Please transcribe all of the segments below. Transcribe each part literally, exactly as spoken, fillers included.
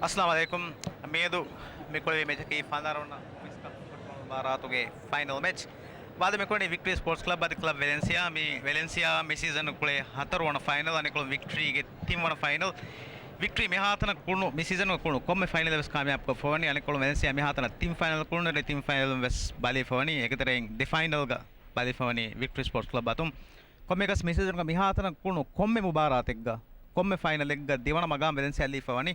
އައްސަލާމު ޢަލައިކުމް. މިއަދު މި ކުޅެވި މެޗަކީ ފަނަރަ ވަނަ ވިސްކަޕް ފުޓްބޯޅަ މުބާރާތުގެ ފައިނަލް މެޗް. ވާދަ މި ކުޅެނީ ވިކްޓަރީ ސްޕޯޓްސް ކްލަބް އަދި ކްލަބް ވެލެންސިއާ. މި ވެލެންސިއާ މި ސީޒަން ކުޅޭ ހަތަރު ވަނަ ފައިނަލް، އަނެއްކޮޅުން ވިކްޓަރީގެ ތިން ވަނަ ފައިނަލް. ވިކްޓަރީ މިހާތަނަށް ކުޅުނު މި ސީޒަންގަ ކުޅުނު ކޮންމެ ފައިނަލެއް ވެސް ކާމިޔާބުކޮށްފަވަނީ. އަނެއްކޮޅުން ވެލެންސިއާ މިހާތަނަށް ތިން ފައިނަލް ކުޅުނު، އެ ތިން ފައިނަލުން ވެސް ބަލިވެފަވަނީ. އޭގެ ތެރެއިން ދެ ފައިނަލްގަ ބަލިވެފަވަނީ ވިކްޓަރީ ސްޕޯޓްސް ކްލަބް އަތުން. ކޮންމެއަކަސް މި ސީޒަންގަ މިހާތަނަށް ކުޅުނު ކޮންމެ މުބާރާތެއްގަ، ކޮންމެ ފައިނަލެއްގަ ދެވަނަ މަގާމް ވެލެންސިއާ ލިބިފަވަނީ.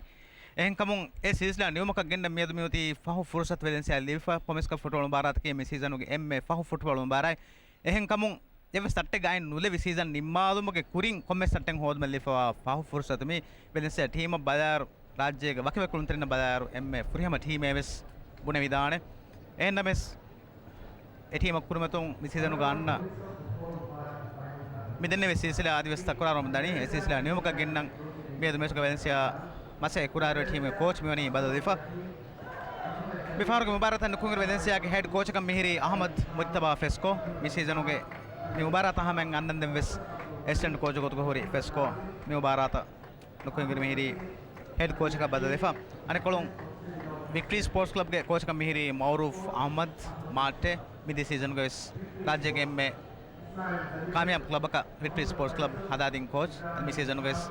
އެހެންކަމުން އެ ސިލްސިލާ ނިމުމަކަށް ގެންނަން މިއަދު މިއޮތީ ފަހު ފުރުސަތު ވެލެންސިއާ ލިބިފަ. ކޮންމެސްކަޕް ފުޓްބޯޅަ މުބާރާތަކީ މި ސީޒަނުގެ އެންމެ ފަހު ފުޓްބޯޅަ މުބާރާތް. އެހެންކަމުން އެއްވެސް ތައްޓެއްގަ އައިން ނުލެވި ސީޒަން ނިންމާލުމުގެ ކުރިން ކޮންމެސް ތައްޓެއް ހޯދުމަށް ލިބިފަވާ ފަހު ފުރުސަތު މި ވެލެންސިއާ ޓީމަށް ބަލާއިރު ރާއްޖޭގެ ވަކިވަކި ކުޅުންތެރިންނަށް ބަލާއިރު އެންމެ ފުރިހަމަ ޓީމޭ ވެސް ބުނެވިދާނެ. އެހެންނަމަވެސް، އެ ޓީމަށް ކުރިމަތިވުން މި ސީޒަނުގަ އަންނަ މި ދެންނެވި ސިލްސިލާ އަދިވެސް ތަކުރާރުވަމުން ދަނީ. އެ ސިލްސިލާ ނިމުމަކަށް ގެންނަން މިއަދު މެޗުގަ ވެލެންސިއާ މަސައްކަތް ކުރާއިރު ޓީމުގެ ކޯޗް މިވަނީ ބަދަލުވެފަ. މިފަހަރުގެ މުބާރާތަށް ނުކުތްވެރި ވެލެންސިއާގެ ހެޑް ކޯޗަކަށް މިހިރީ އަހްމަދު މުޖްތަބާ ފެސްކޯ. މި ސީޒަނުގެ މި މުބާރާތަށް ހަމައަށް އަންނަންދެން ވެސް އެސިސްޓެންޓް ކޯޗު ގޮތުގަ ހުރި ފެސްކޯ މި މުބާރާތަށް ނުކުތްވެރި މިހިރީ ހެޑް ކޯޗަކަށް ބަދަލުވެފަ. އަނެއްކޮޅުން ވިކްޓަރީ ސްޕޯޓްސް ކްލަބްގެ ކޯޗަކަށް މިހިރީ މައުރޫފް އަހްމަދު މާއްޓޭ. މިދިޔަ ސީޒަނުގަ ވެސް ރާއްޖޭގެ އެންމެ ކާމިޔާބު ކްލަބަކަށް ވިކްޓަރީ ސްޕޯޓްސް ކްލަބް ހަދާދިން ކޯޗް. މި ސީޒަނުގަ ވެސް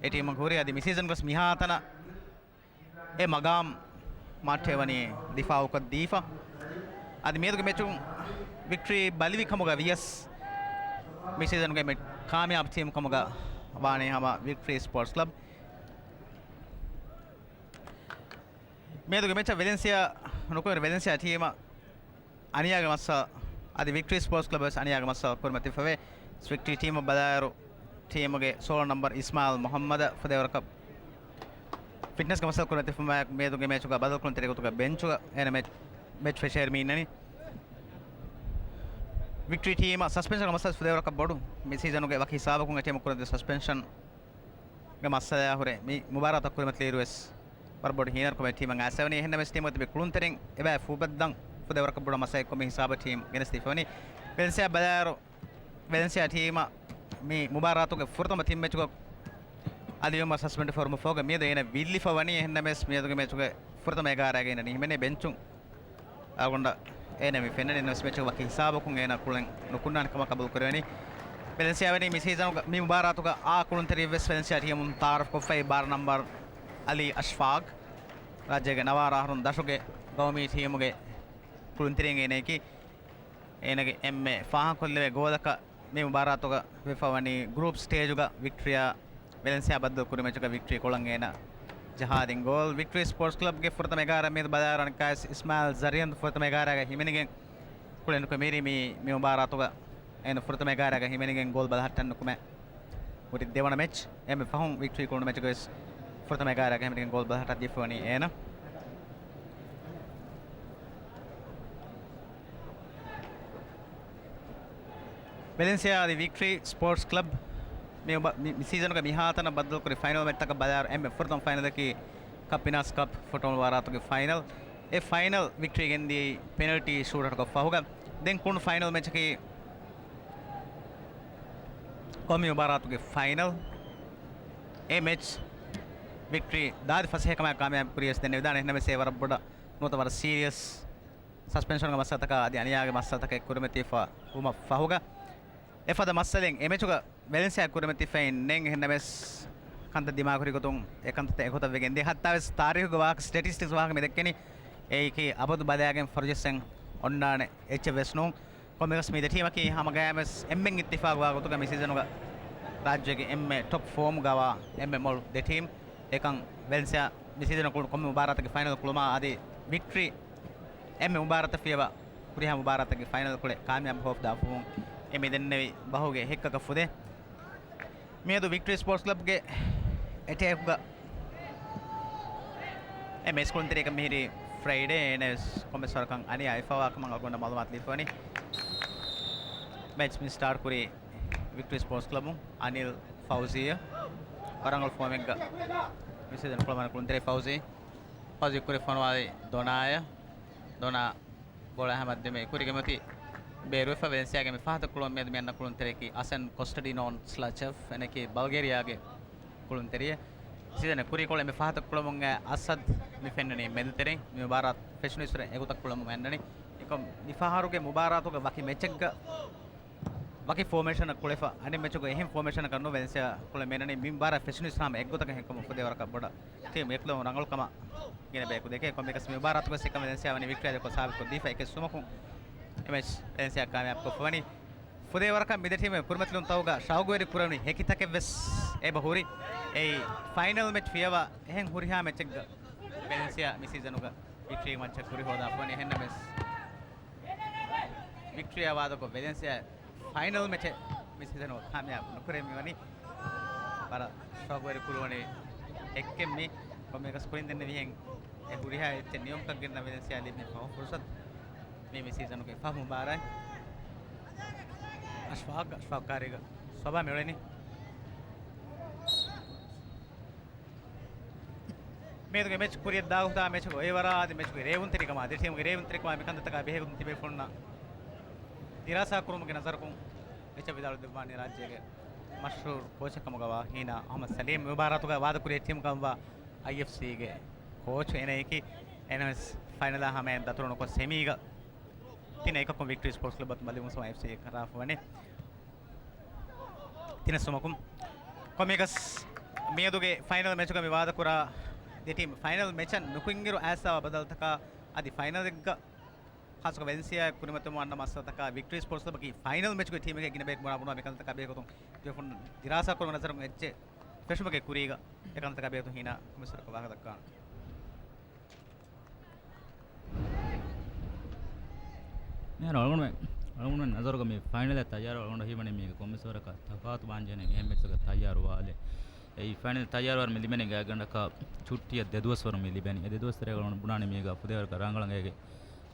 އެ ޓީމަށް ހުރި. އަދި މި ސީޒަންގަ ވެސް މިހާތަނަށް އެ މަގާމް މާއްޓޭ ވަނީ ދިފާއުކޮށްދީފަ. އަދި މިއަދުގެ މެޗުން ވިކްޓަރީ ބަލިވި ކަމުގަ ވިޔަސް، މި ސީޒަނުގެ މެ-، ކާމިޔާބު ޓީމް ކަމުގަ ވާނީ ހަމަ ވިކްޓަރީ ސްޕޯޓްސް ކްލަބް. މިއަދުގެ މެޗަށް ވެލެންސިއާ ނުކުތްވެރި ވެލެންސިއާ ޓީމަށް އަނިޔާގެ މައްސަލަ، އަދި ވިކްޓަރީ ސްޕޯޓްސް ކްލަބަށް ވެސް އަނިޔާގެ މައްސަލަ ކުރިމަތިވެފަވޭ. ވިކްޓަރީ ޓީމަށް ބަލާއިރު، ޓީމުގެ ސޯޅަ ނަމްބަރު އިސްމާއިލް މުހައްމަދަށް ފުދޭވަރަކަށް ފިޓްނަސްގެ މައްސަލަ ކުރިމަތިވެފަ. މިއަދުގެ މެޗުގަ ބަދަލުކުރުންތެރި ގޮތުގަ ބެންޗުގަ އޭނަ މެޗް، މެޗް ފެށޭއިރު މި އިންނަނީ. ވިކްޓަރީ ޓީމަށް ސަސްޕެންޝަންގެ މައްސަލަ ފުދޭވަރަކަށް ބޮޑު. މި ސީޒަނުގެ ވަކި ހިސާބަކުން އެ ޓީމަށް ކުރިމަތިވި ސަސްޕެންޝަން ގެ މައްސަލަޔާ ހުރެ މި މުބާރާތަށް ކުރިމަތިލިއިރު ވެސް ވަރަށް ބޮޑު ހީނަރުކަމެއް ޓީމަށް އައިސްފަވަނީ. އެހެންނަމަވެސް ޓީމުގަ ތިބި ކުޅުންތެރިން އެބައި ފޫބައްދަން ފުދޭވަރަކަށް ބޮޑު މަސައްކަތްކޮށް މި ހިސާބަށް ޓީމް ގެނެސްދީފަވަނީ. ވެލެންސިއާ ބަލާއިރު، ވެލެންސިއާ ޓީމަށް މި މުބާރާތުގެ ފުރަތަމަ ތިން މެޗުގަ އަލިއުމަ ސަސްޕެންޑް ފަހުރުމަށް ފަހުގަ މިއަދު އޭނަ ވިއްލިފަވަނީ. އެހެންނަމަވެސް މިއަދުގެ މެޗުގެ ފުރަތަމަ އެގާރައިގަ އިންނަނީ ހިމެނޭ ބެންޗުން. އަޅުގަނޑަށް އޭނަ މި ފެންނަނީ ނަމަވެސް މެޗުގެ ވަކި ހިސާބަކުން އޭނަ ކުޅެން ނުކުންނާނެ ކަމަށް ޤަބޫލު ކުރެވެނީ. ވެލެންސިއާ ވަނީ މި ސީޒަނުގަ މި މުބާރާތުގަ އާ ކުޅުންތެރިއެއްވެސް ވެލެންސިއާ ޓީމުން ތަޢާރަފް ކޮށްފައި ބާރަ ނަމްބަރު އަލީ އަޝްފާޤް. ރާއްޖޭގެ ނަވާރަ އަހަރުން ދަށުގެ ގައުމީ ޓީމުގެ ކުޅުންތެރިއެއް އޭނައަކީ. އޭނަގެ އެންމެ ފާހަގަކޮށްލެވޭ ގޯލަކަށް މި މުބާރާތުގަ ވެފަވަނީ ގްރޫޕް ސްޓޭޖުގަ ވިކްޓަރީއާ ވެލެންސިއާ ބައްދަލު ކުރި މެޗުގަ ވިކްޓަރީ ކޮޅަށް އޭނަ ޖަހާދިން ގޯލް. ވިކްޓަރީ ސްޕޯޓްސް ކްލަބްގެ ފުރަތަމަ އެގާރަ މިއަދު ބަލާއިރު އަނެއްކާވެސް އިސްމާއިލް ޒަރިއަން ފުރަތަމަ އެގާރައިގަ ހިމެނިގެން ކުޅެން ނުކުމެ މިހިރީ މި، މި މުބާރާތުގަ އޭނަ ފުރަތަމަ އެގާރައިގަ ހިމެނިގެން ގޯލް ބަލަހައްޓަން ނުކުމެ ހުރި ދެވަނަ މެޗް. އެންމެ ފަހުން ވިކްޓަރީ ކުޅުނު މެޗުގަވެސް ފުރަތަމަ އެގާރައިގަ ހިމެނިގެން ގޯލް ބަލަހައްޓަން ދީފަވަނީ އޭނަ. ވެލެންސިއާ އަދި ވިކްޓަރީ ސްޕޯޓްސް ކްލަބް މި އުބަ-، މި، މި ސީޒަނުގެ މިހާތަނަށް ބައްދަލުކުރި ފައިނަލް މެޗްތަކަށް ބަލާއިރު އެންމެ ފުރަތަމަ ފައިނަލަކީ ކަޕް ވިނާސް ކަޕް ފުޓްބޯޅަ މުބާރާތުގެ ފައިނަލް. އެ ފައިނަލް ވިކްޓަރީ ގެންދިޔައީ ޕެނަލްޓީ ޝޫޓައުޓަކަށް ފަހުގަ. ދެން ކުޅުނު ފައިނަލް މެޗަކީ ކޮންމެ މުބާރާތުގެ ފައިނަލް. އެ މެޗް ވިކްޓަރީ ދާދި ފަސޭހަކަމާ ކާމިޔާބު ކުރިޔަސް ދެންނެވިދާނެ. އެހެންނަމަވެސް އެ ވަރަށް ބޮޑަށް ނުވަތަ ވަރަށް ސީރިއަސް ސަސްޕެންޝަންގެ މައްސަލަތަކާ އަދި އަނިޔާގެ މައްސަލަތަކެއް ކުރިމަތިވެފަ ވުމަށް ފަހުގަ، އެފަދަ މައްސަލައެއް އެ މެޗުގަ ވެލެންސިއާ ކުރިމަތިވެފައެއް ނެތް. އެހެންނަމަވެސް ކަންތައް ދިމާކުރި ގޮތުން އެ ކަންތައްތައް އެގޮތަށް ވެގެން ދިޔަ. ހައްތާވެސް ތާރީޚުގެ ވާހަކަ، ސްޓެޓިސްޓިކްސް ވާހަކަ މި ދެއްކެނީ. އެއީކީ އަބަދު ބަލާގެން ފަރުޖެއްސެން އޮންނާނެ އެއްޗެއް ވެސް ނޫން. ކޮންމެވެސް މި ދެ ޓީމަކީ ހަމަގައިމުވެސް އެންމެން އިއްތިފާގުވާ ގޮތުގަ މި ސީޒަނުގަ ރާއްޖޭގެ އެންމެ ޓޮޕް ފޯމުގަވާ އެންމެ މޮޅު ދެ ޓީމް. އެކަން ވެލެންސިއާ މި ސީޒަނަށް ކުޅުނު ކޮންމެ މުބާރާތަކީ ފައިނަލް ކުޅުމާ އަދި ވިކްޓަރީ އެންމެ މުބާރާތަށް ފިޔަވާ ހުރިހާ މުބާރާތަކީ ފައިނަލް ކުޅެ ކާމިޔާބު ހޯއްދާފަވުން އެ މި ދެންނެވި ބަހުގެ ހެއްކަކަށް ފުދޭ. މިއަދު ވިކްޓަރީ ސްޕޯޓްސް ކްލަބްގެ އެޓޭކްގަ އެ މެޗް ކުޅުންތެރިޔަކަށް މިހިރީ ފްރައިޑޭ އޭނަވެސް ކޮންމެސް ވަރަކަށް އަނިޔާ އެފަވާ ކަމަށް އަޅުގަނޑަށް މައުލޫމާތު ލިބިފަވަނީ. މެޗް މި ސްޓާޓް ކުރީ ވިކްޓަރީ ސްޕޯޓްސް ކްލަބުން އަނިލް ފައުޒީއަށް ވަރަށް ރަނގަޅު ފޯމެއްގަ މި ސީޒަން ކުޅަމާނެ ކުޅުންތެރި ފައުޒީ. ފައުޒީ ކުރި ފޮނުވާލީ ދޮނާއަށް. ދޮނާ ބޯޅަ ހަމައަށްދެމޭ ކުރިގެ މަތި ބޭރުވެފަ. ވެލެންސިއާގެ މި ފަހަތަށް ކުޅުމަށް މިއަދު މި އަންނަ ކުޅުންތެރިޔަކީ އަސެން ކޮސްޓަޑިނޯން ސްލަޗެވް، އޭނައަކީ ބަލްގޭރިއާގެ ކުޅުންތެރިޔެއް. ސީޒަން ކުރީކޮޅު އެންމެ ފަހަތަކު ކުޅަމުން އަސަދް މި ފެންނަނީ މެދުތެރެއިން. މި މުބާރާތު ފެށުނުއިސްވަރެ އެގޮތަށް ކުޅަމުން އެންނަނީ. އެކަމް މިފަހަރުގެ މުބާރާތުގެ ވަކި މެޗެއްގަ ވަކި ފޯމޭޝަނަށް ކުޅެފަ، އަނެއް މެޗުގަ އެހެން ފޯމޭޝަނަކަށް ނުވެ ވެލެންސިއާ ކުޅެ މިނަނީ. މި މުބާރާތް ފެށުނުއިސްވަރާމަ އެއްގޮތަކަށް ހެންކަމުން ފުދޭވަރަކަށް ބޮޑަށް ޓީމް އެކުލަވުން ރަނގަޅު ކަމަށް ގިނަ ބަޔަކު ދެކޭ. ކޮންމެއަކަސް މި މުބާރާތުގަ ސިކަން ވެލެންސިއާ ވަނީ ވިކްޓްރީ ކޮށް ސާބިތުކޮށްދީފަ އެކެއް ސުމަކުން އެ މެޗް ވެލެންސިއާ ކާމިޔާބުކޮށްފަ ވަނީ. ފުދޭވަރަކަށް މި ދެ ޓީމުގެ ކުރިމަތިލުންތަކުގަ ޝައުގުވެރި ކުރެވުނީ ހެކިތަކެއްވެސް އެބަ ހުރި. އެއީ ފައިނަލް މެޗް ފިޔަވާ އެހެން ހުރިހާ މެޗެއްގަ ވެލެންސިއާ މި ސީޒަނުގަ ވިކްޓްރީ މައްޗަށް ކުރި ހޯދާފަ ވަނީ. އެހެންނަމަވެސް ވިކްޓްރީއާ ވާދަކޮށް ވެލެންސިއާ ފައިނަލް މެޗެއް މި ސީޒަނުގަ ކާމިޔާބު ނުކުރެވެން މިވަނީ. ވަރަށް ޝައުގުވެރި ކުރުވަނީ އެއްކެއް މި ކޮންމެއަކަސް ކުރިން ދެންނެވިހެން އެ ހުރިހާ އެއްޗެއް ނިޔުމްކަށް ގެންނަ ވެލެންސިއާ ލިބި ފަހު ފުރުސަތު. މި މި ސީޒަނުގެ ފަހު މުބާރާތް އަޝްފާގް، އަޝްފާގް ކާރީގަ ސޮބާ މިއުޅެނީ. މިއަދުގެ މެޗް ކުރިއަށް ދާގޮތާ މެޗުގެ އޮއިވަރާ އަދި މެޗުގެ ރޭވުންތެރިކަމާ ދެ ޓީމުގެ ރޭވުންތެރިކަމާ މިކަންތައްތަކާ ބެހޭގޮތުން ތިބޭފުޅުންނަށް ދިރާސާ ކުރުމުގެ ނަޒަރަކުން އެއްޗެއް ވިދާޅު ދެއްވާނީ ރާއްޖޭގެ މަޝްހޫރު ކޯޗެއް ކަމުގަވާ ހީނާ އަހްމަދު ސަލީމް. މި މުބާރާތުގަ ވާދަކުރި އެއް ޓީމު ކަމަށްވާ އައިއެފްސީގެ ކޯޗު އޭނައަކީ. އޭނަވެސް ފައިނަލާ ހަމައިން ދަތުރު ނުކޮށް ސެމީގަ ތިނަ އެކަކުން ވިކްޓްރީ ސްޕޯޓްސް ކްލަބަށް މަލިމުސް އެފްސީ ކަރާފަ ވަނީ. ތިނެއް ސުމަކުން. ކޮންމެއަކަސް މިއަދުގެ ފައިނަލް މެޗުގަ މި ވާދަކުރާ ދެ ޓީމް ފައިނަލް މެޗަށް ނުކުތްއިރު އައިސްފަވާ ބަދަލުތަކާ އަދި ފައިނަލެއްގަ ޚާއްސަކޮށް ވެލެންސިއާ ކުރިމަތިވުމަށް އަންނަ މައްސަލަތަކާ ވިކްޓްރީ ސްޕޯޓްސް ކްލަބަކީ ފައިނަލް މެޗުގެ ޓީމެއްގެ ގިނަ ބަޔަކު ބުނާ ބުނާ މިކަންތަކާ ބެހޭގޮތުން ދިރާސާ ކުރުމަށް ނަޒަރުން އެއްޗެއް ފެށުމުގެ ކުރީގަ އެކަންތަކާ ބެހޭގޮތުން ހީނާ ކޮމިސަރަކަށް ވާހަކަ ދައްކާނެ. މިހާރު އަޅުގަނޑުމެން، އަޅުގަނޑުމެން ނަޒަރުގަ މި ފައިނަލަށް ތައްޔާރު އަޅުގަނޑު ހީވަނީ މީގެ ކޮންމެސް ވަރަކަށް ތަފާތު ބާންޖެހޭނެ އެހެން މެޗްތަކަށް ތައްޔާރު ވާލެ. އެއީ ފައިނަލް ތައްޔާރު ވަރު މި ލިބެނީ ގާތްގަނޑަކަށް ޗުއްޓިއަށް ދެ ދުވަސް ވަރު މި ލިބެނީ. އެ ދެ ދުވަސް ތެރޭގަ އަޅުގަނޑު ބުނާނެ މީގަ ފުދޭވަރަކަށް ރަނގަޅަށް އޭގެ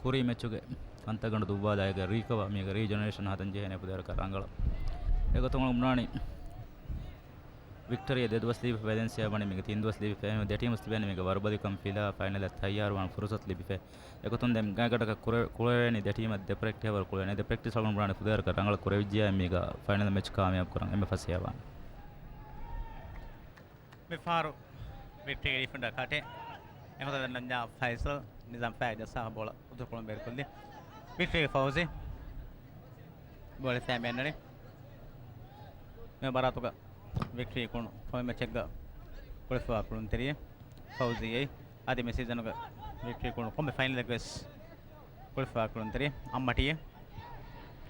ކުރީ މެޗުގެ ކަންތައްގަނޑު ދުއްވާލާ އޭގެ ރީކަވަ މީގަ ރީޖެނެރޭޝަން ހަދަން ޖެހޭނެ ފުދޭވަރަކަށް ރަނގަޅަށް. އެގޮތުން އަޅުގަނޑު ބުނާނީ ވިކްޓަރީ ދެ ދުވަސް ލިބިފަ، ވެލެންސިއާ ވަނީ މީގަ ތިން ދުވަސް ލިބިފަ. އެހެންވެ ދެ ޓީމުސް ލިބޭނެ މީގަ ވަރުބަލިކަން ފިލާ ފައިނަލަށް ތައްޔާރުވާން ފުރުސަތު ލިބިފަ. އެގޮތުން ދެން ގާތްގަނޑަކަށް ކުރެ-، ކުޅެވޭނީ ދެ ޓީމަށް ދެ ޕްރެކްޓިސް އަވަރު ކުޅެވޭނެ. ދެ ޕްރެކްޓިސް އަވަރު ބުނާނެ ފުދޭވަރަކަށް ރަނގަޅަށް ކުރެވިއްޖެޔާ މީގަ ފައިނަލް މެޗް ކާމިޔާބު ކުރަން އެންމެ ފަސޭހަވާނެ. މިފަހަރު ވިކްޓަރީގެ ޑިފެންޑަރ ކަޓޭ. އެހުން ދަންނަންޏާ ފައިސަލް ނިޒާމް ފައި ޖައްސާ ބޯޅަ އުތުރުކޮޅުން ބޭރުކޮށްލި. ވިކްޓަރީގެ ފައުޒީ. ބޯޅަ ފައި މިއަންނަނީ. މި މުބާރާތުގަ ވިކްޓަރީ ކުޅުނު ކޮންމެ މެޗެއްގަ ކުޅެފަވާ ކުޅުންތެރިއެއް ފައުޒީ އެއީ. އަދި މި ސީޒަނުގަ ވިކްޓަރީ ކުޅުނު ކޮންމެ ފައިނަލެއްގަވެސް ކުޅެފަވާ ކުޅުންތެރިއެއް. އައްމަޓީއެއް.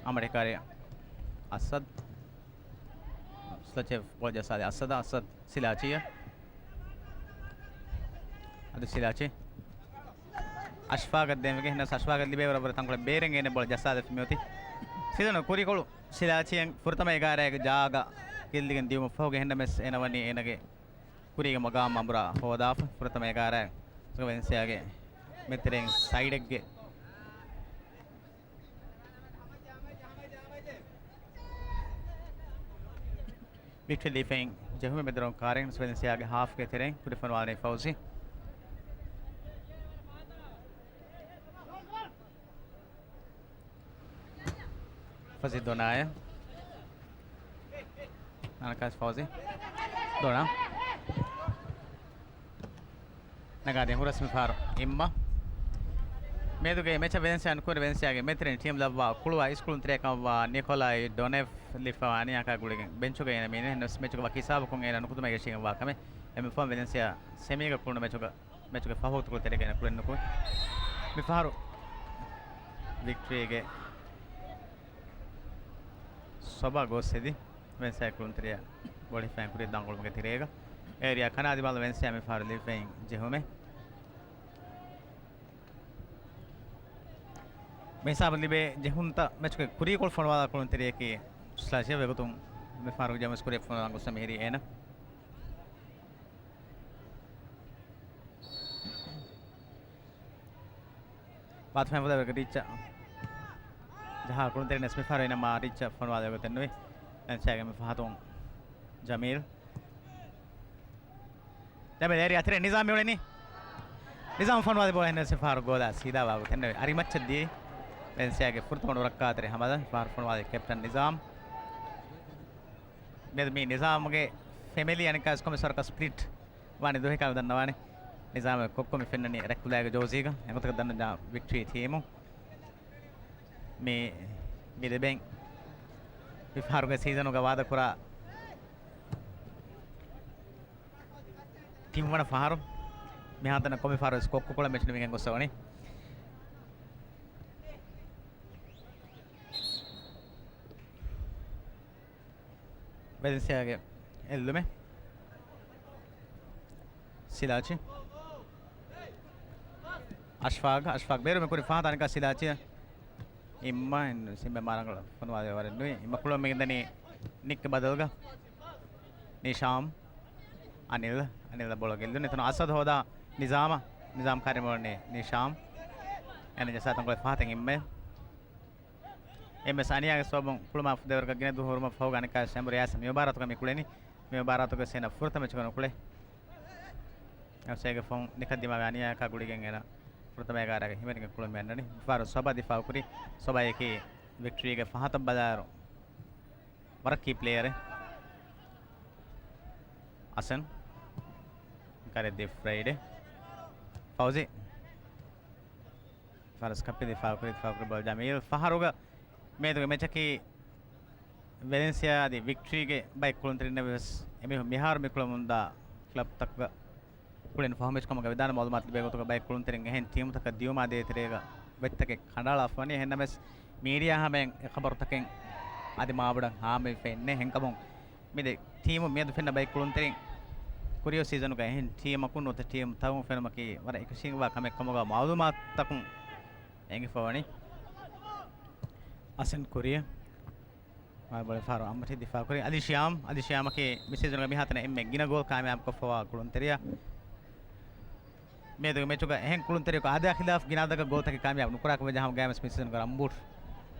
އައްމަޓީ ކާރި އަސަދް. ސްލަޗެވް ބޯޅަ ޖައްސާލި އަސަދަށް. އަސަދް ސިލާޗީއަށް. އަދި ސިލާޗީ. އަޝްފާގަށް ދޭންވެގެން ހިނަސް އަޝްފާގަށް ލިބޭ ވަރަށް ވަރަށް ތަންކޮޅެއް ބޭރެއް އޭނަ ބޯޅަ ޖައްސާލަފި މިއޮތީ. ސީޒަނު ކުރީކޮޅު ސިލާޗީއަށް ފުރަތަމަ އެގާރައިގެ ޖާގަ ގެއްލިގެން ދިޔުމަށް ފަހުގެ ހިނަމެސް އޭނަ ވަނީ އޭނަގެ ކުރީގެ މަގާމް އަނބުރާ ހޯދާފަ. ފުރަތަމަ އެގާރައިގެ ވެލެންސިއާގެ މެދުތެރެއިން ސައިޑެއްގެ މިޑްފީލްޑް ދިފެން ޖެހުމެއް މެދުރޮން ކާރިން ވެލެންސިއާގެ ހާފްގެ ތެރެއިން ކުރިފަންވާލަނީ ފައުޒީ. ފަޒީ ދޮނާއެ. އަނަކާސް ފައުޒީ. ދޮނާ. ނަގާދޭ ހުރަސް މިފަހަރު އިއްމަ. މިއަދުގެ މެޗަށް ވެލެންސިއާ ނުކުމެ ވެލެންސިއާގެ މެދުތެރެއިން ޓީމް ލައްވާ ކުޅުވާ އިސްކުޅުންތެރިޔާ ކަމަށްވާ ނިކޮލާއި ޑޮނެފް ލިބިފަވާނީ އަނަކާ ގުޅިގެން ބެންޗުގަ އޭނަ މީނަ. އެހެންނަމަވެސް މެޗުގެ ވަކި ހިސާބަކުން އޭނަ ނުކުތުމަށް އެއްޗެއް ވާ ކަމެއް އެންމެ ފަހުން ވެލެންސިއާ ސެމީގަ ކުޅުނު މެޗުގަ، މެޗުގެ ފަހު ތުކުޅު ތެރޭގަ އޭނަ ކުޅެން ނުކުމެ. މިފަހަރު ވިކްޓަރީގެ ސޮބާ ގޯސް ހެދި ވެލެންސިއާ ކުޅުންތެރިޔާ ބޯޅަ ހިފައިން ކުރި ދަންކޮޅުމުގެ ތެރޭގަ އޭރިއާ ކަނާ ދިމާލަށް ވެލެންސިއާ މިފަހަރު ލިބިފައިން ޖެހުމެއް. މި ހިސާބުން ލިބޭ ޖެހުންތައް މެޗުގެ ކުރީކޮޅު ފޮނުވާލާ ކުޅުންތެރިޔަކީ ސްލާޗިއާ ވެގޮތުން މިފަހަރުގެ ޖަމަސް ކުރިއަށް ފޮނުވާލަން ގޮސް މިހިރީ އޭނަ. ބާތުފައިން ފުދޭވަރަކަށް ރީއްޗަށް ޖަހާ ކުޅުންތެރިން ވެސް މިފަހަރު އޭނަ މާ ރީއްޗަށް ފޮނުވާލެވޭ ގޮތެއް ނުވި. ވެލެންސިއާގެ މި ފަހަތުން ޖަމީލް. ޖަމީލް އޭރިއާ ތެރޭ ނިޒާމް މިއުޅެނީ. ނިޒާމް ފޮނުވާލި ބޯޅަ ހިންނަސް މިފަހަރު ގޯލާ ސީދާ ވާ ގޮތެއް ނުވި. އަރިމައްޗަށް ދިޔައީ ވެލެންސިއާގެ ފުރަތަމަ ނުރައްކާތެރި ހަމަލާ. މިފަހަރު ފޮނުވާލި ކެޕްޓަން ނިޒާމް. މިއަދު މީ ނިޒާމްގެ ފެމިލީ އަނެއްކާވެސް ކޮމިސަރަކަށް ސްޕްލިޓް ވާނެ ދުވަހެއް ކަމަށް ދަންނަވާނެ. ނިޒާމް ކޮއްކޮ މި ފެންނަނީ ރެކްލާގެ ޖޯސީގަ. އެގޮތަކަށް ދަންނަ ވިކްޓްރީ ޓީމު މި، މި ލިބެން މި ފަހަރުގެ ސީޒަނުގަ ވާދަކުރާ ތިންވަނަ ފަހަރު. މިހާތަނަށް ކޮންމެ ފަހަރު ވެސް ކޮއްކޮ ކުޅަ މެޗު ނިމިގެން ގޮއްސަވަނީ. ވެލެންސިއާގެ އެއްލުމެއް. ސިލާޗި. އަޝްފާގް، އަޝްފާގް ބޭރުމެ ކުރި ފަހަތަށް އަނެކާ ސިލާޗި. އިއްމަ، ސިމެ މާރަނގަޅަށް ފޮނުވާލެވޭ ވަރެއް ނުވި. އިއްމަ ކުޅުން މިގެންދަނީ ނިކް ބަދަލުގަ. ނިޝާމް. އަނިލް، އަނިލް ބޯޅަ ގެއްލުން. އެތަނު އަސަދު ހޯދާ ނިޒާމަށް. ނިޒާމް ކަރިމޮޅަނީ ނިޝާމް. އެން ޖައްސާ ތަންކޮޅެއް ފަހަތަށް އިއްމަ. އެމްއެސް އަނިޔާގެ ސަބަބުން ކުޅުމާ ފުދޭވަރަކަށް ގިނަ ދުވަހު ހުރުމަށް ފަހުގަ އަނެކާ ސެމް ރިޔާސް މި މުބާރާތުގަ މި ކުޅެނީ. މި މުބާރާތުގަ ސޭނަ ފުރަތަމަ މެޗުގަ ނުކުޅޭ. އެމްއެސްގެ ފަހުން ނިކަން ދިމާވި އަނިޔާއަކާ ގުޅިގެން އޭނަ ފުރަތަމަ އެގާރައިގަ ހިމެނިގެން ކުޅުން މި އަންނަނީ. މިފަހަރު ސޮބާ ދިފާއުކުރި. ސޮބާއަކީ ވިކްޓްރީގެ ފަހަތަށް ބަލާއިރު ވަރަށް ކީ ޕްލޭޔަރެއް. އަސަން. ކަރެއް ދި ފްރައިޑޭ. ފައުޒީ. ފަރަސް ކަޕި ދިފާއުކުރި، ދިފާއުކުރި ބޯޅަ ޖަމީލް. ފަހަރުގަ މިއަދުގެ މެޗަކީ ވެލެންސިއާ އަދި ވިކްޓްރީގެ ބައެއް ކުޅުންތެރިންނަށް ވެސް އެމީހުން މިހާރު މި ކުޅަމުންދާ ކްލަބްތަކުގަ ކުޅެން ފަހު މެޗް ކަމުގަ ވިދާނެ މައުލޫމާތު ލިބޭ ގޮތުގަ ބައެއް ކުޅުންތެރިން އެހެން ޓީމުތަކަށް ދިޔުމާ ދޭތެރޭގަ ވެއްތަކެއް ކަނޑައަޅާފަވަނީ. އެހެންނަމަވެސް މީޑިއާ ހަމައިން އެ ޚަބަރުތަކެއް އަދި މާބޮޑަށް ހާމަވެފައެއް ނެތް. އެހެންކަމުން މި ދެ ޓީމު މިއަދު ފެންނަ ބައެއް ކުޅުންތެރިން ކުރިޔަށް ސީޒަނުގަ އެހެން ޓީމަކުން ނުވަތަ ޓީމު ތަކުން ފެނުމަކީ ވަރަށް އެކަށީގެންވާ ކަމެއް ކަމުގަ މައުލޫމާތުތަކުން އެނގިފަވަނީ. އަސަން ކުރިޔަށް މާބޮޅި ފަހަރު އަނބަޓި ދިފާ ކުރި އަލީ ޝިޔާމް. އަލީ ޝިޔާމަކީ މި ސީޒަނުގަ މިހާތަނަށް އެންމެ ގިނަ ގޯލް ކާމިޔާބުކޮށްފަވާ ކުޅުންތެރިޔާ. މިއަދުގެ މެޗުގަ އެހެން ކުޅުންތެރިޔަކު އާދަޔާ ޚިލާފް ގިނަ އަދަދަކަށް ގޯލްތަކެއް ކާމިޔާބު ނުކުރާކަމަށް ވެއްޖެ ހަމަ ގާތްމަސް މި ސީޒަނުގަ ރަންބޫޓް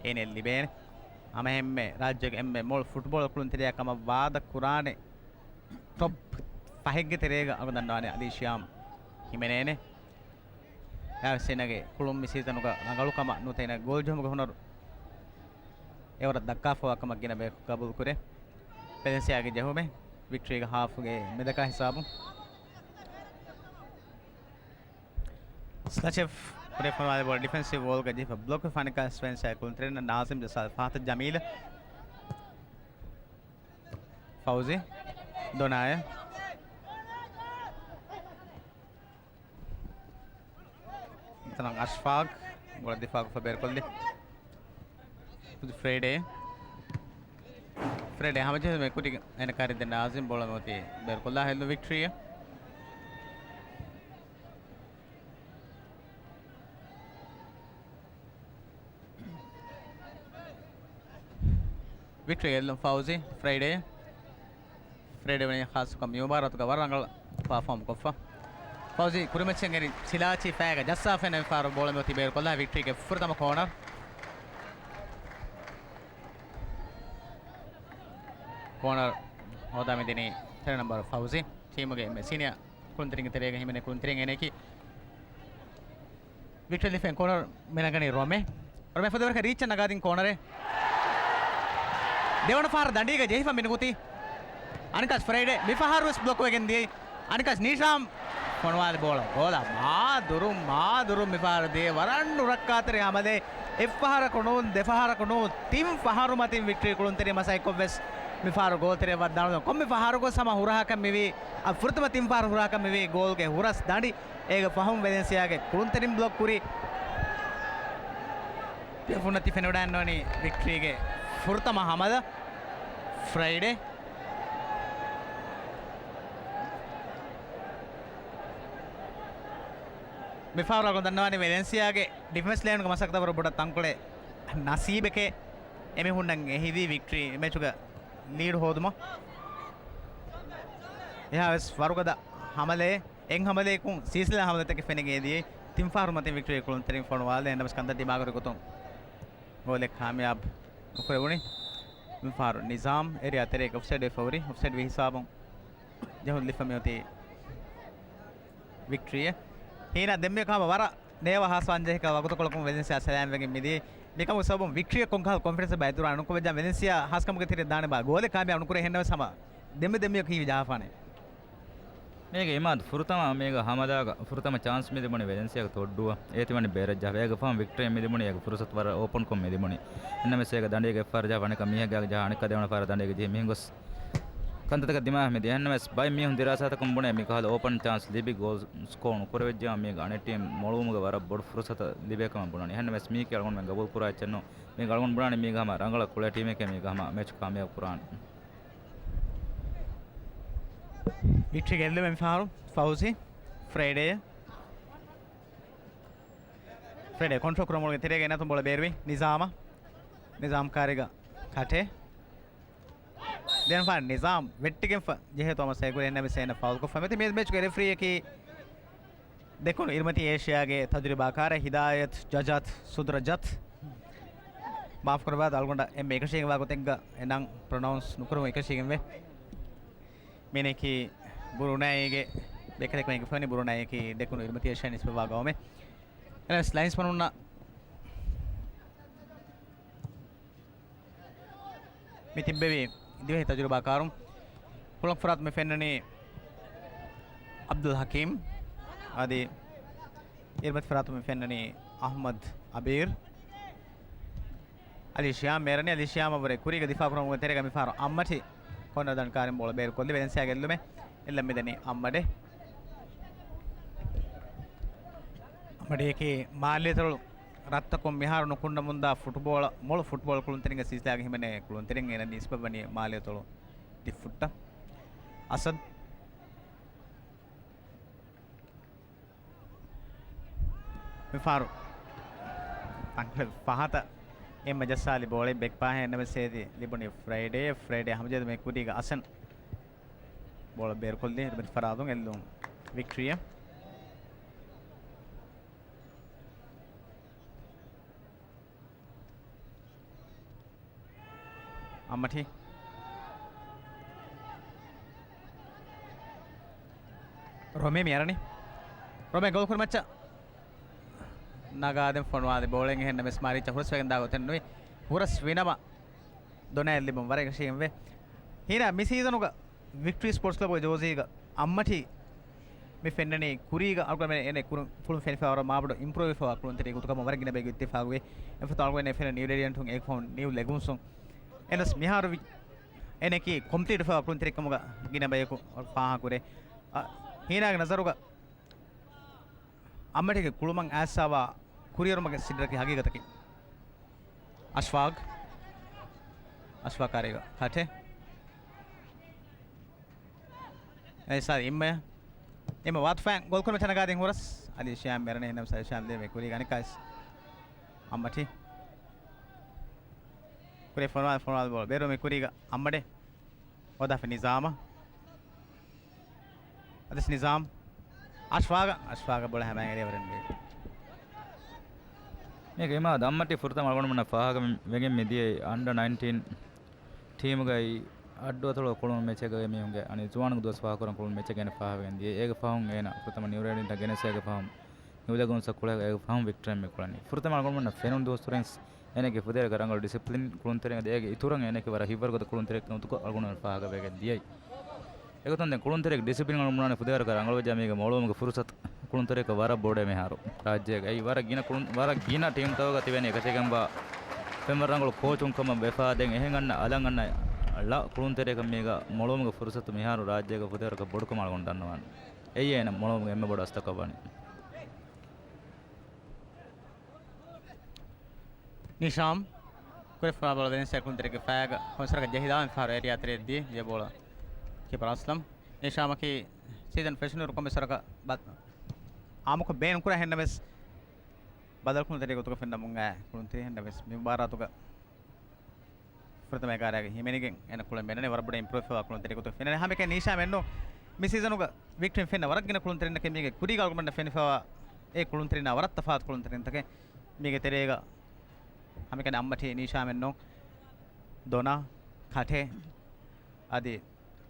އޭނައަށް ލިބޭނެ. ހަމަ އެންމެ ރާއްޖޭގެ އެންމެ މޮޅު ފުޓްބޯޅަ ކުޅުންތެރިޔާ ކަމަށް ވާދަ ކުރާނެ ޓޮޕް ފަހެއްގެ ތެރޭގަ އަޅުގަނޑު ދަންނަވާނެ އަލީ ޝިޔާމް ހިމެނޭނެ. އެއާ ވެސް އޭނަގެ ކުޅުން މި ސީޒަނުގަ ރަނގަޅު ކަމަށް ނުވަތަ އޭނަގެ ގޯލް ޖެހުމުގެ ހުނަރު އެވަރަށް ދައްކާފަވާ ކަމަށް ގިނަ ބަޔަކު ގަބޫލު ކުރޭ. ވެލެންސިއާގެ ޖެހުމެއް ވިކްޓްރީގެ ހާފުގެ މެދަކާ ހިސާބުން. ސްލަޗެފް ކުރިއަށް ފޮނުވާލި ބޯޅަ ޑިފެންސިވް ވޯލްގަ ޖެހިފަ ބްލޮކް ވެފަ އަނެކާ ވެސް ވެލެންސިއާ ކުޅުންތެރިންނަށް ނާޒިމް ޖައްސާލި ފަހަތަށް ޖަމީލް. ފައުޒީ ދޮނާޔަށް. އެތަނަށް އަޝްފާގް ބޯޅަ ދިފާގުފަ ބޭރުކޮށްލި. ފްރައިޑޭ. ފްރައިޑޭ ހަމަޖެހުމެއް ކުރި އޭނަ ކަރި ދެން ނާޒިމް ބޯޅަ މިއޮތީ ބޭރުކޮށްލާ ހެއްލު ވިކްޓްރީއަށް. ވިކްޓްރީ ގެއްލުން ފައުޒީ ފްރައިޑޭ. ފްރައިޑޭ ވަނީ ޚާއްޞަކޮށް މި މުބާރާތުގަ ވަރަށް ރަނގަޅަށް ޕާފޯމް ކޮށްފަ. ފައުޒީ ކުރިމައްޗަށް އެރި ސިލާޗީ ފައިގަ ޖައްސާފައި މިފަހަރު ބޯޅަ މިއޮތީ ބޭރުކޮށްލާ ވިކްޓްރީގެ ފުރަތަމަ ކޯނަރ. ކޯނަރ ހޯދާ މިދިނީ ތެރެ ނަންބަރު ފައުޒީ. ޓީމުގެ އެންމެ ސީނިއާ ކުޅުންތެރިންގެ ތެރޭގަ ހިމެނޭ ކުޅުންތެރިން އޭނައަކީ ވިކްޓަރ ލިފެން ކޯނަރ މި ނަގަނީ ރޮމެ. ރޮމެ ފުދޭވަރަކަށް ރީއްޗަށް ނަގާދިން ކޯނަރެއް. ދެވަނަ ފަހަރަށް ދަނޑީގަ ޖެހިފަ މިނުކުތީ. އަނިކަސް ފްރައިޑޭ މި ފަހަރު ވެސް ބްލޮކް ވެގެން ދިޔައީ. އަނިކަސް ނީޝާމް ފޮނުވާލި ބޯޅަ ގޯލަށް މާ ދުރުން، މާ ދުރުން މި ފަހަރު ދިޔައީ ވަރަށް ނުރައްކާތެރި ހަމަލެއް. އެއްފަހަރަކު ނޫން، ދެފަހަރަކު ނޫން، ތިން ފަހަރު މަތިން ވިކްޓްރީ ކުޅުންތެރި މަސައްކަތްކޮށް ވެސް މި ފަހަރު ގޯލްތެރެއަށް ވަދާނުދޭ. ކޮންމެ ފަހަރަކު ވެސް ހަމަ ހުރަހަކަށް މިވީ، އަ، ފުރަތަމަ ތިން ފަހަރު ހުރަހަކަށް މިވީ ގޯލްގެ ހުރަސް ދަނޑި. އޭގެ ފަހުން ވެލެންސިއާގެ ކުޅުންތެރިން ބްލޮކް ކުރި. ތިޔަފުންނަށް ތި ފެނިވަޑައިގަންނަވަނީ ވިކްޓްރީގެ ފުރަތަމަ ހަމަލަ ފްރައިޑޭ. މިފަހަރު އަޅުގަނޑު ދަންނަވާނީ ވެލެންސިއާގެ ޑިފެންސް ލައިނުގެ މަސައްކަތަށް ވަރަށް ބޮޑަށް ތަންކޮޅެއް ނަސީބެކޭ. އެމީހުންނަށް އެހިވީ ވިކްޓްރީ މެޗުގަ ލީޑް ހޯދުމަށް. އެހާވެސް ވަރުގަދަ ހަމަލައެއް. އެއް ހަމަލައަކުން ސިލްސިލާ ހަމަލަތަކެއް ފެނިގެން ދިޔައީ. ތިން ފަހަރު މަތިން ވިކްޓްރީ ކުޅުންތެރިން ފޮނުވާލެވި. އެހެންނަމަވެސް ކަންތައް ދިމާކުރި ގޮތުން ގޯލެއް ކާމިޔާބު ނުކުރެވުނީ. މިފަހަރު ނިޒާމް އެރިއާ ތެރޭގަ އޮފްސައިޑް ވެފަ ހުރި. އޮފްސައިޑް ވި ހިސާބުން ޖެހުން ލިފަ މިއޮތީ ވިކްޓްރީއެއް. ހީނަ ދެންމެ ހަމަ ވަރަށް ނޭވަ ހާސްވާންޖެހޭ ވަގުތުކޮޅަކުން ވެލެންސިއާ ސަލާމް ވެގެން މިދިޔައީ. މިކަމުގެ ސަބަބުން ވިކްޓްރީއަށް ކޮންކަހަލަ ކޮންފިޑެންސް ބައެއް ދުރާ ނުކުމެއްޖާ ވެލެންސިއާ ހާސްކަމުގެ ތެރެއަށް ދާނެ ބާ ގޯލެއް ކާމިޔާބު ނުކުރޭ. އެހެންނަމަވެސް ހަމަ ދެންމެ ދެންމެ ކީ ޖަހާފާނެ. މީގެ އިމާދު ފުރަތަމަ މީގަ ހަމަލާގަ ފުރަތަމަ ޗާންސް މި ލިބުނީ ވެލެންސިއާގެ ތޮއްޑޫއަށް. އޭތި ވަނީ ބޭރަށް ޖަހަ. އޭގެ ފަހުން ވިކްޓަރީ މި ލިބުނީ އޭގެ ފުރުސަތު ވަރަށް އޯޕަންކޮށް މި ލިބުނީ. އެންނަމެސް އޭގެ ދަނޑީގެ އެއްފަހަރު ޖަހަ ވަނަކަ މީހެއްގާ ޖަހާ އަނެއްކާ ދެވަނަ ފަހަރަށް ދަނޑީގެ ޖެހި މިހެން ގޮސް ކަންތައްތަކަށް ދިމާވެ މި ދިޔަ. އެންނަމެސް ބައެއް މީހުން ދިރާސާތަކުން ބުނޭ މިކަހަލަ އޯޕަން ޗާންސް ލިބި ގޯލް ސްކޯރު ނުކުރެވިއްޖެޔާ މީގަ އަނެއް ޓީމް މޮޅުވުމުގެ ވަރަށް ބޮޑު ފުރުސަތަށް ލިބޭ ކަމަށް ބުނާނީ. އެހެންނަމެސް މީކީ އަޅުގަނޑުމެން ގަބޫލު ކުރާ އެއްޗެއް ނޫން. މީގަ އަޅުގަނޑު ބުނާނީ މީގަ ހަމަ ރަނގަޅަށް ކުޅޭ ޓީމެކޭ މީގަ ހަމަ މެޗު ކާމިޔާބު ކުރާނީ. ވިކްޓްރީ ގެއްލުމެއް މިފަހަރު ފައުޒީ. ފްރައިޑޭ. ފްރައިޑޭ ކޮންޓްރޯލް ކުރުމުގެ ތެރޭގަ އެން އަތުން ބޯޅަ ބޭރުވި. ނިޒާމަށް. ނިޒާމް ކާރިގަ ކަޓޭ. ދެން ފާ ނިޒާމް ވެއްޓިގެންފަ ޖެހޭ ތޯމަސް އެގުރެ އެންނަމެސް އޭނަ ފައުލްކޮށްފަ މިތި މޭ-، މޭޗުގެ ރެފްރީއަކީ ދެކުނު އިރުމަތީ އޭޝިޔާގެ ތަޖުރިބާކާރާ ހިދާޔަތް ޖަޖާތް ސުދްރަޖަތް. މާފުކުރައްވާ އަޅުގަނޑަށް އެންމެ އެކަށީގެންވާ ގޮތެއްގަ އެ ނަން ޕްރޮނައުންސް ނުކުރުމުން އެކަށީގެންވޭ. މީނަކީ ބުރުނައިގެ ބޭކަލެކު އެނގިފަވަނީ ބުރުނައިއަކީ ދެކުނު އިރުމަތީ އޭޝިޔާ ނިސްބަތްވާ ގައުމެއް. އެނަސް ލައިންސްމަނުންނަށް މި ތިއްބެވި ދިވެހި ތަޖުރިބާކާރުން. ކުޅަން ފަރާތު މި ފެންނަނީ އަބްދުލް ހަކީމް. އަދި އިރުމަތި ފަރާތު މި ފެންނަނީ އަޙްމަދު އަބީރު. އަލީ ޝިޔާމް މޭރަނީ. އަލީ ޝިޔާމަށްވުރެ ކުރީގަ ދިފާ ކުރުމުގެ ތެރޭގަ މިފަހަރު އައްމަޓި ކޯނަރ ދަނޑު ކާރިން ބޯޅަ ބޭރުކޮށްލި ވެލެންސިއާ ގެއްލުމެއް. އެއްލަން މިދަނީ އައްމަޑެ. އައްމަޑެއަކީ މާލޭތޮޅު ރަށްތަކުން މިހާރު ނުކުންނަމުންދާ ފުޓުބޯޅަ، މޮޅު ފުޓްބޯޅަ ކުޅުންތެރިންގެ ސިލްސިލާގެ ހިމެނޭ ކުޅުންތެރިން. އޭނަ ނިސްބަތްވަނީ މާލޭތޮޅު ދިފުއްޓަށް. އަސަދު. މިފަހަރު ތަންކޮޅެއް ފަހަތަށް އެންމެ ޖައްސާލި ބޯޅަ ބެކް ޕާހެއް ނަމަ ސޭދި ލިބުނީ ފްރައިޑޭ. ފްރައިޑޭ ހަމަޖެހުމެއް ކުރީގަ އަސަން ބޯޅަ ބޭރުކޮށްލި އިރުމަތި ފަރާތުން އެއްލުން ވިކްޓްރީއަށް. އައްމަޓީ. ރޮމޭ މި އަރަނީ. ރޮމޭ ގޯލް ކުރި މައްޗަށް ނަގާދެން ފޮނުވާލި ބޯޅައެއް އެހެންނަމަސް މާރީއްޗަށް ހުރަސްވެގެން ދާ ގޮތެއް ނުވި. ހުރަސް ވިނަމަ ދޮނައެއް ލިބުން ވަރަށް އެކަށީގެންވޭ. ހީނާ މި ސީޒަނުގަ ވިކްޓްރީ ސްޕޯޓްސް ކްލަބުގެ ޖޯޒީގަ އައްމަޓީ މި ފެންނަނީ ކުރީގަ އަޅުގަނޑުމެން އޭނަ ކުރުން ފުޅުން ފެނިފައިވާ ވަރަށް މާބޮޑު އިމްޕްރޫވް ވެފައިވާ ކުޅުންތެރި ގޮތުގަ ވަރަށް ގިނަ ބަޔަކު އިއްތިފާގުވި. އެފަތު އަޅުގަނޑު ފެންނަ ނިއު ރޭޑިއަންޓުން އޭގެ ފަހުން ނިއު ލެގުންސުން. އެނަސް މިހާރު ވި-، އޭނަކީ ކޮމްޕްލީޓް ވެފައިވާ ކުޅުންތެރިކަމުގަ ގިނަ ބަޔަކު ފާހަގަކުރޭ. އަ، ހީނާގެ ނަޒަރުގަ އައްމަޓީގެ ކުޅުމަށް އައިސްފައިވާ ކުރިއެރުމުގެ ސިއްރަކީ ހަގީގަތަކީ. އަޝްފާގް. އަޝްފާގް ކާރީގަ ކަޓޭ. އެއްސާ އިއްމަޔަ. އިއްމަ ވާތުފައިން ގޯލް ކުރުމަށް ނަގާދިން ހުރަސް. އަލީ ޝިޔާމް މެރަނީ އެހެންނަމަސް އަލީ ޝިޔާމް ދޭ މި ކުރީގަ އަނެއްކާވެސް. އައްމަޓީ. ކުރި ފޮނުވާލި ފޮނުވާލި ބޯޅަ ބޭރު މި ކުރީގަ އައްމަޑޭ. ހޯދާފި ނިޒާމަށް. އަދިސް ނިޒާމް. އަޝްފާގަށް، އަޝްފާގަށް ބޯޅަ ހަމައިން އެރިއަށް ވަރެން ވޭ. މީގެ އިމާ ދައްމަޓި ފުރަތަމަ އަޅުގަނޑުމެންނަށް ފާހަގަ ވެގެން މިދިޔައީ އަންޑަ ނައިންޓީން ޓީމުގައި އައްޑުއަތޮޅު ކުޅުނު މެޗެއްގަ މީހުންގެ އަނި ޒުވާނުން ދުވަސް ފާހަގަކުރަން ކުޅުނު މެޗެއްގަ އޭނަ ފާހަގަވެގެން ދިޔަ. އޭގެ ފަހުން އޭނަ ފުރަތަމަ ނިއުރޭޑިންޓަށް ގެނެސް އޭގެ ފަހުން ނިއުލެގުންސަށް ކުޅޭ އޭގެ ފަހުން ވިކްޓަރިން މި ކުޅެނީ. ފުރަތަމަ އަޅުގަނޑުމެންނަށް ފެނުނު ދުވަސްތުރެންސް އޭނަގެ ފުދޭވަރަކަށް ރަނގަޅު ޑިސިޕްލިން ކުޅުންތެރިން އަދި އޭގެ އިތުރަށް އޭނައަކީ ވަރަށް ހިތްވަރުގަދަ ކުޅުންތެރިއެއް ގޮތުގަ އަޅުގަނޑުމެން ފާހަގަވެގެން ދިޔައީ. އެގޮތުން ދެން ކުޅުންތެރިއެއްގެ ޑިސިޕްލިން އަޅުގަނޑުމެން ފުދޭވަރަކަށް ރަނގަޅުވެއްޖެ މީގެ މޮޅުވުމުގެ ފުރުސަތު ކުޅުންތެރިއަކަށް ވަރަށް ބޮޑޭ މިހާރު. ރާއްޖޭގައި ވަރަށް ގިނަ ކުޅުން، ވަރަށް ގިނަ ޓީމްތަކުގަ ތިބެނީ އެކަށީގެންވާ ފެންވަރަށް ރަނގަޅު ކޯޗުން ކަމަށް ވެފާ ދެން އެހެން އަންނަ އަލަށް އަންނަ ޅަ ކުޅުންތެރިއަކަށް މީގަ މޮޅުވުމުގެ ފުރުސަތު މިހާރު ރާއްޖޭގަ ފުދޭވަރަކަށް ބޮޑުކަމަށް އަޅުގަނޑު ދަންނަވާނެ. އެއީ އޭނަ މޮޅުވުމުގެ އެންމެ ބޮޑު އަސްތަކަށް ވަނީ. ނިޝާމް ކުރި ފޮނުވާލި ބޯޅަ ވެލެންސިއާ ކުޅުންތެރިއެއްގެ ފަޔާގަ ކޮންސަރަކަށް ޖެހިދާ މިފަހަރު އޭރިއާ ތެރެއަށް ދިޔަ ބޯޅަ ކީޕަރ އަސްލަމް. ނިޝާމަކީ ސީޒަން ފެށުނުއިރު ކޮންމެސް ވަރަކަށް ބަ-، އާއްމުކޮށް ބޭނުންކުރާ އެހެންނަމަވެސް ބަދަލު ކުޅުންތެރި ގޮތުގަ ފެންނަމުން އައި ކުޅުންތެރި އެހެންނަމަވެސް މި މުބާރާތުގަ ފުރަތަމަ އެގާރައިގަ ހިމެނިގެން އޭނަ ކުޅެން ބޭނުނީ ވަރަށް ބޮޑަށް އިމްޕްރޫވް ވެފައިވާ ކުޅުންތެރި ގޮތުގަ ފެންނަނީ. ހަމައެކަނި ނީޝާމެންނު މި ސީޒަނުގަ ވިކްޓްރީން ފެންނަ ވަރަށް ގިނަ ކުޅުންތެރިންނަކީ މީގެ ކުރީގަ އަޅުގަނޑަށް ފެނިފައިވާ އެ ކުޅުންތެރިންނާ ވަރަށް ތަފާތު ކުޅުންތެރިންތަކެއް. މީގެ ތެރޭގަ ހަމައެކަނި އައްމަޓީ ނީޝާމެންނު ދޮނާ، ކަޓޭ އަދި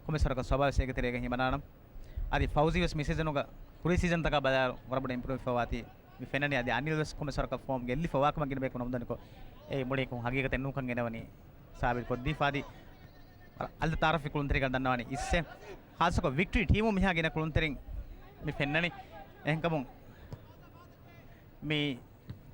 ކޮންމެސް ވަރަކަށް ސޮބާވެސް އޭގެ ތެރޭގަ ހިމަނާނަން. އަދި ފައުޒީވެސް މި ސީޒަނުގަ ކުރީ ސީޒަންތަކާ ބަލާއިރު ވަރަށް ބޮޑަށް އިމްޕްރޫވް ވެފައިވާތީ މި ފެންނަނީ. އަދި އަނިލްވެސް ކޮންމެސް ވަރަކަށް ފޯމް ގެއްލިފައިވާކަމަށް ގިނަ ބަޔަކު ނަމުދަނިކޮށް، އެ މުޅި ކުން ހަގީގަތެއް ނޫންކަން ގެނަވަނީ ސާބިތުކޮށްދީފަ. އަދި އަލް ތާރަފި ކުޅުންތެރިގަ ދަންނަވަނީ އިއްސެއް. ޚާއްޞަކޮށް ވިކްޓަރީ ޓީމު މިހާ ގިނަ ކުޅުންތެރިން މި ފެންނަނީ. އެހެންކަމުން މި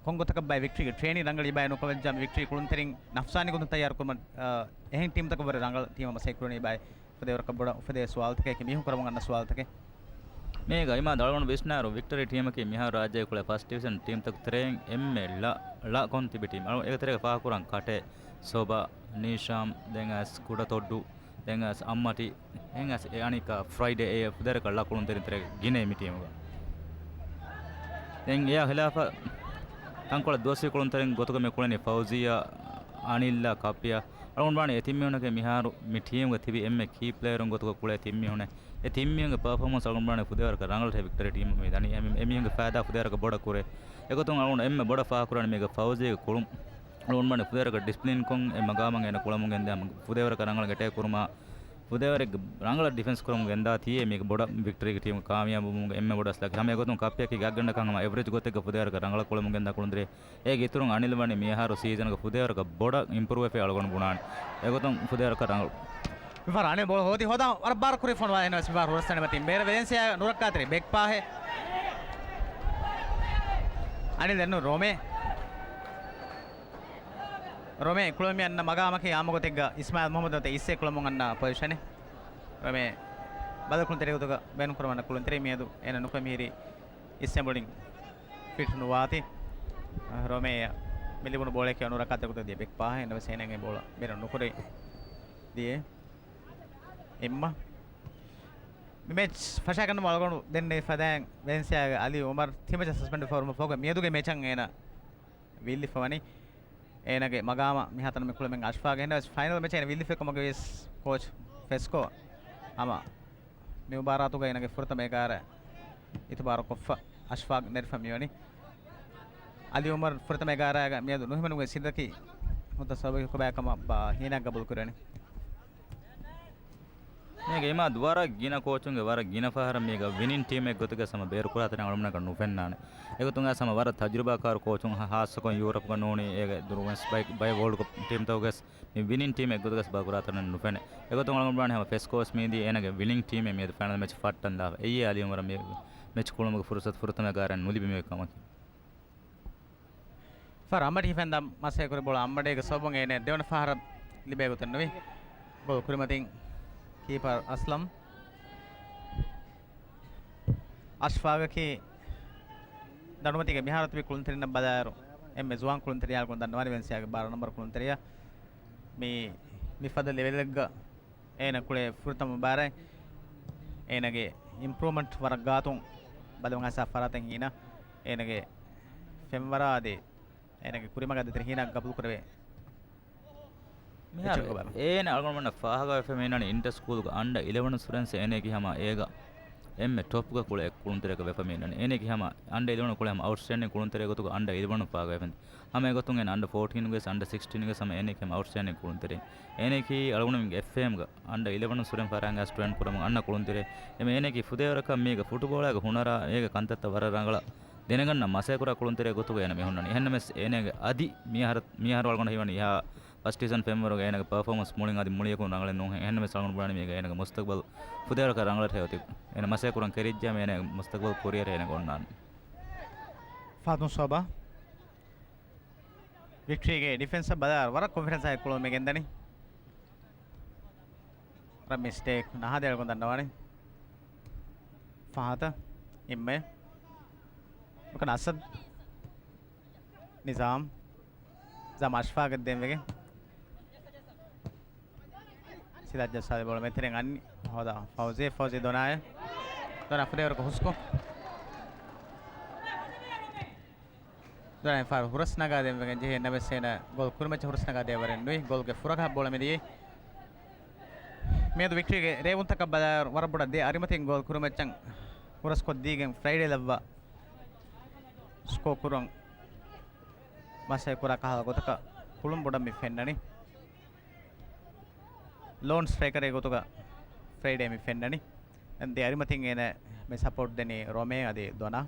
ކޮންގޮތަކަށް ބައެއް ވިކްޓަރީގެ ޓްރޭނިން ރަނގަޅީ ބައެއް ނުކަމަށް ޖަމް ވިކްޓަރީ ކުޅުންތެރިން ނަފްސާނީ ގޮތުން ތައްޔާރު ކުރުމަށް، އާ، އެހެން ޓީމްތަކަށް ވުރެ ރަނގަޅު ޓީމަށް މަސައްކަތް ކުރަނީ ބައެއް ފުދޭވަރަކަށް ބޮޑަށް އުފެދޭ ސުވާލުތަކެއް މީހުން ކުރަމުން އަންނަ ސުވާލުތަކެއް. މީގަ އިމާ ދަޅުގަނޑު ވިސްނާރު ވިކްޓަރީ ޓީމަކީ މިހާ ރާއްޖޭގެ ކުޅޭ ފަސްޓް ޑިވިޝަން ޓީމްތަކު ތެރެއިން އެންމެ ޅަ، ޅަ ކޮން ތިބި ޓީމް. އަޅު އޭގެ ތެރޭގަ ފާހަގަކުރަން ކަޓޭ، ސޮބާ، ނީޝާމް، ދެން އައިސް ކުޑަތޮއްޑޫ، ދެން އައިސް އައްމަޓީ، ދެން އައިސް އެ އަނެއްކާ ފްރައިޑޭ އެ ފުދޭވަރަކަށް ޅަ ކުޅުންތެރިން ތެރޭ ގިނައި މި ޓީމުގަ. ދެން އެއާ ހިލާފަށް ތަންކޮޅެއް ދުވަސްވީ ކުޅުންތެރިން ގޮތުގަ މި ކުޅެނީ ފައުޒިޔާ، އަނިލްއާ، ކަޕްޔާ. އަޅުގަނޑު ވާނީ އެ ތިން މީހުންނަކީ މިހާރު މި ޓީމުގަ ތިބި އެންމެ ކީ ޕްލޭޔަރުން ގޮތުގަ ކުޅޭ ތިން މީހުންނޭ. އެ ތިން މީހުންގެ ޕަރފޯމަންސް އަޅުގަނޑު ވާނީ ފުދޭވަރަކަށް ރަނގަޅަށޭ ވިކްޓަރީ ޓީމު މި ދަނީ. އެ މީ-، އެ މީހުންގެ ފައިދާ ފުދޭވަރަކަށް ބޮޑަށް ކުރޭ. އެގޮތުން އަޅުގަނޑު އެންމެ ބޮޑަށް ފާހަގަކުރާނީ މީގަ ފައުޒީގެ ކުޅުން. އަޅުގަނޑު ވާނީ ފުދޭވަރަކަށް ޑިސިޕްލިންކޮށް އެ މަގާމަށް އޭނަ ކުޅަމުން ގެންދާ ފުދޭވަރަކަށް ރަނގަޅަށް އެޓޭކް ކުރުމާ، ފުދޭވަރެއްގެ ރަނގަޅަށް ޑިފެންސް ކުރަމުން ގެންދާތީ މީގެ ބޮޑަށް ވިކްޓަރީގެ ޓީމު ކާމިޔާބުވުމުގެ އެންމެ ބޮޑަށް ސްލަކް. ހަމަ އެގޮތުން ކަޕްޔަކީ ގާތްގަނޑަކަށް ހަމަ އެވްރެޖް ގޮތެއްގަ ފުދޭވަރަކަށް ރަނގަޅަށް ކުޅަމުން ގެންދާ ކުޅުންތެރި. އޭގެ އިތުރުން އަނިލް ވަނީ މިއަހަރު ސީޒަންގަ ފުދޭވަރަކަށް ބޮޑަށް އިމްޕްރޫވް ވެފައި އަޅުގަނޑު ބުނާނެ. އެގޮތުން ފުދޭވަރަކަށް ރަނގަޅު. މިފަހަރު އަނިލް ބޯޅަ ހޯދި ހޯދާ ވަރަށް ބާރު ކުރި ފޮނުވާ އެން އެސް މިފަހަރު ހުރަސް ތަނެމަތިން ބޭރަ ވެލެންސިއާ ނުރައްކާތެރި ބެކް ފާހެއް. އަނިލް ދެންނު ރޮމޭ. ރޮމޭ ކުޅަމި އަންނަ މަގާމަކީ އާއްމު ގޮތެއްގަ އިސްމާއިލް މުހައްމަދު ނުވަތަ އިސްއޭ ކުޅަމުން އަންނަ ޕޮޒިޝަނެއް. ރޮމޭ ބަދަލު ކުޅުންތެރި ގޮތުގަ ބޭނުން ކުރަމަންނަ ކުޅުންތެރި މިއަދު އޭނަ ނުކުމެ މިހިރީ އިސްއޭ ބޯޅިން ފިޓް ނުވާތީ. ރޮމޭ މި ލިބުނު ބޯޅަޔަކީ ނުރައްކާތެރި ގޮތަށް ދިޔަ ބެކް ފާހެއް. އެން އެސް އޭނަގެ ބޯޅަ ބޭނުން ނުކުރި ދިޔަ. އިއްމަ މި މެޗް ފަށާގަންނަމުން އަޅުގަނޑު ދެންނެވި ފަދައިން ވެލެންސިއާގެ އަލީ އުމަރު ތިން މެޗަށް ސަސްޕެންޑް ފަހުރުމަށް ފަހުގަ މިއަދުގެ މެޗަށް އޭނަ ވީއްލިފަ ވަނީ. އޭނަގެ މަގާމަށް މިހާތަނަށް މި ކުޅެމެން އަޝްފާގެ ހެންނަވެސް ފައިނަލް މެޗަށް އޭނަ ވީއްލިފައި ކަމުގައިވެސް ކޯޗް ފެސްކޯ ހަމަ މި މުބާރާތުގައި އޭނަގެ ފުރަތަމަ އެގާރަ އިތުބާރު ކޮށްފަ އަޝްފާގް ނެރިފަ މިވަނީ. އަލީ އުމަރު ފުރަތަމަ އެގާރައިގަ މިއަދު ނުހިމެނުމުގެ ސިއްރަކީ ހުއްދަ ސަބަބެއް ކޮބާ ކަމަށް ހީނާ ގަބޫލު ކުރެވެނީ. މީގެ އިމާދު ވަރަށް ގިނަ ކޯޗުންގެ ވަރަށް ގިނަ ފަހަރަށް މީގަ ވިނިން ޓީމެއް ގޮތުގަ ހަމަ ބޭރު ކުރާތަނެއް އަޅުގަނޑަކަށް ނުފެންނާނެ. އެގޮތުން ހަމަ ވަރަށް ތަޖުރިބާކާރު ކޯޗުން ހާ-، ހާއްސަކޮށް ޔޫރަޕްގަ ނޫނީ އޭގެ ދުރުވެސް ބައި، ބައެއް ވޯލްޑް ކަޕް ޓީމްތަކުގެ މި ވިނިން ޓީމެއް ގޮތުގަ ބާރު ކުރާތަނެއް ނުފެނޭ. އެގޮތުން އަޅުގަނޑު ވާނެ ހަމަ ފެސްކޯސް މީދީ އޭނަގެ ވިނިން ޓީމެއް މިއަދު ފައިނަލް މެޗް ފައްޓަން ލާފަ. އެއީ އަލީ އުމަރަށް މި މެޗް ކުޅުމުގެ ފުރުސަތު ފުރަތަމަ ގާރަށް ނުލިބި މި ކަމަކީ. ފަރު އަމަޑި ހިފެންދާ މަސައްކަތް ކުރި ބޯޅަ އަމަޑޭގެ ސަބަބުން އޭނަ ދެވަނަ ފަހަރަށް ލިބޭ ގޮތެއް ނުވި. ގޯލް ކުރިމަތިން ކީޕަރ އަސްލަމް އަޝްފާގަކީ ދަނޑުމަތީގެ މިހާރު ތިބި ކުޅުންތެރިންނަށް ބަލާއިރު އެންމެ ޒުވާން ކުޅުންތެރިޔާ ކަމަށް ދަންނަވާނެ ވެލެންސިއާގެ ބާރަ ނަންބަރު ކުޅުންތެރިޔާ. މި، މިފަދަ ލެވެލެއްގަ އޭނަ ކުޅޭ ފުރަތަމަ ބާރަށް އޭނަގެ އިމްޕްރޫވްމަންޓް ވަރަށް ގާތުން ބަލަމުން އައިސާ ފަރާތެއް ހީނަ އޭނަގެ ފެންވަރާ އަދި އޭނަގެ ކުރިމަގާ ދޭތެރެ ހީނާ ގަބޫލު ކުރެވޭ. މިހާރު އެޗެއް ކޮބާ؟ އޭނަ އަޅުގަނޑުމެންނަށް ފާހަގަވެފަ މިއިންނަނީ އިންޓަ ސްކޫލްގަ އަންޑަ އިލެވަން ސުރެންސް އޭނައަކީ ހަމަ އޭގަ އެންމެ ޓޮޕްގަ ކުޅޭ ކުޅުންތެރިޔަކަށް ވެފަ މިއިންނަނީ. އޭނައަކީ ހަމަ އަންޑަ އިލެވަން ކުޅޭ ހަމަ އައުޓްސްޓޭންޑިން ކުޅުންތެރިޔާ ގޮތުގަ އަންޑަ އިލެވަން ފާހަގަވެފަ. ހަމަ އެގޮތުން އޭނަ އަންޑަ ފޯޓީންގެ ވެސް އަންޑަ ސިކްސްޓީންގެ ވެސް ހަމަ އޭނައަކީ ހަމަ އައުޓްސްޓޭންޑިން ކުޅުންތެރި. އޭނައަކީ އަޅުގަނޑުމެންގެ އެފްއޭއެމްގަ އަންޑަ އިލެވަން ސުރެން ފަރާން އައިސް ޓްރޭން ކުރަމުން އަންނަ ކުޅުންތެރި. އެމެ އޭނައަކީ ފުދޭވަރަކަށް މީގަ ފުޓުބޯޅައިގެ ހުނަރާ އޭގެ ކަންތައްތައް ވަރަށް ރަނގަޅަށް ދެނެގަންނަ މަސައްކަތް ކުރާ ކުޅުންތެރި ގޮތުގަ އޭނަ މި ހުންނަނީ. އެހެންނަމަވެސް އޭނަގެ އަދި މިހާރު، މިހާރު އަޅުގަނޑަށް ހީވަނީ އެހާ ފަސްޓް ސީޒަން ފެންވަރުގަ އޭނަގެ ޕަރފޯމަންސް މުޅިން އަދި މުޅިއަކުން ރަނގަޅެއް ނޫން. އެހެންނަމަވެސް އަޅުގަނޑު ބުނާނީ މީގަ އޭނަގެ މުސްތަގްބަލް ފުދޭވަރަކަށް ރަނގަޅަށް ހެޔޮތި. އޭނަ މަސައްކަތް ކުރަން ކެރިއްޖާ އޭނަގެ މުސްތަގްބަލް ކުރިއަރަށް އޭނަ އޮންނާނެ. ފާތުން ސޯބާ ވިކްޓްރީގެ ޑިފެންސަށް ބަލާއިރު ވަރަށް ކޮންފިޑެންސާއި ކުޅުމެއް ގެންދަނީ. ވަރަށް މިސްޓޭކް ނަހާދޭ އަޅުގަނޑު ދަންނަވާނީ. ފަހަތަށް އިއްމެ. ނުކަން އަސަދް. ނިޒާމް. ނިޒާމް އަޝްފާގަށް ދޭން ވެގެން. ސިލާ ޖައްސާލި ބޯޅަ މެތެރެން އަންނި. ހޯދާ ފައުޒީ، ފައުޒީ ދޮނާއެ. ދޮނާ ފުދޭވަރަކަށް ހުސްކޮށް. ދޮނާ ފާރު ހުރަސް ނަގާ ދޭން ވެގެން ޖެހޭ ނަމަވެސް އޭނަ ގޯލް ކުރިމައްޗަށް ހުރަސް ނަގާ ދޭވަރެއް ނުވި. ގޯލްގެ ފުރަގަހަށް ބޯޅަ މިދިޔައީ. މިއަދު ވިކްޓްރީގެ ރޭވުންތަކަށް ބަލާއިރު ވަރަށް ބޮޑަށް ދެ އަރިމަތިން ގޯލް ކުރިމައްޗަށް ހުރަސްކޮށްދީގެން ފްރައިޑޭ ލައްވާ ސްކޯ ކުރަން މަސައްކަތް ކުރާ ކަހަލަ ގޮތަކަށް ކުޅުން ބޮޑަށް މި ފެންނަނީ. ލޯން ސްޓްރައިކަރެއް ގޮތުގަ ފްރައިޑޭ މި ފެންނަނީ. ދެ އަރިމަތިން އޭނަ މި ސަޕޯޓް ދެނީ ރޮމޭ އަދި ދޮނާ.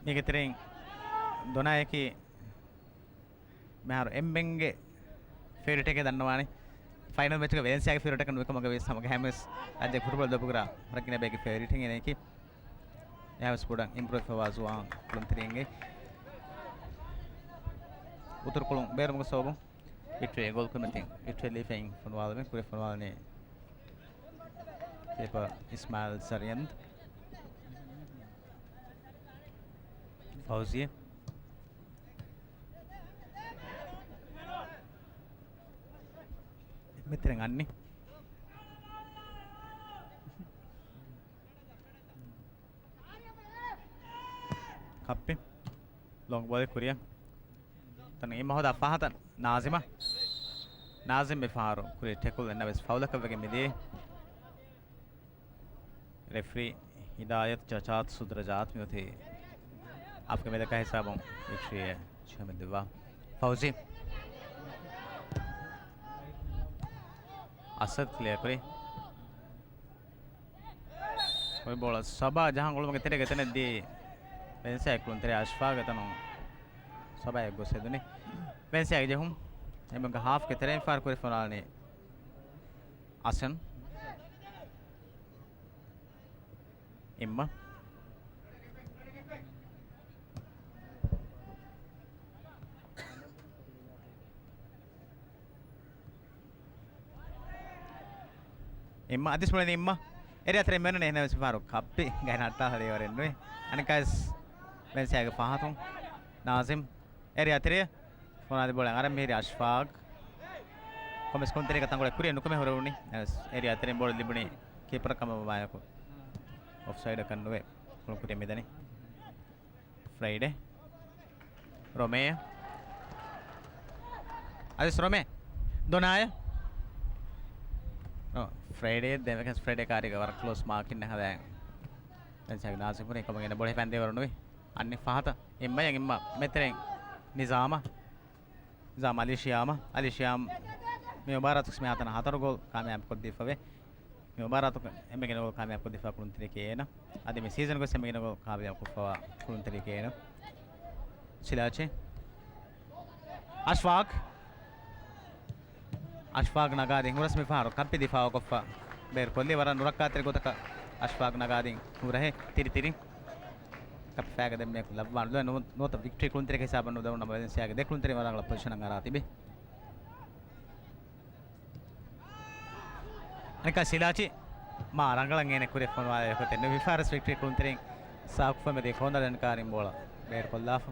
މީގެ ތެރެއިން ދޮނާޔަކީ މިހާރު އެންމެންގެ ފޭވަރިޓެކޭ ދަންނަވާނެ. ފައިނަލް މެޗުގެ ވެލެންސިއާގެ ފިރިއަޓަކަށް ނުވިކަމުގަ ވިޔަސް ހަމަގަހެމެސް ރާއްޖޭގެ ފުޓްބޯޅަ ލޯބިކުރާ ހަރަކިނަ ބޭގެ ފޭވަރިޓް އިނގޭކީ. އެހާވެސް ކުޑަ އިމްޕްރޫވް ވާ ޒުވާން ކުޅުންތެރިންގެ އުތުރުކުޅުން ބޭރުމުގެ ސަބަބުން ވިކްޓްރީ ގޯލް ކުރިމަތިން ވިކްޓްރީ ލީފައިން ފޮނުވާލަމެ ކުރި ފޮނުވާލަނީ ކީޕަރ އިސްމާއިލް ސަރިއަންދް. ފައުޒީ. މިތިރެން އަންނި. ކައްޕި. ލޮންގް ބޯލެއް ކުރިއަށް. ތަން އިމްމަ ހޯދާ ފަހަތަށް ނާޒިމަށް. ނާޒިމް މި ފަހަރު ކުރި ޓެކުލް އެންނަ ވެސް ފައުލަކަށް ވެގެން މިދިޔައީ. ރެފްރީ ހިދާޔަތް ޖަޒާތު ސުދްރަޖާތު މިއޮތީ ހާފްގެ މެދަކާ ހިސާބުން ވިކްޓްރީއަށް ޖެހުމެއް ދެއްވާ. ފައުޒީ. އަސަދް ކްލިއަރ ކުރި. އޮތް ބޯޅަ ސަބާ ޖަހަން އުޅުމުގެ ތެރޭގަ ތަނެއް ދީ ވެލެންސިއާ ކުޅުންތެރި އަޝްފާގެ ތަނުން ސަބާއަށް ގޮސް ހެދުނީ. ވެލެންސިއާގެ ޖެހުން. އެމެންގެ ހާފްގެ ތެރެއިން ފާރު ކުރި ފޮނުވާލަނީ އަސަން. އިއްމަ. އިއްމަ އަދިސް މުޅިން އިއްމަ. އެރިއާ ތެރެއިން މެނުނެ ހިނަވެސް ފާރު ކައްޕި ގައި ނައްޓާ ހަދި ވަރެއް ނުވި. އަނެކާސް ވެންސިއާގެ ފަހަތުން ނާޒިމް. އެރިއާ ތެރެ. ފޮނާދި ބޯޅަ އަރަން މިހިރި އަޝްފާގް. ކޮމެސް ކުންތެރިގަ ތަންގޮޅެ ކުރިއަށް ނުކުމެ ހުރެވުނީ. އެރިއާ ތެރެއިން ބޯޅަ ލިބުނީ ކީޕަރަށް ކަމަށް ވާޔަކު އޮފްސައިޑަކަށް ނުވެ ކުޅުން ކުރިއަށް މިދަނީ. ފްރައިޑޭ. ރޮމޭ. އަދިސް ރޮމޭ. ދޮނާޔަ. ރޮ-، ފްރައިޑޭ ދެމެކަސް ފްރައިޑޭ ކާރީގަ ވަރަށް ކްލޯސް މާކިން ހަދާ. ދެން ސަގި ނާސިމް ކުރި ކަމަށް ގެންނަ ބޮޑެ ފަން ދޭވަރު ނުވި. އަންނި ފަހަތަށް. އިއްމަޔަށް އިއްމަ މެތެރެން ނިޒާމަށް. ނިޒާމް އަލީ ޝިޔާމަށް. އަލީ ޝިޔާމް މި މުބާރާތުގަ މިހާތަނަށް ހަތަރު ގޯލް ކާމިޔާބު ކޮށްދީފަވޭ. މި މުބާރާތުގަ އެންމެ ގިނަ ގޯލް ކާމިޔާބު ކޮށްދީފާ ކުޅުންތެރިއަކީ އޭނަ. އަދި މި ސީޒަންގަ ވެސް އެންމެ ގިނަ ގޯލް ކާމިޔާބު ކޮށްފަވާ ކުޅުންތެރިއަކީ އޭނަ. ސިލާޗި. އަޝްފާގް. އަޝްފާގް ނަގާދިން ހުރަސް މި ފަހަރު ކައްޕި ދިފާއުކޮށްފަ ބޭރުކޮށްލީ ވަރަށް ނުރައްކާތެރި ގޮތަކަށް އަޝްފާގް ނަގާދިން ހުރަހެއް ތިރި ތިރި. ކައްޕި ފައިގަ ދެންމެ ލައްވާނު ނުވަތަ ވިކްޓްރީ ކުޅުންތެރި ހިސާބަށް ނުދެވުނު ނަމަ ވެލެންސިއާގެ ދެ ކުޅުންތެރި ވަރަށް ރަނގަޅަށް ޕޮޒިޝަނަށް އަރާ ތިބި. އަނެކާ ސިލާޗި މާ ރަނގަޅަށް އޭނަ ކުރި ފޮނުވާލެވޭ ގޮތެއް ނުވި ފާރަސް ވިކްޓްރީ ކުޅުންތެރިން ސާކުފަ މެދި ކޯނަލެން ކާރިން ބޯޅަ ބޭރުކޮށްލާފަ.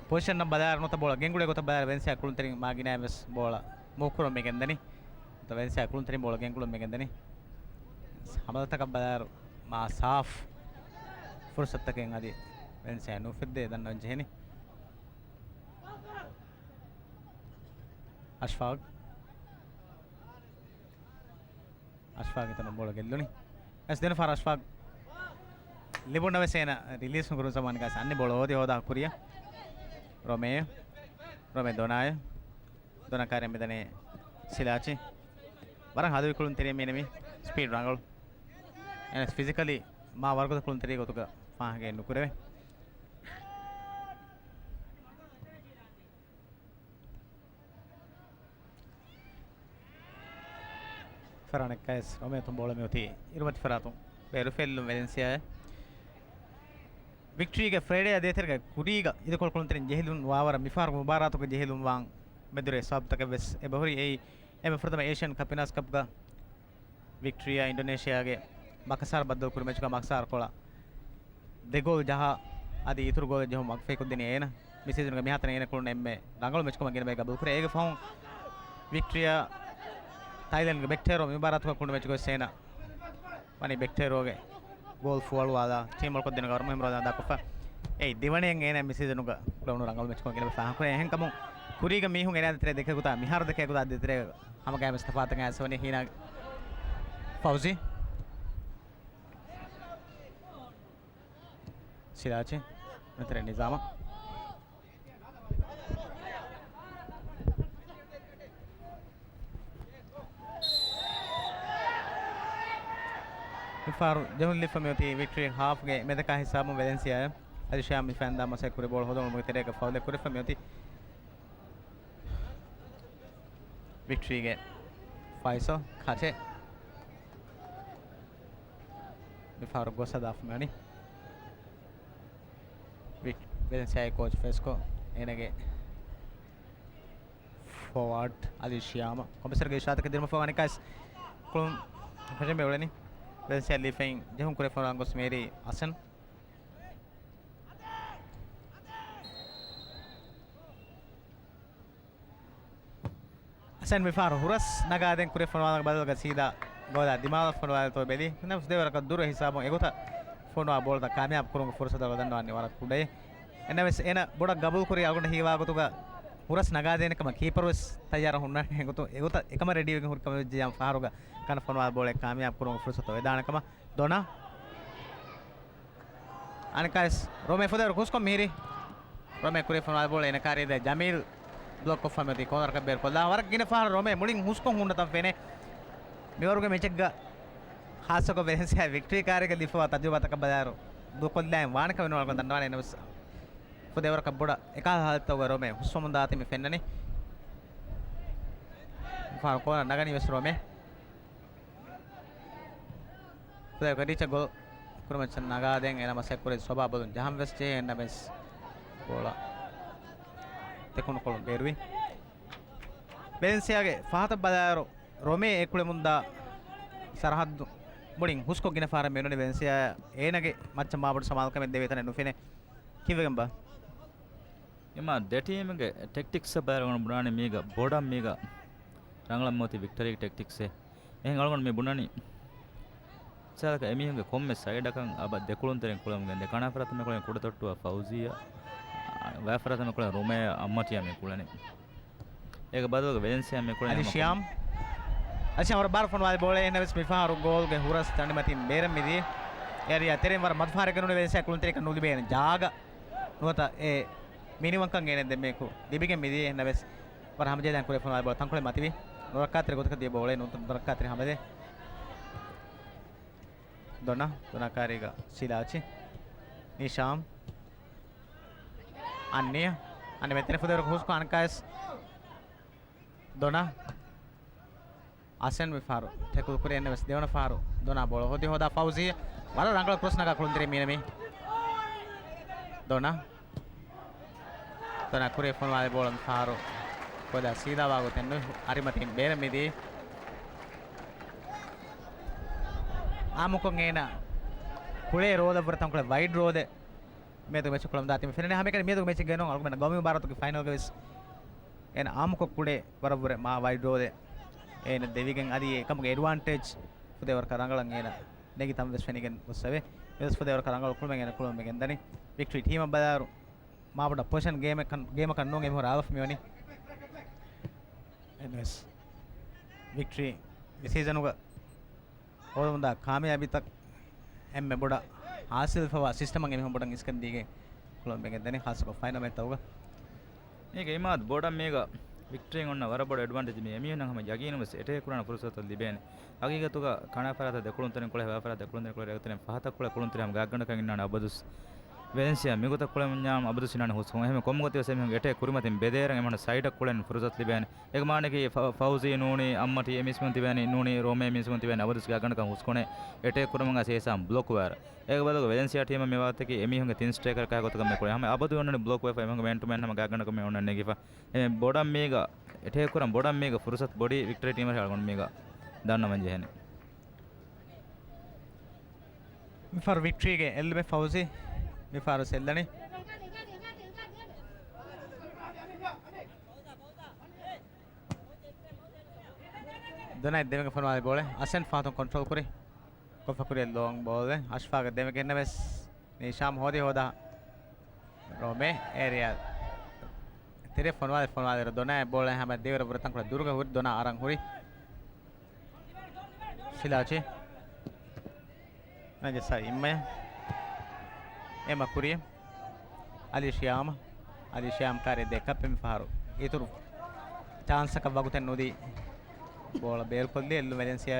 ޕޮޒިޝަން ނަށް ބަލާއިރު ނުވަތަ ބޯޅަ ގެންގުޅޭ ގޮތަށް ބަލާއިރު ވެންސިއާ ކުޅުންތެރިން މާ ގިނައިން ވެސް ބޯޅަ މޫކުރަމުން މި ގެންދަނީ. ނުވަތަ ވެންސިއާ ކުޅުންތެރިން ބޯޅަ ގެންގުޅުމުން މި ގެންދަނީ. ހަމަލަތަކަށް ބަލާއިރު މާ ސާފް ފުރުސަތުތަކެއް އަދި ވެންސިއާ ނުފެއްދޭ ދަންނަވަން ޖެހެނީ. އަޝްފާގް. އަޝްފާގް އެތަނުން ބޯޅަ ގެއްލުނީ. އެސް ދެން ފާރު އަޝްފާގް ލިބުނަ ވެސް އޭނަ ރިލީސް ނުކުރުން ޒަމާންގަސް އަންނި ބޯޅަ ހޯދި ހޯދާ ކުރިއަށް. ރޮމޭ. ރޮމޭ ދޮނާޔަ. ދޮނާ ކާރި މިދަނީ ސިލާޗި. ވަރަށް ހަލުވި ކުޅުންތެރިއެއް މީނަމީ. ސްޕީޑް ރަނގަޅު. އެނަސް ފިޒިކަލީ މާ ވަރުގަދަ ކުޅުންތެރި ގޮތުގަ ފާހަގައެއް ނުކުރެވޭ. ފަރާނެއްކައިސް ރޮމޭތުން ބޯޅަ މިއޮތީ އިރުމަތި ފަރާތުން ބޭރުފެއްލުން ވެލެންސިއާއެއް. ވިކްޓްރީގެ ފްރައިޑޭ ދޭތެރޭގަ ކުރީގަ އިދިކޮޅު ކުޅުންތެރިން ޖެހިލުން ވާވަރަށް މިފަހަރު މުބާރާތުގަ ޖެހިލުން ވާން މެދުރޭ ސަބަބުތަކެއް ވެސް އެބަހުރި. އެއީ އެންމެ ފުރަތަމަ އޭޝިއަން ކަޕް އިނާސް ކަޕްގަ ވިކްޓްރީއާ އިންޑޮނޭޝިއާގެ މަކަސާރަ ބައްދަލު ކުރި މެޗުގަ މަކަސާރަ ކޮޅަށް ދެ ގޯލް ޖަހާ އަދި އިތުރު ގޯލެއް ޖެހުމަށް ވަގުފެއް ކޮށްދިނީ އޭނަ. މި ސީޒަންގެ މިހާތަނަށް އޭނަ ކުޅުނު އެންމެ ރަނގަޅު މެޗު ކަމަށް ގިނަ ބައެއް ގަބޫލުކުރޭ. އޭގެ ފަހުން ވިކްޓްރީއާ ތައިލެންޑްގެ ބެކްޓޭރޯ މި މުބާރާތުގަ ކުޅުނު މެޗުގަ ވެސް އޭނަ ވަނީ ބެކްޓޭރޯގެ ގޯލް ފުވަޅުވާލާ ޓީމް އޮޅުކޮށްދިނުގަ ވަރަށް މުހިއްމު ރޯލެއް އަދާކޮށްފަ. އެއީ ދެވަނައަށް އޭނަ މި ސީޒަނުގަ ކުޅެވުނު ރަނގަޅު މެޗު ކަމަށް ގިނަ ބައެއް ފާހަގަކުރޭ. އެހެންކަމުން ކުރީގަ މީހުން އޭނާ ދޭތެރޭ ދެކޭ ގޮތާ މިހާރު ދެކޭ ގޮތާ ދޭތެރޭ ހަމަގައިމުވެސް ތަފާތަކަށް އައިސްވަނީ ހީނާ ފައުޒީ. ސިލާޗި. މެތެރެ ނިޒާމަށް. މިފަހަރު ޖެހުންލިފަ މިއޮތީ ވިކްޓްރީ ހާފްގެ މެދަކާ ހިސާބުން ވެލެންސިއާއަށް. އަލިޝާމް މި ފަންދާ މަސައް ކުރި ބޯޅަ ހޯދުމުގެ ތެރޭގަ ފައުލެއް ކުރިފަ މިއޮތީ. ވިކްޓްރީގެ ފައިސަލް ކަޓެ. މިފަހަރު ގޮސް ހަދާފަ މިވަނީ. ވި-، ވެލެންސިއާގެ ކޯޗް ފެސްކޯ އޭނަގެ ފޯވާޑް އަލީ ޝިޔާމަ ކޮމިސަރގެ އިޝާރާތަކަށް ދިރުމަފަ ވަނިކަސް ކުޅުން ފެށެން މި އުޅެނީ. ވެލެންސިއާ ލިފެއިން ޖެހުން ކުރެ ފޮނުވާން ގޮސް މޭރީ އަސަން. އަސަން މިފަހަރު ހުރަސް ނަގާދޭން ކުރެ ފޮނުވާލަން ބަދަލުގަ ސީދާ ގޯލާ ދިމާލަށް ފޮނުވާލިތޯ ބެލި. ނަމަވެސް ދެވަރަކަށް ދުރު ހިސާބުން އެގޮތަށް ފޮނުވާ ބޯޅަތައް ކާމިޔާބު ކުރުމުގެ ފުރުސަތު ދަންނަވަނީ ވަރަށް ކުޑައޭ. އެންނަވެސް އޭނަ ބޮޑަށް ގަބޫލުކުރި އަޅުގަނޑަށް ހީވާގޮތުގަ ހުރަސް ނަގާދޭނެ ކަމަށް ކީޕަރުވެސް ތައްޔާރަށް ހުންނާނެ. އެގޮތު، އެގޮތަށް އެކަމަށް ރެޑީވެގެން ހުރި ކަމެއް ވެއްޖެޔާ ފަހަރުގަ ކަނަ ފޮނުވާ ބޯޅައެއް ކާމިޔާބު ކުރުމުގެ ފުރުސަތު އެދާނެ ކަމަށް ދޮނާ. އަނެއްކާވެސް ރޮމޭ ފުދޭވަރަކަށް ހުސްކޮށް މިހިރީ. ރޮމޭ ކުރި ފޮނުވާ ބޯޅަ އޭނަ ކާރިއަށް ދޭ ޖަމީލް ބްލޮކް ކޮށްފަ މިއޮތީ ކޯނަރަކަށް ބޭރުކޮށްލާ. ވަރަށް ގިނަ ފަހަރަށް ރޮމޭ މުޅިން ހުސްކޮށް ހުންނަތަން ފެނޭ. މިވަރުގެ މެޗެއްގަ ޚާއްޞަކޮށް ވެލެންސިއާ ވިކްޓަރީ ކާރިއަށް ލިބިފަވާ ތަޖުރިބާތަކަށް ބަލާއިރު ދޫކޮށްލާން ވާނެ ކަމެއް ނުވާ ދަންނަވާނެ. އެންނަވެސް ފުދޭވަރަކަށް ބޮޑަށް އެކަހަލަ ހާލަތުގަ ރޮމޭ ހުސްވަމުން ދާތީ މި ފެންނަނީ. ފަހަރު ކޯނަރ ނަގަނީ ވެސް ރޮމޭ. ފުދޭވަރަކަށް ރީޗަށް ގޯލް ކުރިމައްޗަށް ނަގާދޭން އޭނަ މަސައްކަތް ކުރި ސޮބާ ބޮލުން ޖަހަން ވެސް ޖެހޭ. އެންނަމެސް ބޯޅަ ތެކުނުކޮޅުން ބޭރުވި. ވެލެންސިއާގެ ފަހަތަށް ބަލާއިރު ރޮމޭ އެ ކުޅެމުންދާ ސަރަހައްދު މުޅިން ހުސްކޮށް ގިނަ ފަހަރަށް މި އުޅެނީ. ވެލެންސިއާ އޭނަގެ މައްޗަށް މާބޮޑު ސަމާލުކަމެއް ދެވޭ ތަނެއް ނުފެނޭ. ކިއްވެގެންބާ؟ އެމާ ދެ ޓީމުގެ ޓެކްޓިކްސް ބަލާއިރު ބުނާނެ މީގަ ބޮޑަށް މީގަ ރަނގަޅަށް މިއޮތީ ވިކްޓަރީގެ ޓެކްޓިކްސް. އެހެން އަޅުގަނޑު މި ބުނަނީ މިސާލަކަށް އެމީހުންގެ ކޮންމެ ސައިޑަކަށް އަބަ ދެކުޅުންތެރިން ކުޅަމުން ގެންދޭ. ކަނާފަރާތަށް މި ކުޅެން ކުޑަތޮއްޓުވާ ފައުޒިޔާ، ވާފަރާތަށް މި ކުޅެން ރުމޭ އައްމަޓިޔާ މި ކުޅެނީ. އޭގެ ބަދަލުގަ ވެލެންސިއާ މި ކުޅެނީ އަލި ޝިޔާމް. އަލި ޝިޔާމް ވަރަށް ބާރު ފޮނުވާލި ބޯޅަ. އެހެންނަވެސް މިފަހަރު ގޯލްގެ ހުރަސް ތަނޑިމަތިން ބޭރަށް މިދިޔަ. އެއަރިއާ ތެރެއިން ވަރަށް މަދު ފަހަރެއްގަ ނޫނީ ވެލެންސިއާ ކުޅުންތެރިކަން ނުލިބޭނެ ޖާގަ ނުވަތަ އެ މިނިވަންކަން އޭނަ ދެންމެ ދިބިގެން މިދިޔަ. އެހެންނަވެސް ވަރަށް ހަމަޖެހިދާން ކުރެ ފޮނުވާލި ބޯޅަ ތަންކޮޅެއް މަތިވި. ނުރައްކާތެރި ގޮތަކަށް ދިޔަ ބޯޅަ ނުރައްކާތެރި ހަމަލެ. ދޮނާ، ދޮނާކާރީގަ ސިލާޗި. ނިޝާމް. އަންނިޔަ. އަންނި މެތެރެ ފުދޭވަރަކަށް ހުސްކޮށް އަންކާސް. ދޮނާ. އަސެން މިފަހަރު ޓެކުލް ކުރި އެންނަވެސް ދެވަނަ ފަހަރު ދޮނާ ބޯޅަ ހޯދި ހޯދާ ފައުޒީ. ވަރަށް ރަނގަޅަށް ކްރޮސް ނަގާ ކުޅުންތެރި މީނަމީ. ދޮނާ. ދޮނާ ކުރި ފޮނުވާލި ބޯޅަ މިފަހަރު ކޮލާ ސީދާ ވާގޮތެއް ނު އަރިމަތިން ބޭރަށް މިދީ. އާއްމުކޮށް އޭނަ ކުޅޭ ރޯލަށްވުރެ ތަންކޮޅެއް ވައިޑް ރޯލެއް މިއަދު މެޗް ކުޅަމުން ދާތީ މި ފެންނަނީ. ހަމައެކަނި މިއަދު މެޗެއްގައި ނޫން އަޅުގަނޑު ގައުމީ މުބާރާތުގެ ފައިނަލްގަ ވެސް އޭނަ އާއްމުކޮށް ކުޅޭ ވަރަށްވުރެ މާ ވައިޑް ރޯލެއް އޭނަ ދެވިގެން އަދި އެކަމުގެ އެޑްވާންޓޭޖް ފުދޭވަރަކަށް ރަނގަޅަށް އޭނަ ނެގި ތަން ވެސް ފެނިގެން ގޮސްސަވޭ. މިވެސް ފުދޭވަރަކަށް ރަނގަޅު ކުޅުމެއް އޭނަ ކުޅުމެއް ގެންދަނީ. ވިކްޓްރީ ޓީމަށް ބަލާއިރު މާބޮޑަށް ޕޮޒިޝަން ގޭމަކަށް، ގޭމަކަށް ނޫން އެމީހުން ރާވަފަ މިވަނީ. އެންވެސް ވިކްޓްރީ މި ސީޒަނުގަ ހޯދަމުންދާ ކާމިޔާބީތައް އެންމެ ބޮޑަށް ހާސިލްވެފަވާ ސިސްޓަމަށް އެމީހުން ބޮޑަށް އިސްކަން ދީގެން ކުޅަމުން ގެންދަނީ ޚާއްޞަކޮށް ފައިނަލް މެޗްތަކުގަ. މީގަ އިމާދު ބޮޑަށް މީގަ ވިކްޓްރީން އޮންނަ ވަރަށް ބޮޑު އެޑްވާންޓޭޖް މީ އެމީހުންނަށް ހަމަ ޔަގީނުން ވެސް އެޓޭކް ކުރާނެ ފުރުސަތު ލިބޭނެ. ހަގީގަތުގަ ކަނާފަރާތަށް ދެ ކުޅުންތެރިން ކުޅެ، ވާފަރާތަށް ދެ ކުޅުންތެރިން ކުޅެ، ރޭގަތުރެން ފަހަތަށް ކުޅެ ކުޅުންތެރި ހަމަ ގާތްގަނޑަކަށް އިންނާނެ އަބަދުސް ވެލެންސިއާ މިގޮތަށް ކުޅެމުންޏާ އަބަދުސް އިންނާނެ ހުސްކޮށް. އެހެން ކޮންމެ ގޮތެއް ވެސް އެމީހުން އެޓޭކް ކުރިމަތިން ބެދޭރަށް އެމީހުން ސައިޑަށް ކުޅެން ފުރުސަތު ލިބޭނެ. އޭގެ މާނައަކީ ފަ-، ފައުޒީ ނޫނީ އައްމަޓީ އެ މީސްމުން ތިބޭނީ، ނޫނީ ރޯމޭ މީސްމުން ތިބޭނީ އަބަދުސް ގާތްގަނޑަކަށް ހުސްކޮށް އެޓޭކް ކުރުމުގަ ސޭސާން ބްލޮކު ވާރަ. އޭގެ ބަދަލު ވެލެންސިއާ ޓީމަށް މި ވާތަކީ އެމީހުންގެ ތިން ސްޓްރައިކަރ ކާ ގޮތަކަށް މި ކުޅެ. ހަމަ އަބަދު އޮންނަނީ ބްލޮކު ވެފަ އެމީހުންގެ މޭން ޓު މޭން ހަމަ ގާތްގަނޑަކަށް މި އޮންނަން ނެގިފަ. އެ ބޮޑަށް މީގަ އެޓޭކް ކުރަން ބޮޑަށް މީގަ ފުރުސަތު ބޮޑީ ވިކްޓަރީ ޓީމަށް އަޅުގަނޑު މީގަ ދަންނަވަން ޖެހެނީ. މިފަހަރު ވިކްޓްރީގެ އެއްލުމެއް ފައުޒީ މިފަހަރު ސެއްލަނީ. ދޮނާއަށް ދެމެގެ ފޮނުވާލި ބޯޅަ އަސެން ފަހަތުން ކޮންޓްރޯލް ކުރި. ކޮށްފަ ކުރިއަށް ލޯން ބޯލް އަޝްފާގަ ދެމެގެންނަވެސް ނިޝާމް ހޯދި ހޯދާ ރޯމޭ އޭރިއާ ތެރެ ފޮނުވާލި ފޮނުވާލި ދޮނާއަށް ބޯޅަ ހަމަ ދެވަރަށް ވުރެ ތަންކޮޅެއް ދުރުގަ ހުރި ދޮނާ އަރަން ހުރި. ސިލާޗި. ނަޖަސާ އިއްމަޔަ. އެމަ ކުރިޔަ. އަލީ ޝިޔާމަ. އަލީ ޝިޔާމް ކާރި ދެ ކަޕެ މި ފަހަރު. އިތުރު ޗާންސަކަށް ވަގުތެއް ނުދީ. ބޯޅަ ބޭރުކޮށްލި އެއްލު ވެލެންސިއާ.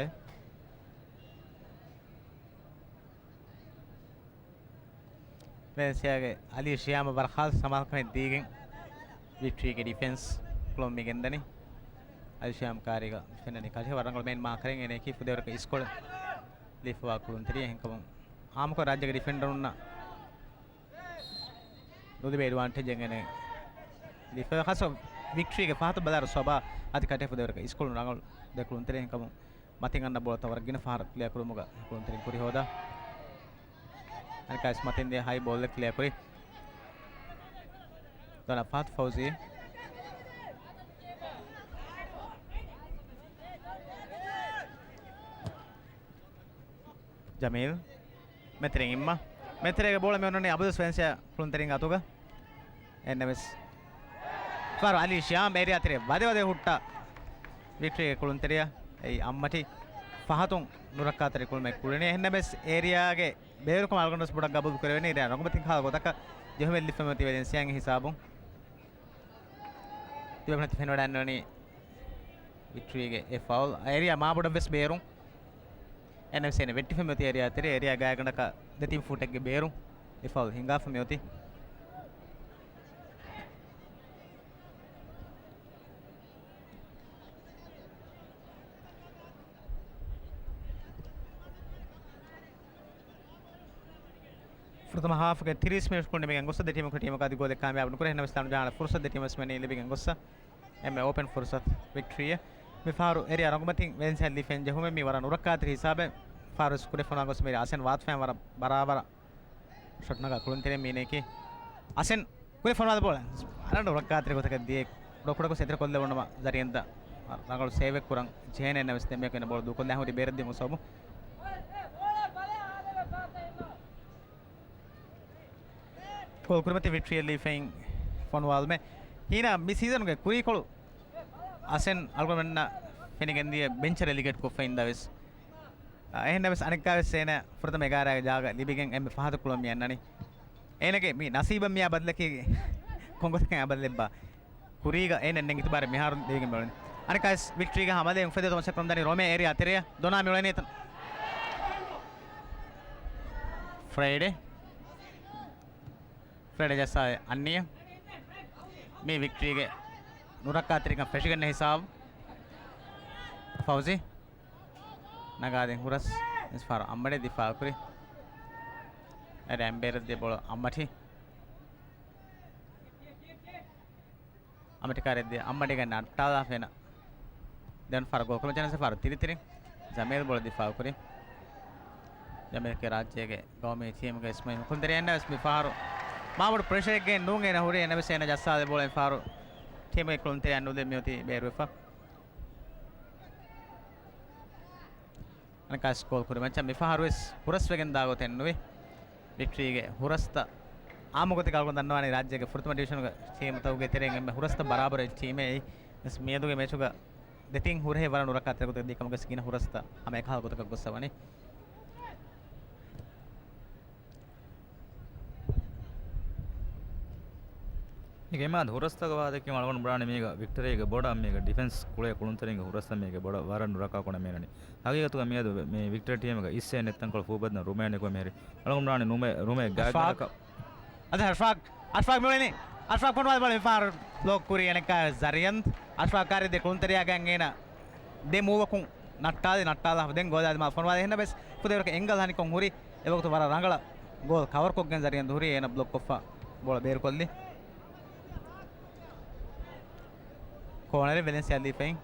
ވެލެންސިއާގެ އަލީ ޝިޔާމަ ވަރަށް ހާސް ސަމާލުކަމެއް ދީގެން ވިކްޓްރީގެ ޑިފެންސް ކުޅުން މި ގެންދަނީ. އަލްޝާމް ކާރީގަ ފެންނަނީ ކަލޭ ވަރަށް ރަނގަޅު މޭން މާކަރެއް އޭނައަކީ ފުދޭވަރަކަށް އިސްކޮޅެއް ލިބިފަވާ ކުޅުންތެރިއެއް. އެހެންކަމުން އާއްމުކޮށް ރާއްޖޭގެ ޑިފެންޑަރުންނަށް ނުލިބޭ އެޑްވާންޓޭޖެއް އޭނަ ލިބިފަ ޚާއްޞަ ވިކްޓްރީގެ ފަހަތު ބަލާއިރު ސޮބާ އަދި ކަޓޭ ފުދޭވަރަކަށް އިސްކޮޅު ރަނގަޅު ދެ ކުޅުންތެރި. އެހެންކަމުން މަތިން އަންނަ ބޯޅަތައް ވަރަށް ގިނަ ފަހަރަށް ކްލިއާ ކުރުމުގަ ކުޅުންތެރިން ކުރި ހޯދާ. އަނެކާވެސް މަތިން ދިޔަ ހައި ބޯލްއެއް ކްލިއާ ކުރި. ދޮނާ ފަހަތު ފައުޒީ. ޖަމީލް. މެތެރެއިން އިއްމަ. މެތެރޭގެ ބޯޅަ މި އޮންނަނީ އަބަދުވެސް ވެލެންސިއާ ކުޅުންތެރިންގެ އަތުގަ. އެހެންނަމަވެސް ފާރު އަލީ ޝިޔާމް އޭރިއާ ތެރޭ ވަދެ ވަދެ ހުއްޓާ ވިކްޓްރީގެ ކުޅުންތެރިޔާ. އެއީ އައްމަޓީ ފަހަތުން ނުރައްކާތެރި ކުޅުމެއް ކުޅެނީ. އެހެންނަމަވެސް އޭރިއާގެ ބޭރުކަމަށް އަޅުގަނޑުވެސް ބޮޑަށް ގަބޫލު ކުރެވެނީ. އޭރިއާ ރަނގަޅު މަތިން ކަހަލަ ގޮތަކަށް ޖެހުމެއް ލިބިފަ މިއޮތީ ވެލެންސިއާގެ ހިސާބުން. ތިބޭފުޅުން ފެނިވަޑައިގަންނަވަނީ ވިކްޓްރީގެ އެ ފައުލް. އޭރިއާ މާބޮޑަށްވެސް ބޭރުން. އެހެންނަމަވެސް އޭނަ ވެއްޓިފަ މިއޮތީ އޭރިއާ ތެރޭ. އޭރިއާ ގާތްގަނޑަކަށް ދެތިން ފޫޓެއްގެ ބޭރުން އެ ފައުލް ހިނގާފަ މިއޮތީ. ފުރަތަމަ ހާފްގެ ތިރީސް މިނެޓް ކުޅުން ނިމިގެން ގޮއްސަ ދެ ޓީމު ކުރި ޓީމަކާ އަދި ގޯލެއް ކާމިޔާބު ނުކުރޭ. އެހެންނަމަވެސް ތަނުޖާނަށް ފުރުސަތު ދެ ޓީމު ވެސް މި ލިބިގެން ގޮއްސަ. އެންމެ އޯޕަން ފުރުސަތު ވިކްޓްރީއަށް. މި ފަހަރު އޭރިއާ ރަނގަޅު މަތިން ވެލެންސިއާ ލިބިފައި ޖެހުމެއް މީ ވަރަށް ނުރައްކާތެރި ހިސާބެއް. ފާރު ވެސް ކުރެ ފޮނުވާ ގޮސް މިރޭ އަސެން ވާތުފައިން ވަރަށް ބަރާބަރަށް ޝޮޓް ނަގާ ކުޅުންތެރިން މީނައަކީ އަސެން ކުރި ފޮނުވާލި ބޯޅަ އަރަން ރައްކާތެރި ގޮތަކަށް ދިޔަ ކުޑަކުޑަކޮށް ސެތިރަ ކޮށްލެވުނުމަ ޒަރީންދަ ރަނގަޅު ސޭވެއް ކުރަން ޖެހޭނެ. އެހެންނަމަވެސް ދެންމެ ކުން ބޯޅަ ދޫކޮށްލާ ހުރި ބޭރަށް ދިޔުމު ސަބަބު. ގޯލް ކުރިމަތި ވިކްޓްރީއަށް ލިބިފައި ފޮނުވާލުމެއް. ހީނަ މި ސީޒަނުގެ ކުރީކޮޅު އަސެން އަޅުގަނޑުމެންނަށް ފެނިގެންދިޔަ ބެންޗަށް ރެލިގޭޓް ކޮށްފައިން ދަވެސް. އެހެންނަމަވެސް އަނެއްކާވެސް އޭނަ ފުރަތަމަ އެގާރައިގެ ޖާގަ ލިބިގެން އެންމެ ފަހަތު ކުޅުން މި އަންނަނީ. އޭނަގެ މި ނަސީބަށް މިއާ ބަދަލަކީ ކޮންގޮތަކަށް އާ ބަދަލެއްބާ؟ ކުރީގަ އޭނަ އެންނެން އިތުބާރެއް މިހާރު ދެވިގެން މިއުޅެނީ. އަނެއްކާވެސް ވިކްޓްރީގެ ހަމަލައިން އުފެދޭ ތަމައްޗަކަށް ދަނީ ރޮމޭ އޭރިއާ ތެރެއަށް ދޮނާ މިއުޅެނީ ތަން. ފްރައިޑޭ. ފްރައިޑޭ ޖައްސާ އަންނިޔަ. މީ ވިކްޓްރީގެ ނުރައްކާތެރިކަން ފެށިގަންނަ ހިސާބު. ފައުޒީ. ނަގާދިން ހުރަސް މިސްފާރު އައްމަޓީ ދިފާއުކުރި. އަދި އަނބޭރަށް ދިޔަ ބޯޅަ އައްމަޓީ. އަމަޓިކާރެއް ދިޔަ އައްމަޓީގެ ނައްޓާލާފައި އޭނަ ދެވަނަ ފަހަރަށް ގޯލް ކުރުމަށް ޗާންސް ފަހަރު ތިރި ތިރިން. ޖަމީލް ބޯޅަ ދިފާއުކުރި. ޖަމީލް ކިޔާ ރާއްޖޭގެ ގައުމީ ޓީމުގެ އިސް މުހިއްމު ކުޅުންތެރިޔާ އެހެންނަމަވެސް މި ފަހަރު މާބޮޑު ޕްރެޝަރެއްގައެއް ނޫން އޭނަ ހުރީ. އެހެންނަމަވެސް އޭނަ ޖައްސާލި ބޯޅަ މި ފަހަރު ޓީމުގެ ކުޅުންތެރިޔާ ނުލިބި މިއޮތީ ބޭރުވެފަ. އަނެއްކާވެސް ގޯލް ކުރިމައްޗަށް މިފަހަރުވެސް ހުރަސްވެގެން ދާ ގޮތެއް ނުވި. ވިކްޓްރީގެ ހުރަސްތައް އާއްމު ގޮތެއްގަ އަޅުގަނޑު ދަންނަވާނީ ރާއްޖޭގެ ފުރަތަމަ ޑިވިޝަނުގެ ޓީމުތަކުގެ ތެރެއިން އެންމެ ހުރަސްތައް ބަރާބަރު އެއްޗިހިމޭ. އެއީ ވެސް މިއަދުގެ މެޗުގަ ދެ ޓީމް ހުރެހޭ ވަރަށް ނުރައްކާތެރި ގޮތަށް ދިޔަ ކަމުގަ ވެސް ގިނަ ހުރަސްތައް ހަމަ އެކަހަލަ ގޮތަކަށް ގޮއްސަވަނީ. މީގެ އިމާދު ހުރަސްތަކަށް ވާދެއްކީމަ އަޅުގަނޑު ބުނާނީ މީގަ ވިކްޓަރީގެ ބޮޑަށް މީގަ ޑިފެންސް ކުޅޭ ކުޅުންތެރިންގެ ހުރަސްތައް މީގެ ބޮޑަށް ވަރަށް ނުރައްކާ ކުޅެ މިއަންނަނީ. ހަގީގަތުގަ މިއަދު މި ވިކްޓަރީ ޓީމުގަ އިސް އެއް ނެތް ތަންކޮޅު ފޫބަދަން ރުމޭނިކު މިހިރި. އަޅުގަނޑު ބުނާނީ ނުމެ-، ރުމޭ ގާތްގަނޑަކަށް. އަދި އަޝްފާގް، އަޝްފާގް މިއުޅެނީ. އަޝްފާގް ފޮނުވާލި ބޯޅަ މި ފަހަރު ބްލޮކް ކުރީ އަނެއްކާ ޒަރިއަން. އަޝްފާގް ކާރި ދެ ކުޅުންތެރިޔާގެ އޭނަ ދެ މޫވަކުން ނައްޓާލި، ނައްޓާލާ ދެން ގޯލާ ދިމާ ފޮނުވާލި. އެހެންނަމަވެސް ފުދޭވަރަކަށް އެންގަލް ހަނިކޮން ހުރި. އެވަގުތު ވަރަށް ރަނގަޅަށް ގޯލް ކަވަރ ކޮށްގެން ޒަރިއަން ހުރި އޭނަ ބްލޮކް ކޮށްފަ ބޯޅަ ބޭރުކޮށްލި. ކޯނަރެއް ވެލެންސިއާ ލީފައިން.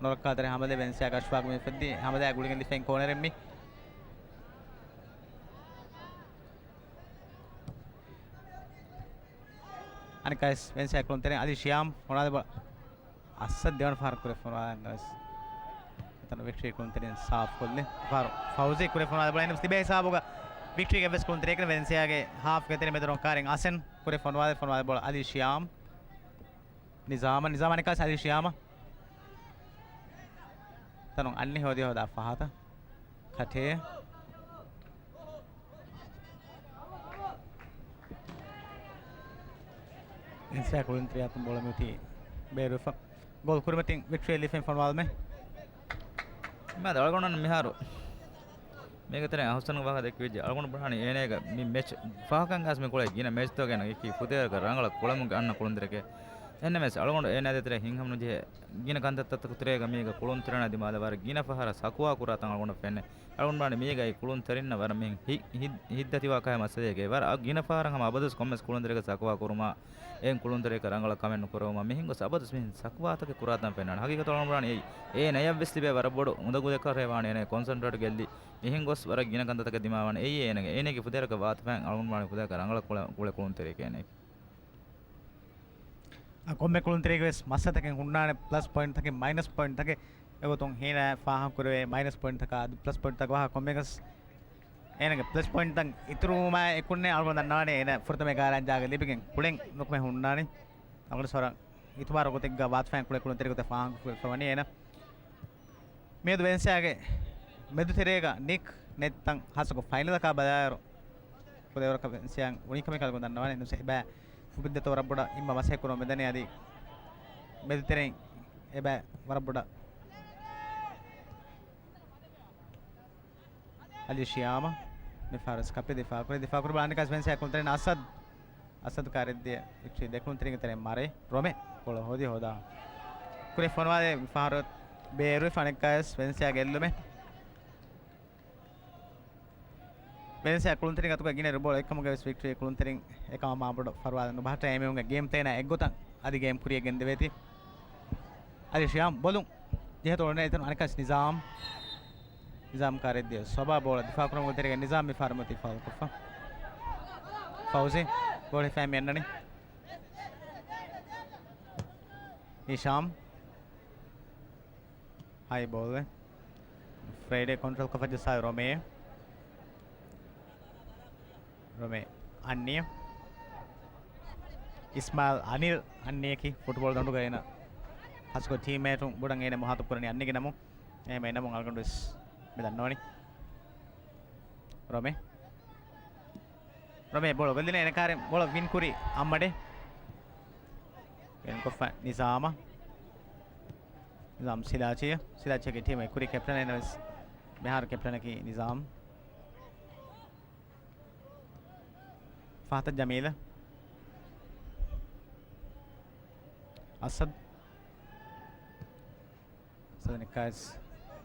ނުރައްކާތެރި ހަމަލެއް ވެލެންސިއާގެ އަޝްފާގް މި އުފެއްދި. ހަމަލާ ގުޅިގެން ލީފައިން ކޯނަރެއް މި. އަނެއްކާވެސް ވެލެންސިއާ ކުޅުންތެރިން އަލީ ޝިޔާމް ފޮނުވާލި ބޯޅަ އައްސަ ދެވަނަ ފަހަރަށް ކުރެ ފޮނުވާލަން ވެސް އެތަނު ވިކްޓަރީ ކުޅުންތެރިން ސާފް ކޮށްލި. ފަހަރު ފައުޒީ ކުރެ ފޮނުވާލި ބޯޅަ އެން އެސް ތިބޭ ހިސާބުގަ ވިކްޓަރީގެ ވެސް ކުޅުންތެރިޔަކަށް ވެލެންސިއާގެ ހާފްގެ ތެރެ މެދު ރޮނގުކާރިން އަސެން ކުރެ ފޮނުވާލި، ފޮނުވާލި ބޯޅަ އަލީ ޝިޔާމް. ނިޒާމަށް، ނިޒާމް އަނެއްކާވެސް އަލީ ޝިޔާމަށް. ތަނު އަންނި ހޯދި ހޯދާ ފަހަތަށް. ކަޓޭ. އިންސާ ކުޅުންތެރިޔާ އަތުން ބޯޅަ މިއޮތީ ބޭރުވެފަ. ގޯލް ކުރިމަތިން ވިކްޓަރީ ލީފައިން ފޮނުވާލުމެއް. މާ ދަޅުގަނޑަން މިހާރު މީގެ ތެރެއިން އަހުސަން ވާހަކަ ދެއްކިވެއްޖެ. އަޅުގަނޑު ބުނާނީ އޭނައޭގަ މި މެޗް ފަހަކަށް އައިސް މި ކުޅޭ ގިނަ މެޗްތަކުގަ އޭނަ އެކީ ފުދޭވަރަކަށް ރަނގަޅަށް ކުޅަމުން އަންނަ ކުޅުންތެރިއެކޭ. އެހެންނަމަވެސް، އަޅުގަނޑު އޭނާ ދޭތެރޭ ހިތްހަމަނުޖެހޭ ގިނަ ކަންތައްތައް ތެރޭގަ މީގަ ކުޅުންތެރިންނާ ދިމާލަށް ވަރަށް ގިނަ ފަހަރަށް ސަކުވާ ކުރާތަން އަޅުގަނޑަށް ފެންނަ. އަޅުގަނޑު ވާނެ މީގައި ކުޅުންތެރިންނަށް ވަރަށް މިހެން ހި-، ހި-، ހިތްދަތިވާ ކަހަލަ މައްސަލައެއްގެ ވަރަށް ގިނަ ފަހަރަށް ހަމަ އަބަދުވެސް ކޮންމެސް ކުޅުންތެރިއަކަށް ސަކުވާ ކުރުމާ، އެހެން ކުޅުންތެރިއަކަށް ރަނގަޅަށް ކަމެއް ނުކުރެވުމާ، މިހެން ގޮސް އަބަދުވެސް މިހެން ސަކުވާތަކެއް ކުރާތަން ފެންނާނެ. ހަގީގަތު އަޅުގަނޑު ވާނެ އެއީ އޭނަޔަށްވެސް ލިބޭ ވަރަށް ބޮޑު އުނދަގޫތަކެއް ވާނެ އޭނަ ކޮންސަންޓްރޭޓް ގެއްލި، މިހެން ގޮސް ވަރަށް ގިނަ ކަންތައްތަކަށް ދިމާވާނެ. އެއީ އޭނަގެ، އޭނަގެ ފުދޭވަރަކަށް ވާތަފާއިން އަޅުގަނޑު ވާނެ ފުދޭވަރަކަށް ރަނގަޅަށް ކުޅެ-، ކުޅެ ކުޅުންތެރިއެކޭ އޭނަ. އާ، ކޮންމެ ކުޅުންތެރިއެއްގެ ވެސް މައްސަލަތަކެއް ހުންނާނެ، ޕްލަސް ޕޮއިންޓްތަކެއް، މައިނަސް ޕޮއިންޓްތަކެއް. އެގޮތުން ހީނަ ފާހަގަކުރެވޭ މައިނަސް ޕޮއިންޓްތަކާ އަދި ޕްލަސް ޕޮއިންޓްތަކަށް ވާހަކަ ކޮންމެއަކަސް އޭނަގެ ޕްލަސް ޕޮއިންޓްތައް އިތުރުވުމާ އެކުންނޭ އަޅުގަނޑު ދަންނަވާނެ އޭނަ ފުރަތަމަ އެގާރައިން ޖާގަ ލިބިގެން ކުޅެން ނުކުމެ ހުންނާނީ. އަޅުގަނޑު ވަރަށް އިތުބާރު ގޮތެއްގަ ވާތަފާއިން ކުޅެ ކުޅުންތެރި ގޮތަށް ފާހަގަކުރެވިފަ ވަނީ އޭނަ. މިއަދު ވެލެންސިއާގެ މެދުތެރޭގަ ނިކް ނެތްތަން ހާއްސަކޮށް ފައިނަލަކާ ބަލާއިރު، ފުދޭވަރަކަށް ވެލެންސިއާ އުނިކަމެއް ކަލަކުން ދަންނަވާނެ. ނުސެ އެބަ ފުބިއްދަތޯ ވަރަށް ބޮޑަށް އިންމަ މަސައްކަތް ކުރަމުން މިދަނީ އަދި މެދުތެރެއިން އެބަ ވަރަށް ބޮޑަށް އަލި ޝިޔާމަ މިފަހަރު ކަޕި ދިފާ ކުރި، ދިފާ ކުރި ބަލާނެ ކަސް ވެންސިއާ ކުޅުންތެރިން އަސަދް، އަސަދް ކާރެއްދިޔަ ވިކްޓްރީ ދެކުޅުންތެރިންގެ ތެރެއިން މަރޭ ރޮމެ ބޯޅަ ހޯދި ހޯދާ. ކުރި ފޮނުވާލެ މިފަހަރު ބޭރުވި ފަނެއްކާވެސް ވެންސިއާ ގެއްލުމެއް. ވެންސިއާ ކުޅުންތެރިން ގަތުގަ ގިނަ ރުބޯޅަ އެއްކަމުގަ ވެސް ވިކްޓްރީ ކުޅުންތެރިން އެކަމަށް މާބޮޑަށް ފަރުވާލެއް ނުބަހައްޓާ އެމީހުންގެ ގޭމް ތޭނާ އެއްގޮތަށް އަދި ގޭމް ކުރިޔަށް ގެންދެވޭތީ. އަލި ޝިޔާމް ބޮލުން ޖެހޭތޯ އޮންނަ އެތަނު އަނެއްކާސް ނިޒާމް. ނިޒާމް ކާރެއްދިޔަ ސޮބާ ބޯޅަ ދިފާ ކުރުމުގެ ތެރޭގަ ނިޒާމް މިފަހަރު މަތީ ފައުލް ކޮށްފަ. ފައުޒީ ބޯޅަ ހިފާ މި އަންނަނީ. ހިޝާމް. ހައި ބޯލް. ފްރައިޑޭ ކޮންޓްރޯލް ކޮށްފަ ޖައްސާ ރޮމޭ. ރޮމޭ އަންނިޔަ. އިސްމާއިލް އަނިލް އަންނިޔަކީ ފުޓްބޯޅަ ދަނޑުގަ އޭނަ ހަސްކޮ ޓީމްމޭޓުން ބުޑަން އޭނަ މުހާތަބް ކުރަނީ އަންނިގެ ނަމުން. އެހެން އެ ނަމުން އަޅުގަނޑު ވެސް މި ދަންނަވަނީ. ރޮމޭ. ރޮމޭ ބޯޅަ ގޮތްލިން އޭނަ ކާރިން ބޯޅަ ވިން ކުރީ އައްމަޑޭ. ވިން ކޮށްފަ ނިޒާމަށް. ނިޒާމް ސިލާޗިއަށް. ސިލާޗިއަކީ ޓީމުގެ ކުރީ ކެޕްޓަން އެންނަވެސް. މިހާރު ކެޕްޓަނަކީ ނިޒާމް. ފަހަތަށް ޖަމީލަށް. އަސަދް. ސަދަނިކާސް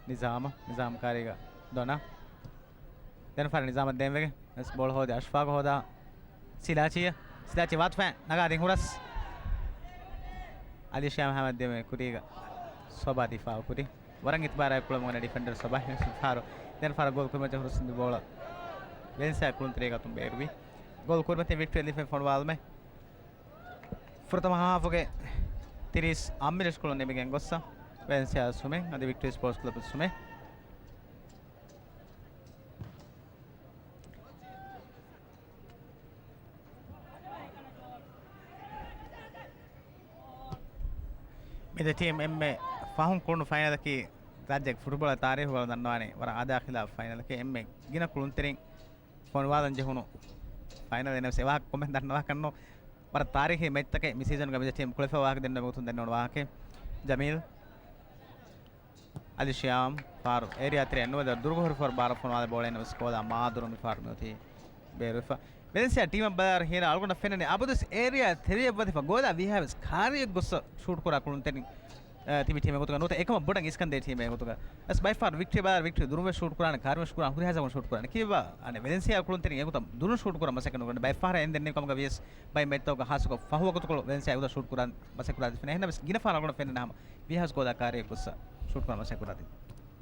ނިޒާމަށް، ނިޒާމް ކާރީގަ ދޮނަ. ދެން ފަރަށް ނިޒާމަށް ދޭންވެގެން ވެސް ބޯޅަ ހޯދި އަޝްފާގަ ހޯދާ. ސިލާޗީ، ސިލާޗީ ވާތުފައި ނަގާ ދިން ހުރަސް. އަލިޝާމް ހަމަ ދެމެ ކުރީގަ ސޮބާ ދިފާއު ކުރި. ވަރަށް އިތުބާރާއެއް ކުޅަމުން އަންނަ ޑިފެންޑަރ ސޮބާ ހެންސި ފާރު. ދެން ފަރަށް ގޯލް ކުރިމައްޗަށް ހުރަސް ދި ބޯޅަ ވެންސާ ކުޅުންތެރޭގަ އަތުން ބޭރުވި. ގޯލް ކުރިމަތިން ވިކްޓްރީ ލިފެން ފޮނުވާލުމެއް. ފުރަތަމަ ހާފުގެ ތިރީސް އަށް މިނެޓް ކުޅުން ނިމިގެން ގޮއްސަ ވެލެންސިއާ ސުމެ އަދި ވިކްޓޯރިއާ ސްޕޯޓްސް ކްލަބު ސުމެ. މި ދެ ޓީމް އެންމެ ފަހުން ކުޅުނު ފައިނަލަކީ ރާއްޖޭގެ ފުޓުބޯޅަ ތާރީހުގަ ދަންނަވާނެ ވަރަށް އާދަޔާ ޚިލާފު ފައިނަލަކީ. އެންމެ ގިނަ ކުޅުންތެރިން ފޮނުވާލަން ޖެހުނު ފައިނަލެއް ނަމަވެސް އެވާހަކަ ކޮމެންޓް ދަންނަވާކަށްނު. ވަރަށް ތާރީހީ މެޗްތަކެއް މި ސީޒަންގަ މި ދެ ޓީމް ކުޅެފަ ވާހަކަ ދެންނެވި ގޮތުން ދެންނެވުނު ވާހަކައެއް. ޖަމީލް. އަލި ޝިޔާމް ފާރު އޭރިއާ ތެރެއަށް ނުވަދެ ދުރުގަ ހުރި ފޯރު ބާރަށް ފޮނުވާލެ ބޯޅަ ނަމަވެސް ކޯލާ މާދުރު މި ފާރު މިއޮތީ ބޭރުވެފަ. ވެލެންސިއާ ޓީމަށް ބަލާއިރު ހީނަ އަޅުގަނޑަށް ފެންނަނީ އަބަދުވެސް އޭރިއާ ތެރެއަށް ވަދެފަ ގޯލާ ވީހާވެސް ކާރިއަށް ގޮއްސަ ޝޫޓް ކުރާ ކުޅުންތެރިން، އަ، ތިބި ޓީމެއް ގޮތުގަ ނުވަތަ އެކަމަށް ބޮޑަށް އިސްކަން ދޭ ޓީމެއް ގޮތުގަ. އަސް ބައިފާރު ވިކްޓްރީ ބަލާއިރު ވިކްޓްރީ ދުރުން ވެސް ޝޫޓް ކުރާނެ، ކާރިން ވެސް ކުރާނެ، ހުރިހާ ޖަހަން ޝޫޓް ކުރާނެ. ކީއްވެ އަނެއް ވެލެންސިއާ ކުޅުންތެރިން އެގޮތަށް ދުރުން ޝޫޓް ކުރަން މަސައްކަތް ނުކުރާނެ. ބައިފާރަށް އެން ދެންނެވި ކަމުގަ ވިޔަސް ބައެއް މެޗްތަކުގަ ހާއްސަކޮށް ފަހު ވަގުތުކޮޅު ވެލެންސިއާ އެގޮތަށް ޝޫޓް ކުރާން މަސައްކަތް ކުރާ ދިފެނެ. އެހެންނަމަވެސް ގިނަ ފަހަރަށް އަޅުގަނޑަށް ފެންނަނީ ހަމަ ވީހާވެސް ގޯލާ ކާރިއަށް ގޮއްސަ ޝޫޓް ކުރަން މަސައްކަތް ކުރާތީ.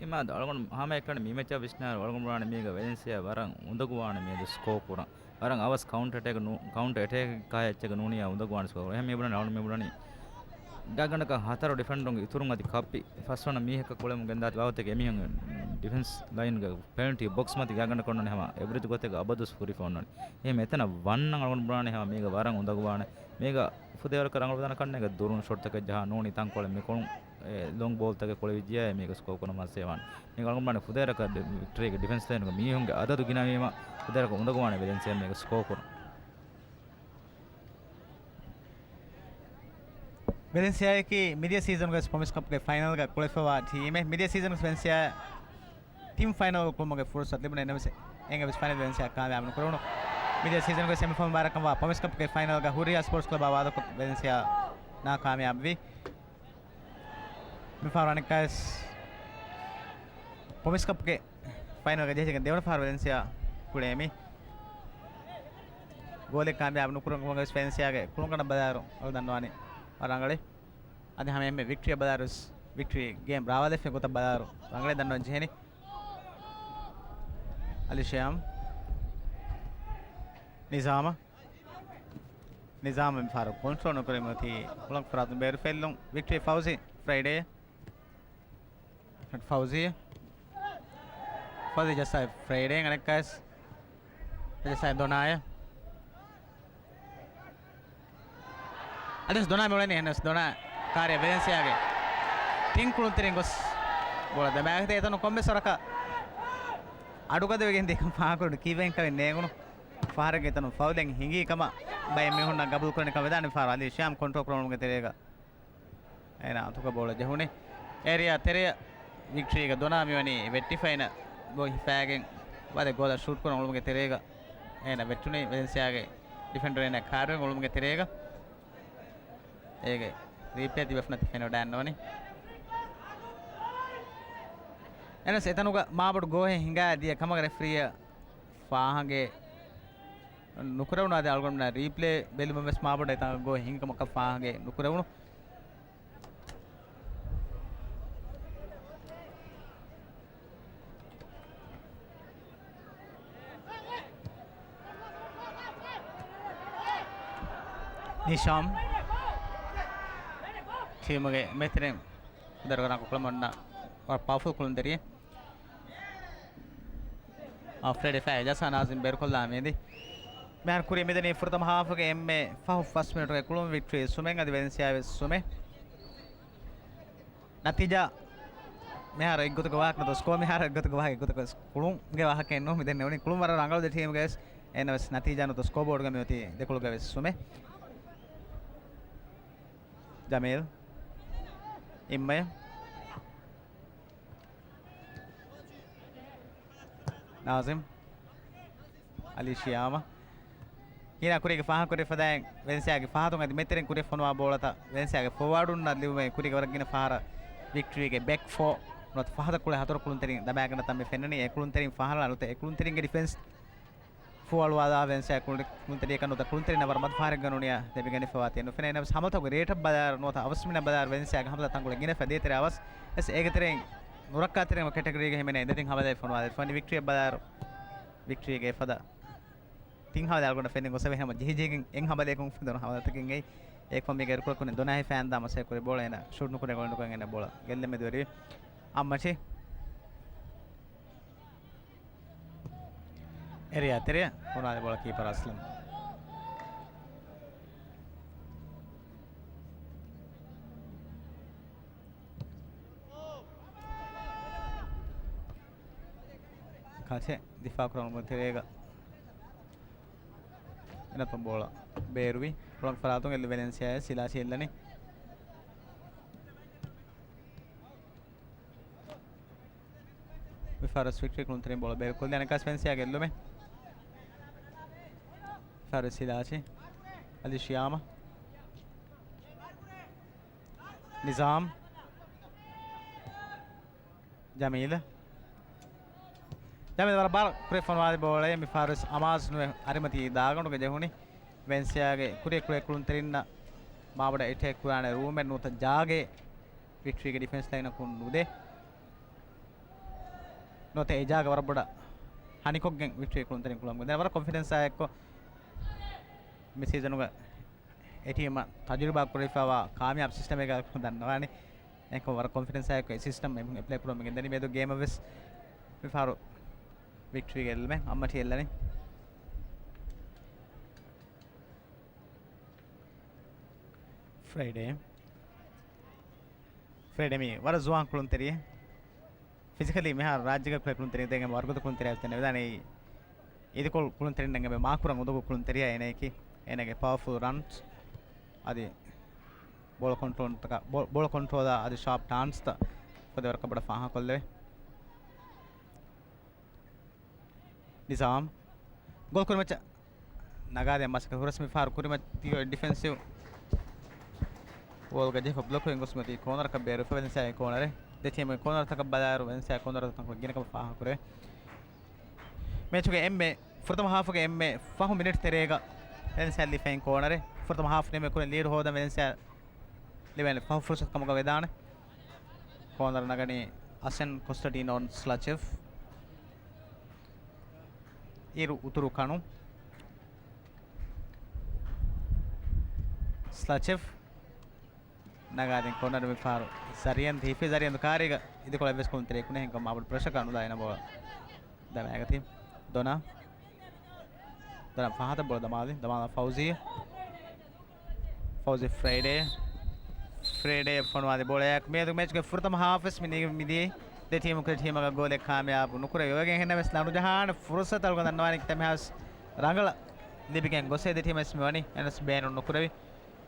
އެމާ އަޅުގަނޑު ހަމައެކަނި މި މެޗާ ވިސްނާއިރު އަޅުގަނޑު ވާނެ މީގަ ވެލެންސިއާ ވަރަށް އުނދަގޫވާނެ މިއަދު ސްކޯ ކުރަން. ވަރަށް އަވަސް ކައުންޓަރ އެޓޭކް ނޫ-، ކައުންޓަރ އެޓޭކް އެއްޗެއްގެ ނޫނިއްޔާ އުނދަގޫވާނެ ސްކޯ ކުރަން. އެހެން މި ބުނަނީ އަޅުގަނޑު މި ބުނަނީ ގާތްގަނޑަކަށް ހަތަރު ޑިފެންޑަރުންގެ އިތުރުން އަދި ކައްޕި ފަސްވަނަ މީހަކަށް ކުޅެމުން ގެންދާތި ބާވަތެއްގެ އެމީހުން ޑިފެންސް ލައިންގެ ޕެނަލްޓީ ބޮކްސް މަތި ގާތްގަނޑަކަށް އޮންނަނީ ހަމަ އެވްރެޖް ގޮތެއްގަ އަބަދުވެސް ހުރިފަ އޮންނަނީ. އެހެން އެތަނަށް ވަންނަން އަޅުގަނޑު ބުނާނީ ހަމަ މީގަ ވަރަށް އުނދަގޫވާނެ. މީގަ ފުދޭވަރަކަށް ރަނގަޅު ވެދާނެ ކަންނޭނގެ ދުރުން ޝޮޓްތަކެއް ޖަހާ ނޫނީ ތަންކޮޅެއް މިކޮޅުން އެ ލޮންގް ބޯލްތަކެއް ކުޅެވިއްޖެޔާ މީގަ ސްކޯ ކުރަން މަސް ވާނެ. މީގަ އަޅުގަނޑު ބުނާނީ ފުދޭވަރަކަށް ވިކްޓްރީގެ ޑިފެންސް ލައިނުގެ މީހުންގެ އަދަދު ގިނަވީމަ ފުދޭވަރަކަށް އުނދަގޫވާނެ ވެލެންސިއާ މީގަ ސްކޯ ކުރަން. ވެލެންސިއާއަކީ މިދިޔަ ސީޒަންގަ ވެސް ޕްރޮމިސް ކަޕްގެ ފައިނަލްގަ ކުޅެފަވާ ޓީމެއް. މިދިޔަ ސީޒަންގަ ވެލެންސިއާ ތިން ފައިނަލް ކުޅުމުގެ ފުރުސަތު ލިބުނު އެންނަމަސް އެނގެވެސް ފައިނަލް ވެލެންސިއާ ކާމިޔާބު ނުކުރެވުނު. މިދިޔަ ސީޒަންގެ ސެމިފައިނަލް ބާރަކަށްވާ ޕްރޮމިސް ކަޕްގެ ފައިނަލްގަ ހުރިޔާ ސްޕޯޓްސް ކްލަބާ ވާދަކޮށް ވެލެންސިއާ ނާކާމިޔާބުވި. މިފަހަރު އަނެއްކާވެސް ޕްރޮމިސް ކަޕްގެ ފައިނަލްގަ ޖެހިގެން ދެވަނަ ފަހަރު ވެލެންސިއާ ކުޅޭ މި ގޯލެއް ކާމިޔާބު ނުކުރުމުގަވެސް ވެލެންސިއާގެ ކުޅުންކަނޑަށް ބަލާއިރު އަޅު ދަންނަވާނީ ވަރަށް ރަނގަޅޭ. އަދި ހަމަ އެންމެ ވިކްޓްރީއަށް ބަލާއިރުވެސް ވިކްޓްރީ ގޭމް ރާވާލެއްފި ގޮތަށް ބަލާއިރު ރަނގަޅޭ ދަންނަވަން ޖެހެނީ. އަލީ ޝިޔާމް. ނިޒާމަށް. ނިޒާމް މިފަހަރު ކޮންޓްރޯލް ނުކުރެވުމަތީ ކުޅަނގު ފަރާތުން ބޭރު ފެއްލުން. ވިކްޓްރީ ފައުޒީ ފްރައިޑޭ. ފައުޒީ. ފައުޒީ ޖައްސާ ފްރައިޑޭ އަނެއްކާވެސް. ޖައްސާ ދޮނާޔަށް. އަދިވެސް ދޮނާ މިއުޅެނީ އެހެނަސް ދޮނާ ކާރިޔާ ވެލެންސިއާގެ ތިން ކުޅުންތެރިން ގޮސް ބޯޅަ ދަމާގަތެ އެތަނު ކޮންމެސް ވަރަކަށް އަޑުގަދަވެގެން ދިޔަކަން ފާހަގަކުރުން ކީއްވެގެންކަމެއް ނޭނގުނު. ފަހަރެއްގެ ތަނުން ފައުލެއް ހިނގީ ކަމަށް ބައެއް މީހުންނަށް ގަބޫލުކުރަނިކަން ވެދާނެ ފަހަރު އަލީ ޝިޔާމް ކޮންޓްރޯލް ކުރަމުގެ ތެރޭގަ އޭނާ އަތުގަ ބޯޅަ ޖެހުނީ. އޭރިއާ ތެރެއަށް ވިކްޓްރީގެ ދޮނާ މިވަނީ ވެއްޓިފައިނަ ގޮތް ހިފާގެން ވަދެ ގޯލަށް ޝޫޓް ކުރަން އުޅުމުގެ ތެރޭގަ އޭނާ ވެއްޓުނީ ވެލެންސިއާގެ ޑިފެންޑަރު އޭނާ ކާރިވެން އުޅުމުގެ ތެރޭގަ. އޭގެ ރީޕްލޭ ތިބޭފުޅުންނަށް ތި ފެނިވަޑައިގަންނަވަނީ. އެހެނަސް އެތަނުގަ މާބޮޑު ގޯހެއް ހިނގާ ދިޔަ ކަމަށް ރެފްރީއަށް ފާހަގަ ނުކުރެވުނު. އަދި އަޅުގަނޑުމެންނަށް ރީޕްލޭ ބެލުމަށް ވެސް މާބޮޑަށް އެތަނަށް ގޯހެއް ހިނގި ކަމަކަށް ފާހަގަ ނުކުރެވުނު. ނިޝާމް ޓީމުގެ މެތިރެން ދަރުގަރާ ކުޅަމޮންނަ ވަރަށް ޕަވަރފުލް ކުޅުންތެރިއެއް. އާ، ފްރައިޑޭ ފައި ޖަސާ ނާޒިމް ބޭރުކޮށްލާ މިއަދި. މިހާރު ކުރި މިދަނީ ފުރަތަމަ ހާފުގެ އެންމެ ފަހު ފަސް މިނެޓުގެ ކުޅުން ވިކްޓްރީ ސުމެން އަދި ވެލެންސިއާ ވެސް ސުމެ. ނަތީޖާ މިހާރު އެއްގޮތަކަށް ވާހަކަ ނަތޯ، ސްކޯ މިހާރު އެއްގޮތަކަށް ވާހަކަ އެއްގޮތަކަށް ކުޅުންގެ ވާހަކައެއް ނޫން މި ދެންނެވުނީ. ކުޅުން ވަރަށް ރަނގަޅު ދެ ޓީމުގެ ވެސް އޭނަ ވެސް ނަތީޖާ ނުތޯ ސްކޯ ބޯޑުގަ މި އޮތީ ދެކޮޅުގަ ވެސް ސުމެ. ޖަމީލް. އިއްމަޔަ. ނާޒިމް. އަލީ ޝިޔާމަ. ހީނާ ކުރީގެ ފާހަގަކުރި ފަދައިން ވެލެންސިއާގެ ފަހަތުން އަދި މެތިރިން ކުރި ފޮނުވާ ބޯޅަތައް ވެލެންސިއާގެ ފޯވާޑުންނަށް ލިބުމެ ކުރީގެ ވަރަށް ގިނަ ފަހަރަށް ވިކްޓްރީގެ ބެކް ފޯ ނުވަތަ ފަހަތަށް ކުޅެ ހަތަރު ކުޅުންތެރިން ދަމާގަނޑަށް ތަންމެ ފެންނަނީ. އެ ކުޅުންތެރިން ފަހަރަށް ނުވަތަ އެ ކުޅުންތެރިންގެ ޑިފެންސް ފޫއަޅުވާލާ ވެލެންސިއާ ކުޅުންތެރިއަކަށް ނުވަތަ ކުޅުންތެރިންނަށް ވަރަށް މަދު ފަހަރެއްގަ ނޫނިއްޔާ ލިބިގެންފަވާތީ ނުފެނޭ. އެހެނަސް ހަމަލުތަކުގެ ރޭޓަށް ބަލާއިރު ނުވަތަ އަވަސްމިނަށް ބަލާއިރު ވެލެންސިއާގެ ހަމަލުތައް ތަންކޮޅެއް ގިނަ ފަދަ ދޭތެރެ އަވަސް ވެސް އޭގެ ތެރެއިން ނުރައްކާތެރިން ކެޓަގަރީގަ ހިމެނޭ ދެތިން ހަމަލައެއް ފޮނުވާލެވިފަ ވަނީ. ވިކްޓްރީއަށް ބަލާއިރު ވިކްޓްރީގެ ފަދަ ތިން ހަމަލަ އަޅުގަނޑަށް ފެންނަ ގޮސް އެވެ. ހަމަ ޖެހިޖެހިގެން އެއް ހަމަލައަކުން ފެންނަ ހަމަލަތަކެއްގައި އެކަމަކު މީގެ އިރުކޮޅަކުން ދޮނާ ހިފާ އަންދާ މަސައްކަތް ކުރި ބޯޅަ އޭނަ ޝޫޓް ނުކުރޭ ގޯލް ނުކުރަން އޭނަ ބޯޅަ ގެއްލެން މެދުވެރިވި. އައްމަޓި. އެރިއާ ތެރެއަށް ފޮނުވާލި ބޯޅަ ކީޕަރ އަސްލަމް. ކަޗެ ދިފާ ކުރަމުން ތެރޭގަ އެނަތުން ބޯޅަ ބޭރުވި. ކުޅަނގު ފަރާތުން އެއްލު ވެލެންސިއާއަށް ސިލާޗި އެއްލަނީ. މިފަހަރު ވިކްޓްރީ ކުޅުންތެރިން ބޯޅަ ބޭރުކޮށްލީ އަނެއްކާސް ވެލެންސިއާގެ އެއްލުމެއް. މިފަހަރު ސިލާޗި. އަލި ޝިޔާމަ. ނިޒާމް. ޖަމީލް. ޖަމީލް ވަރަށް ބާރަށް ކުރިއަށް ފޮނުވާލި ބޯޅައެއް މިފަހަރު ވެސް އަމާޒް ނުވެ އަރިމަތީ ދާގަނޑުގަ ޖެހުނީ. ވެންސިއާގެ ކުރިއަށް ކުޅޭ ކުޅުންތެރިންނަށް މާބޮޑަށް އެޓޭކް ކުރާނެ ރޫމެއް ނުވަތަ ޖާގައެއް ވިކްޓްރީގެ ޑިފެންސް ލައިނަކުން ނުދޭ. ނުވަތަ އެ ޖާގަ ވަރަށް ބޮޑަށް ހަނިކޮށްގެން ވިކްޓްރީ ކުޅުންތެރިން ކުޅަމުން ދެން ވަރަށް ކޮންފިޑެންސާ އެއްކޮށް މި ސީޒަނުގަ އެ ޓީމަށް ތަޖުރިބާ ކުރެވިފައިވާ ކާމިޔާބު ސިސްޓަމެއްގަ ދަންނަވާނެ. އެކަމް ވަރަށް ކޮންފިޑެންސާ އެއްކޮށް އެ ސިސްޓަމް އެމް އެޕްލައި ކުރަމުން ގެންދަނީ. މިއަދު ގޭމަށް ވެސް މިފަހަރު ވިކްޓްރީގެ އެއްލުމެއް އައްމަޓި އެއްލަނީ. ފްރައިޑޭ. ފްރައިޑޭ މީ ވަރަށް ޒުވާން ކުޅުންތެރިއެއް. ފިޒިކަލީ މިހާރު ރާއްޖޭގަ ކުޅޭ ކުޅުންތެރިން ދެން ވަރުގަދަ ކުޅުންތެރިއެއް ތެނެ ވެދާނެ. އީދިކޮޅު ކުޅުންތެރިންނަށް އެންމެ މާކުރަން އުނދަގޫ ކުޅުންތެރިޔާ އޭނައަކީ. އޭނަގެ ޕަވަރފުލް ރަންސް އަދި ބޯޅަ ކޮންޓްރޯލްތަކަށް، ބޯ-، ބޯޅަ ކޮންޓްރޯލާ އަދި ޝާޕް ޓާންސްތައް ފަދަ ވަރަކަށް ބޮޑަށް ފާހަގަކޮށްލެވޭ. ނިޒާމް. ގޯލް ކުރިމައްޗަށް ނަގާދޭ މަސައްކަތް ހުރަސް މިފަހަރު ކުރިމައްޗަށް ތިޔޮ ޑިފެންސިވް. ވޯލްގަ ޖެހިފަ ބްލޮކް ވެގެން ގޮސް މިއޮތީ ކޯނަރަކަށް ބޭރުވެފަ ވެލެންސިއާގެ ކޯނަރެއް. ދެ ޓީމުގެ ކޯނަރުތަކަށް ބަލާއިރު ވެލެންސިއާ ކޯނަރުތަކަށް ގިނަ ކަމަށް ފާހަގަކުރެވޭ. މެޗުގެ އެންމެ ފުރަތަމަ ހާފުގެ އެންމެ ފަހު މިނިޓް ތެރޭގަ ވެލެންސިއާ ލިބިފައި ކޯނަރެއް. ފުރަތަމަ ހާފު ނިމޭ ކުރިން ލީޑު ހޯދަން ވެލެންސިއާ ލިބޭނެ ފަހު ފުރުސަތު ކަމުގަ ވެދާނެ. ކޯނަރު ނަގަނީ އަސެން ކޮސްޓަޑީނޯ ސްލަޗެވް. އިރު އުތުރު ކަނު. ސްލަޗެވް ނަގާދިން ކޯނަރު މިފަހަރު ޒަރިއަންދު ހިފި ޒަރިއަންދު ކާރީގަ އިދިކޮޅަށް ވެސް ކުޅުންތެރި ކުނެ ހިނގަމާ ބޮޑު ޕްރެޝަރ ކަނުލާ އިނަބޯ ދަމާގަތީ. ދޮނާ. ދޮނާ ފަހަތަށް ބޯޅަ ދަމާލި. ދަމާލާ ފައުޒީ. ފައުޒީ ފްރައިޑޭ. ފްރައިޑޭ ފޮނުވާލި ބޯޅައެއް. މިއަދު މެޗުގެ ފުރަތަމަ ހާފް ވެސް މި ނި-، މިދިޔައީ. ދެ ޓީމު ކުރި ޓީމަކަށް ގޯލެއް ކާމިޔާބު ނުކުރެވި. އޮވެގެން ހެންނަމެސް ލަނޑު ޖަހާނެ ފުރުސަތު އަޅުގަނޑު ދަންނަވާނީ ތަމިހާސް ރަނގަޅަށް ލިބިގެން ގޮސް ދެ ޓީމު ވެސް މި ވަނީ. އެނަސް ބޭނުން ނުކުރެވި.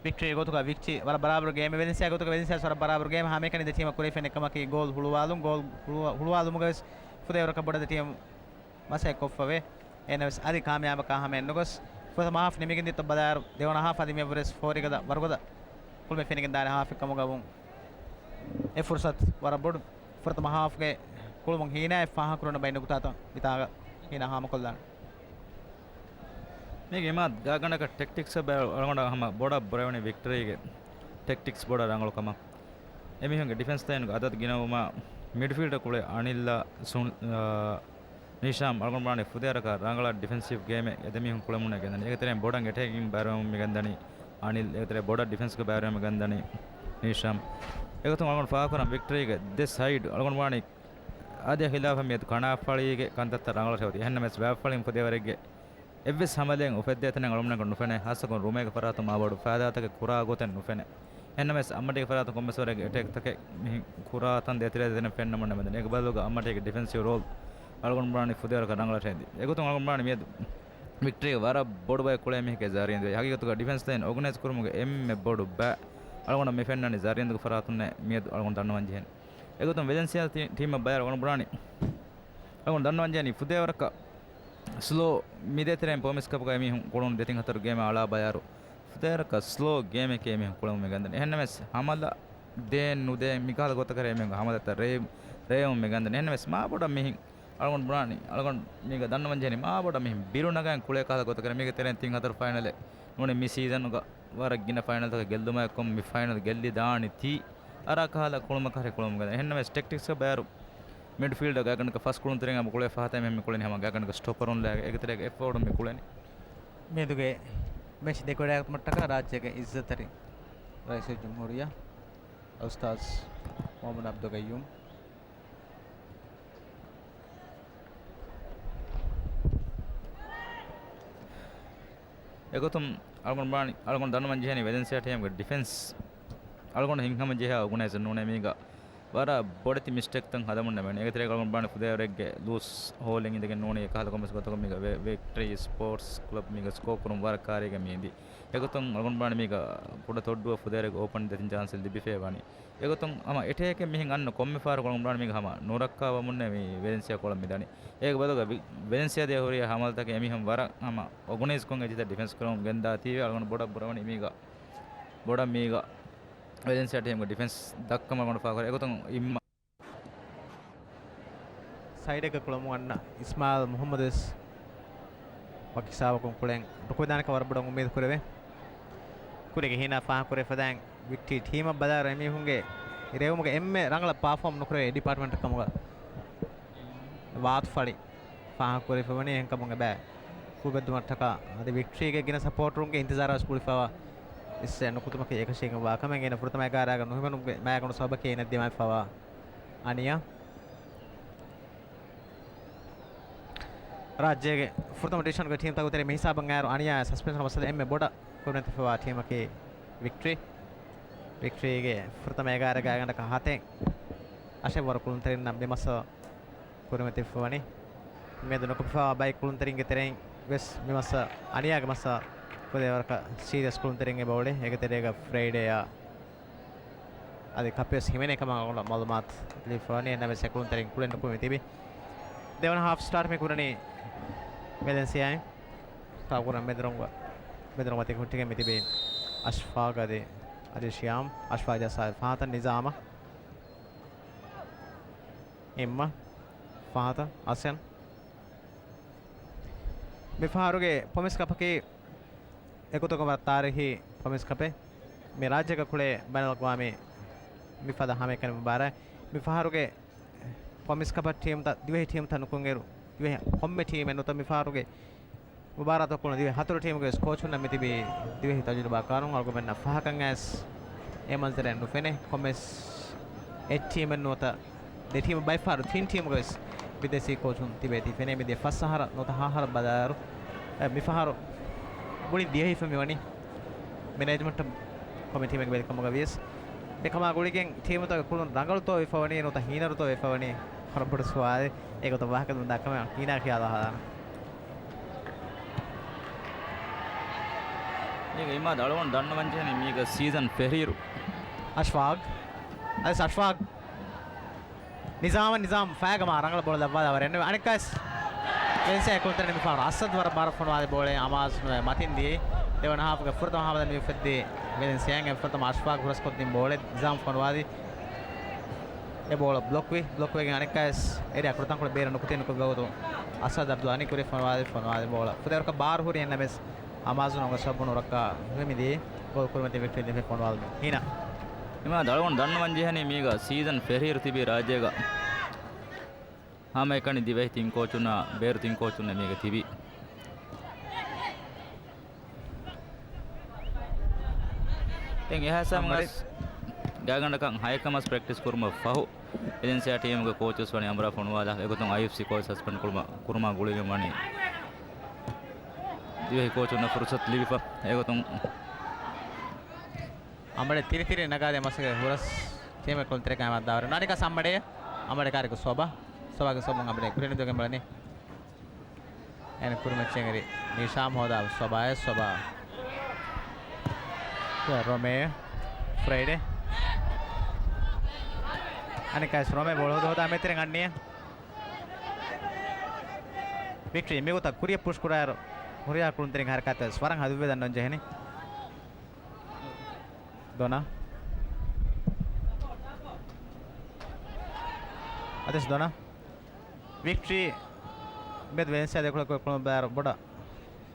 ވިކްޓްރީ ގޮތުގަ ވިކްޓްރީ ވަރަށް ބަރާބަރު ގޭމެއް. ވެލެންސިއާ ގޮތުގަ ވެލެންސިއާ ވަރަށް ބަރާބަރު ގޭމެއް. ހަމައެކަނި ދެ ޓީމަށް ކުރެވިފައި ކަމަކީ ގޯލް ހުޅުވާލުން. ގޯލް ހުޅުވާ-، ހުޅުވާލުމުގަ ވެސް ފުދޭވަރަކަށް ބޮޑަށް ދެ ޓީމު މަސައްކަތް ކޮށްފަވޭ. އެހެންނަމަވެސް އަދި ކާމިޔާބަކާ ހަމައެއް ނުގޮސް ފުރަތަމަ ހާފް ނިމިގެން ދިޔަތޯ ބަލާއިރު ދެވަނަ ހާފް އަދި މިއަށްވުރެސް ފޯރިގަދަ ވަރުގަދަ ކުޅުމެއް ފެނިގެން ދާނެ ހާފެއް ކަމުގަ ވުން. އެ ފުރުސަތު ވަރަށް ބޮޑު. ފުރަތަމަ ހާފްގެ ކުޅުމުން ހީނާއަށް ފާހަގަކުރަން ބައި ނުކުތާތައް މިތާގަ ހީނާ ހާމަކޮށްލާނެ. މީގެ އިމާދު ގާގަނޑަކަށް ޓެކްޓިކްސް ބައި އަޅުގަނޑަށް ހަމަ ބޮޑަށް ބުރަވެނީ ވިކްޓަރީގެ ޓެކްޓިކްސް ބޮޑަށް ރަނގަޅު ކަމަށް. އެމީހުންގެ ޑިފެންސް ލައިންގެ އަދަދު ގިނަވުމާ، މިޑްފީލްޑަށް ކުޅޭ އަނިލްއާ ސުން-، އާ، ނިޝާމް އަޅުގަނޑު ވާނީ ފުދޭވަރަކަށް ރަނގަޅަށް ޑިފެންސިވް ގޭމެއް އެދެމީހުން ކުޅެމުންނޭ ގެންދަނީ. އޭގެ ތެރެއިން ބޮޑަށް އެޓޭކިން ބައިވެރިވަމުން މި ގެންދަނީ އަނިލް. އޭގެ ތެރެއިން ބޮޑަށް ޑިފެންސްގެ ބައިވެރިވަމުން މި ގެންދަނީ ނިޝާމް. އެގޮތުން އަޅުގަނޑު ފާހަގަކުރަން ވިކްޓަރީގެ ދެ ސައިޑް އަޅުގަނޑު ވާނީ އަދިއަށް ހިލާފަށް މިއަދު ކަނާފަޅީގެ ކަންތައްތައް ރަނގަޅަށް ހެޔޮތީ. އެހެންނަމަވެސް ބައެއް ފަޅިން ފުދޭވަރެއްގެ އެއްވެސް ހަމަލައެއް އުފެއްދޭ ތަނެއް އަޅުގަނޑަށް ނުފެނޭ. ހާއްސަކޮށް ރުމޭގެ ފަރާތުން މާބޮޑު ފައިދާތަކެއް ކުރާ ގޮތެއް ނުފެނޭ. އެހެންނަމަވެސް އައްމަޓީގެ ފަރާތުން ކޮންމެސް ވަރެއްގެ އެޓޭކްތަކެއް މިހިން ކުރާ ތަން ދޭތެރޭ ދެނެ ފެންނަމުން ނެމެދެން. އޭގެ ބަދަލުގަ އައްމަޓީގެ ޑިފެންސިވް ރޯލް އަޅުގަނޑު ބުނާނީ ފުދޭވަރަކަށް ރަނގަޅަށް ހެދި. އެގޮތުން އަޅުގަނޑު ބުނާނީ މިއަދު ވިކްޓަރީގެ ވަރަށް ބޮޑު ބައެއް ކުޅޭ މީހެއްގެ ޒާރިއަންދު. ހަގީގަތުގަ ޑިފެންސް ލައިން އޯގަނައިޒް ކުރުމުގެ އެންމެ ބޮޑު ބައި އަޅުގަނޑަށް މި ފެންނަނީ ޒާރިއަންދުގެ ފަރާތުންނޭ މިއަދު އަޅުގަނޑު ދަންނަވަން ޖެހެނީ. އެގޮތުން ވެލެންސިއާ ޓީ-، ޓީމަށް ބައި އަޅުގަނޑު ބުނާނީ އަޅުގަނޑު ދަންނަވަން ޖެހެނީ ފުދޭވަރަކަށް ސްލޯ މިދޭތެރެއިން ޕްރޮމިސް ކަޕުގައި މީހުން ކުޅުނު ދެތިން ހަތަރު ގޭމެއް އަޅާ ބަޔާރު ފުދޭވަރަކަށް ސްލޯ ގޭމެކޭ މީހުން ކުޅެމުން މި ގެންދަނީ. އެހެންނަމަވެސް ހަމަލަ ދޭން ނުދޭން މިކަހަލަ ގޮތަކަށް މީހުން ހަމަލަތައް ރޭ-، ރޭވުން މި ގެންދަނީ. އެހެންނަމަވެސް މާބޮޑަށް މިހިން އަޅުގަނޑު ބުނާނީ، އަޅުގަނޑު މީގަ ދަންނަވަން ޖެހެނީ މާބޮޑަށް މިހިން ބިރު ނަގައިން ކުޅޭ ކަހަލަ ގޮތަކަށް މީގެ ތެރެއިން ތިން ހަތަރު ފައިނަލެއް ނޫނީ މި ސީޒަނުގަ ވަރަށް ގިނަ ފައިނަލްތަކަށް ގެއްލުމާއެކު މި ފައިނަލް ގެއްލި ދާނީ ތީ އަރާ ކަހަލަ ކުޅުމަކަށް ހަރި ކުޅުމުގެ. އެހެންނަމަވެސް ޓެކްޓިކްސްގެ ބައިވަރު މިޑްފީލްޑަށް ގާގަނޑަކަށް ފަސް ކުޅުންތެރިން އަބު ކުޅޭ ފަހަތަށް މި ކުޅެނީ ހަމަ ގާގަނޑަކަށް ސްޓޮޕަރުން ލާގެ އޭގެތެރޭގަ އެފޯޑުން މި ކުޅެނީ. މިއަދުގެ މެޗް ދެކޮޅައިގަތުމަށްޓަކާ ރާއްޖޭގެ އިއްޒަތްތެރި ރައީސުލްޖުމްހޫރިއްޔާ އަލްއުސްތާޛް މުހައްމަދު އަބްދުލް ގައްޔޫމް. އެގޮތުން އަޅުގަނޑު ބާނި، އަޅުގަނޑު ދަންނަވަން ޖެހެނީ ވެލެންސިއާ ޓީމްގެ ޑިފެންސް އަޅުގަނޑު ހިތްހަމަ ޖެހޭ އޯގަނައިޒަރު ނޫނޭ މީގަ ވަރަށް ބޮޑެތި މިސްޓޭކްތައް ހަދަމުން ނެމެން. އޭގެތެރޭގަ އަޅުގަނޑު ބާނި ފުދޭވަރެއްގެ ލޫސް ހޯލިން އިނދެގެން ނޫނީ އެކަހަލަ ކޮންމެސް ގޮތަކަށް މީގަ ވެ-، ވިކްޓަރީ ސްޕޯޓްސް ކްލަބް މީގަ ސްކޯ ކުރުން ވަރަށް ކާރީގަ މީ އިނދީ. އެގޮތުން އަޅުގަނޑު ބާނި މީގަ ކުޑަ ތޮއްޑުއަށް ފުދޭވަރެއްގެ އޯޕަން ދެތިން ޗާންސެއް ލިބިފައި ވާނީ. އެގޮތުން ހަމަ އެޓޭކެއް މިހެން އަންނަ ކޮންމެ ފަހަރަކު އަޅުގަނޑު ބާނި މީގަ ހަމަ ނުރައްކާވަމުންނޭ މި ވެލެންސިއާ ކޮޅަށް މިދަނީ. އޭގެ ބަދަލުގަ ވި-، ވެލެންސިއާ ދޭ ހުރިހާ ހަމަލަތަކެއް އެމީހުން ވަރަށް ހަމަ އޯގަނައިޒްކޮށް އެ ޖިތަށް ޑިފެންސް ކުރަމުން ގެންދާތީވެ އަޅުގަނޑު ބޮޑަށް ބުރަވަނީ މީގަ ބޮޑަށް މީގަ ވެލެންސިއާ ޓީމުގެ ޑިފެންސް ދައްކަމުން އަޅުގަނޑު ފާހަގަކުރޭ. އެގޮތުން އިއްމަ ސައިޑެއްގަ ކުޅަމުން އަންނަ އިސްމާއިލް މުހައްމަދު ވެސް ވަކި ހިސާބަކުން ކުޅެން ރުކުވެދާނެކަން ވަރަށް ބޮޑަށް އުއްމީދު ކުރެވޭ. ކުރީގެ ހީނާ ފާހަގަކުރެވިފަދައިން ވިކްޓީ ޓީމަށް ބަލާއިރު އެމީހުންގެ ރޭވުމުގެ އެންމެ ރަނގަޅަށް ޕާފޯމް ނުކުރެވޭ ޑިޕާޓްމަންޓަށް ކަމުގަ ވާތުފަޅި ފާހަގަކުރެވިފަވަނީ. އެހެންކަމުން އެބަ ކުރިބައްދުމަށްޓަކާ އަދި ވިކްޓްރީގެ ގިނަ ސަޕޯޓަރުންގެ އިންތިޒާރާ ވެސް ގުޅިފަވާ އިސް ނުކުތުމަކީ އެކަށީގެންވާ ކަމެއް. އޭނަ ފުރަތަމަ އެގާރައިގަ ނުހިމެނުމުގެ މާގަނޑު ސަބަބަކީ އޭނަ ދިމާވެފަވާ އަނިޔާ. ރާއްޖޭގެ ފުރަތަމަ ޑިވިޝަންގެ ޓީމްތަކުގެ ތެރެއިން މިހިސާބަށް އައިރު އަނިޔާ ސަސްޕެންޝަން މައްސަލަ އެންމެ ބޮޑަށް ކުރިމަތިފަވާ ޓީމަކީ ވިކްޓްރީ. ވިކްޓްރީގެ ފުރަތަމަ އެގާރަ ގާގަނޑަކަށް ހަތެއް އަށެއް ވަރު ކުޅުންތެރިންނަށް މި މައްސަލަ ކުރިމަތިފަވަނީ. މިއަދު ނުކުތުމަކު ބައި ކުޅުންތެރިންގެ ތެރެއިން ވެސް މި މައްސަލަ އަނިޔާގެ މައްސަލަ ކުދޭވަރަކަށް ސީރިއަސް ކުޅުންތެރިން އެބައުޅޭ. އޭގެ ތެރޭގަ ފްރައިޑޭއާ އަދި ކަޕެސް ހިމެނޭ ކަމަށް އަޅުގަނޑަށް މައުލޫމާތު ލިބިފަވަނީ. އެންނަމެސް އެކުޅުންތެރިން ކުޅެން ނުކުމެ ތިބި. ދެވަނަ ހާފް ސްޓާޓް މި ކުރަނީ ވެލެންސިއާއިން. ކާކުރަން މެދުރޮނގު، މެދުރޮނގު މަތި ހުއްޓިގެން މި ތިބީ އަޝްފާގް އަދި އަދި ޝިޔާމް އަޝްފާގް ޖައްސާ ފަހަތަށް ނިޒާމަށް. އިއްމަ ފަހަތަށް އަސެން. މިފަހަރުގެ ޕޮމިސް ކަޕަކީ އެގޮތަކަށް ވަރަށް ތާރީހީ ޕޮމިސް ކަޕެއް. މި ރާއްޖޭގަ ކުޅޭ ބައިނަލްއަގްވާމީ މިފަދަ ހަމައެކަނި މުބާރާތް. މިފަހަރުގެ ޕޮމިސް ކަޕަށް ޓީމުތައް، ދިވެހި ޓީމުތައް ނުކުންއިރު، ދިވެހި ކޮންމެ ޓީމެއް ނުވަތަ މިފަހަރުގެ މުބާރާތަށް ކުޅުނު ދިވެހި ހަތަރު ޓީމުގެ ވެސް ކޯޗުންނަށް މިތިބީ ދިވެހި ތަޖުރިބާކާރުން. އަޅުގަނޑުމެންނަށް ފަހަކަށް އައިސް އެ މަންޒަރެއް ނުފެނޭ. ކޮންމެސް އެއް ޓީމެއް ނުވަތަ ދެ ޓީމު، ބައިފަހަރު ތިން ޓީމުގެ ވެސް ބިދޭސީ ކޯޗުން ތިބޭތީ ފެނޭ. މިދިޔަ ފަސް އަހަރަށް ނުވަތަ ހަ އަހަރަށް ބަލާއިރު، އެ، މިފަހަރު މުޅި ދިޔަހިފަ މިވަނީ މެނޭޖްމަންޓް ކޮމިޓީމެންގެ ވެރިކަމުގަ ވިޔަސް، އެކަމާ ގުޅިގެން ޓީމުތަކުގެ ކުޅުން ރަނގަޅުތޯ ވެފަވަނީ ނުވަތަ ހީނަރުތޯ ވެފަވަނީ ވަރަށް ބޮޑު ސުވާލެއް. އެގޮތަށް ވާހަކަ ދައްކަމެ ހީނާ ޚިޔާލަށް ހަދާނަން. މީގަ އިމާދު އަޅުގަނޑު ދަންނަވަން ޖެހެނީ މީގަ ސީޒަން ފެށިއިރު. އަޝްފާގް. އަދިސް އަޝްފާގް. ނިޒާމަށް، ނިޒާމް ފައިގަމާ ރަނގަޅަށް ބޯޅަ ލައްވާލާ ވަރެއް ނުވެ. އަނެއްކާސް ވެލެންސިއާ ކުޅުންތެރިން މިފަހަރު އަސަދް ވަރަށް ބާރަށް ފޮނުވާލި ބޯޅައެއް އަމާޒު ނުވެ މަތިން ދިޔައީ. ދެވަނަ ހާފުގެ ފުރަތަމަ ހާފަށް މި އުފެއްދީ ވެލެންސިއާއިން. އެ ފުރަތަމަ އަޝްފާގް ހުރަސްކޮށްދިން ބޯޅަ ނިޒާމް ފޮނުވާލި. އެ ބޯޅަ ބްލޮކްވި، ބްލޮކްވެގެން އަނެއްކާސް އެރިއާ ކުރިތަންކޮޅު ބޭރަށް ނުކުތީ ނުކުތް ގޮތުން އަސަދް އަބްދުލް އަނިކުރި ފޮނުވާލި، ފޮނުވާލި ބޯޅަ ފުދޭވަރަކަށް ބާރު ހުރި އެންނަމެސް އަމާޒުން އޮންގެ ސަބަބުން ރައްކާ ނުވެ މިދިޔައީ. ގޯލް ކުރިމަތި ވިކްޓްރީ ލިބި ފޮނުވާލުމުން. ހީނާ. އިމާދު އަޅުގަނޑު ދަންނަވަން ޖެހެނީ މީގަ ސީޒަން ފެށިއިރު ތިބި ރާއްޖޭގަ ހަމައެކަނި ދިވެހި ތިން ކޯޗުންނާ ބޭރު ތިން ކޯޗުންނެއް މީގަ ތިބި. ދެން އެހާ ސަމަން އަސް ގާގަނޑަކަށް ހައެއްކަމަސް ޕްރެކްޓިސް ކުރުމަށް ފަހު، ވެލެންސިއާ ޓީމުގެ ކޯޗު ވެސް ވަނީ އަނބުރާ ފޮނުވާލާ. އެގޮތުން އައިއެފްސީ ކޯޗު ސަސްޕެންޑް ކުރުމަށް، ކުރުމާ ގުޅިގެން ވަނީ ދިވެހި ކޯޗުންނަށް ފުރުސަތު ލިބިފަ. އެގޮތުން އަނބަޑޭ ތިރިތިރި ނަގާދޭ މަސައްކަތް ހުރަސް ޓީމެއް ކުޅުންތެރިކަމާ ދާވަރެއް ނުވާނެ. އަނެއްކާސް އަނބަޑޭ، އަނބަޑޭ ކާރިކު ސޮބާ، ސޮބާގެ ސޮބުން އަނބަޑޭ ކުރިން ދުވެގެން ބަލަނީ. އޭނަ ކުރިމައްޗަށް އެރި ނިޝާމް ހޯދާ ސޮބާއެއް ސޮބާ. ރޮމޭ ފްރައިޑޭ. އަނެއްކާސް ރޮމޭ ބޯޅަ ހޯދާ ހޯދާ މެތިރެން އަންނިޔަ. ވިކްޓްރީ މިގޮތަށް ކުރިއަށް ޕުޝް ކުރާއިރު ހުރިހާ ކުޅުންތެރިން ހަރަކާތްތައް ވެސް ވަރަށް ހަލުވެ ދަންނަވަން ޖެހެނީ. ދޮނާ. އަދިސް ދޮނާ. ވިކްޓްރީ މިއަދު ވެލެންސިއާ ދެކޮޅަށް ކުޅުން ބަލާއިރު ބޮޑަށް،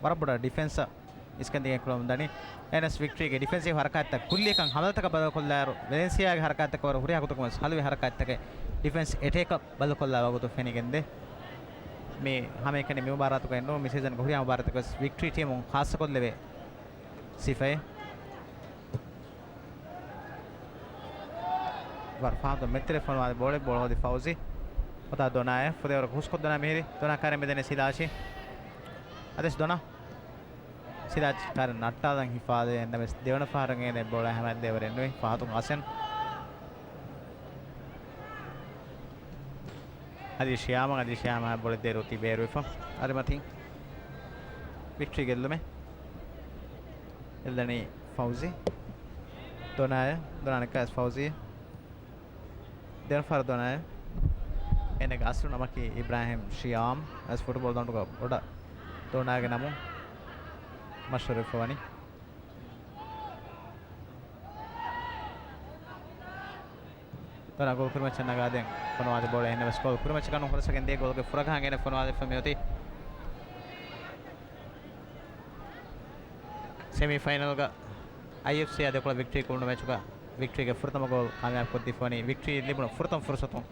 ވަރަށް ބޮޑަށް ޑިފެންސަށް އިސްކަންދިގެން ކުޅަމުން ދަނީ. އެހެނަސް ވިކްޓްރީގެ ޑިފެންސީވް ހަރަކާތްތައް ކުއްލިއަކަށް ހަމަލަތަކަށް ބަދަލުކޮށްލާއިރު، ވެލެންސިއާގެ ހަރަކާތްތަކަށް ވަރަށް ހުރިހާ ގޮތަކުން ވެސް ހަލުވި ހަރަކާތްތަކެއް ޑިފެންސް އެޓޭކަށް ބަދަލުކޮށްލާ ވަގުތު ފެނިގެންދޭ. މި ހަމައެކަނި މި މުބާރާތުގައި ނޫން، މި ސީޒަންގެ ހުރިހާ މުބާރާތަކަށް ވެސް ވިކްޓްރީ ޓީމުން ޚާއްޞަކޮށްލެވޭ ސިފައެއް. ވަރަށް ފަހަތުން މެތިރެ ފޮނުވާލި ބޯޅަ، ބޯޅަ ހޯދި ފައުޒީ. އޮތާ ދޮނާއަށް، ފުދޭވަރަކަށް ހުސްކޮށް ދޮނާ މިހިރީ. ދޮނާ ކާރިން މިދަނީ ސިލާޗީ. އަދިސް ދޮނާ. ސިލާޗީ ކާރިން ނައްޓާލަން ހިފާލި އެންނަމެސް ދެވަނަ ފަހަރަށް އޭނަ ބޯޅަ ހަމައަށް ދޭވަރެއް ނުވި. ފަހަތުން އަސެން. އަދި ޝިޔާމަށް، އަދި ޝިޔާމަށް ބޮޅަށް ދޭރު ތި ބޭރުވެފަ. އަދި މަތިން ވިކްޓްރީ ގެއްލުމެއް. އެއްލަނީ ފައުޒީ. ދޮނާއަށް، ދޮނާ ނިކާސް ފައުޒީ. ދެވަނަ ފަހަރަށް ދޮނާއަށް. އޭނަގެ އަސްލު ނަމަކީ އިބްރާހިމް ޝިޔާމް. އަދިސް ފުޓްބޯޅަ ދޮނޑުގަ ބޮޑަށް ދޮނާގެ ނަމުން މަޝްހޫރުވެފަ ވަނީ. ދޮނާ ގޯލް ކުރިމައްޗަށް ނަގާދޭން ފޮނުވާލި ބޯޅަ އެހެންނަމަސް ގޯލް ކުރިމައްޗަށް ކަނުން ހުރަސްވެގެން ދިޔަ ގޯލްގެ ފުރަގަހަށް އޭނަ ފޮނުވާލިފަ މިއޮތީ. ސެމީ ފައިނަލްގަ އައިއެފްސީއާ ދެކޮޅަށް ވިކްޓްރީ ކުޅުނު މެޗުގަ ވިކްޓްރީގެ ފުރަތަމަ ގޯލް ކާމިޔާބު ކޮށްދީފަ ވަނީ. ވިކްޓްރީ ލިބުނު ފުރަތަމަ ފުރުސަތުން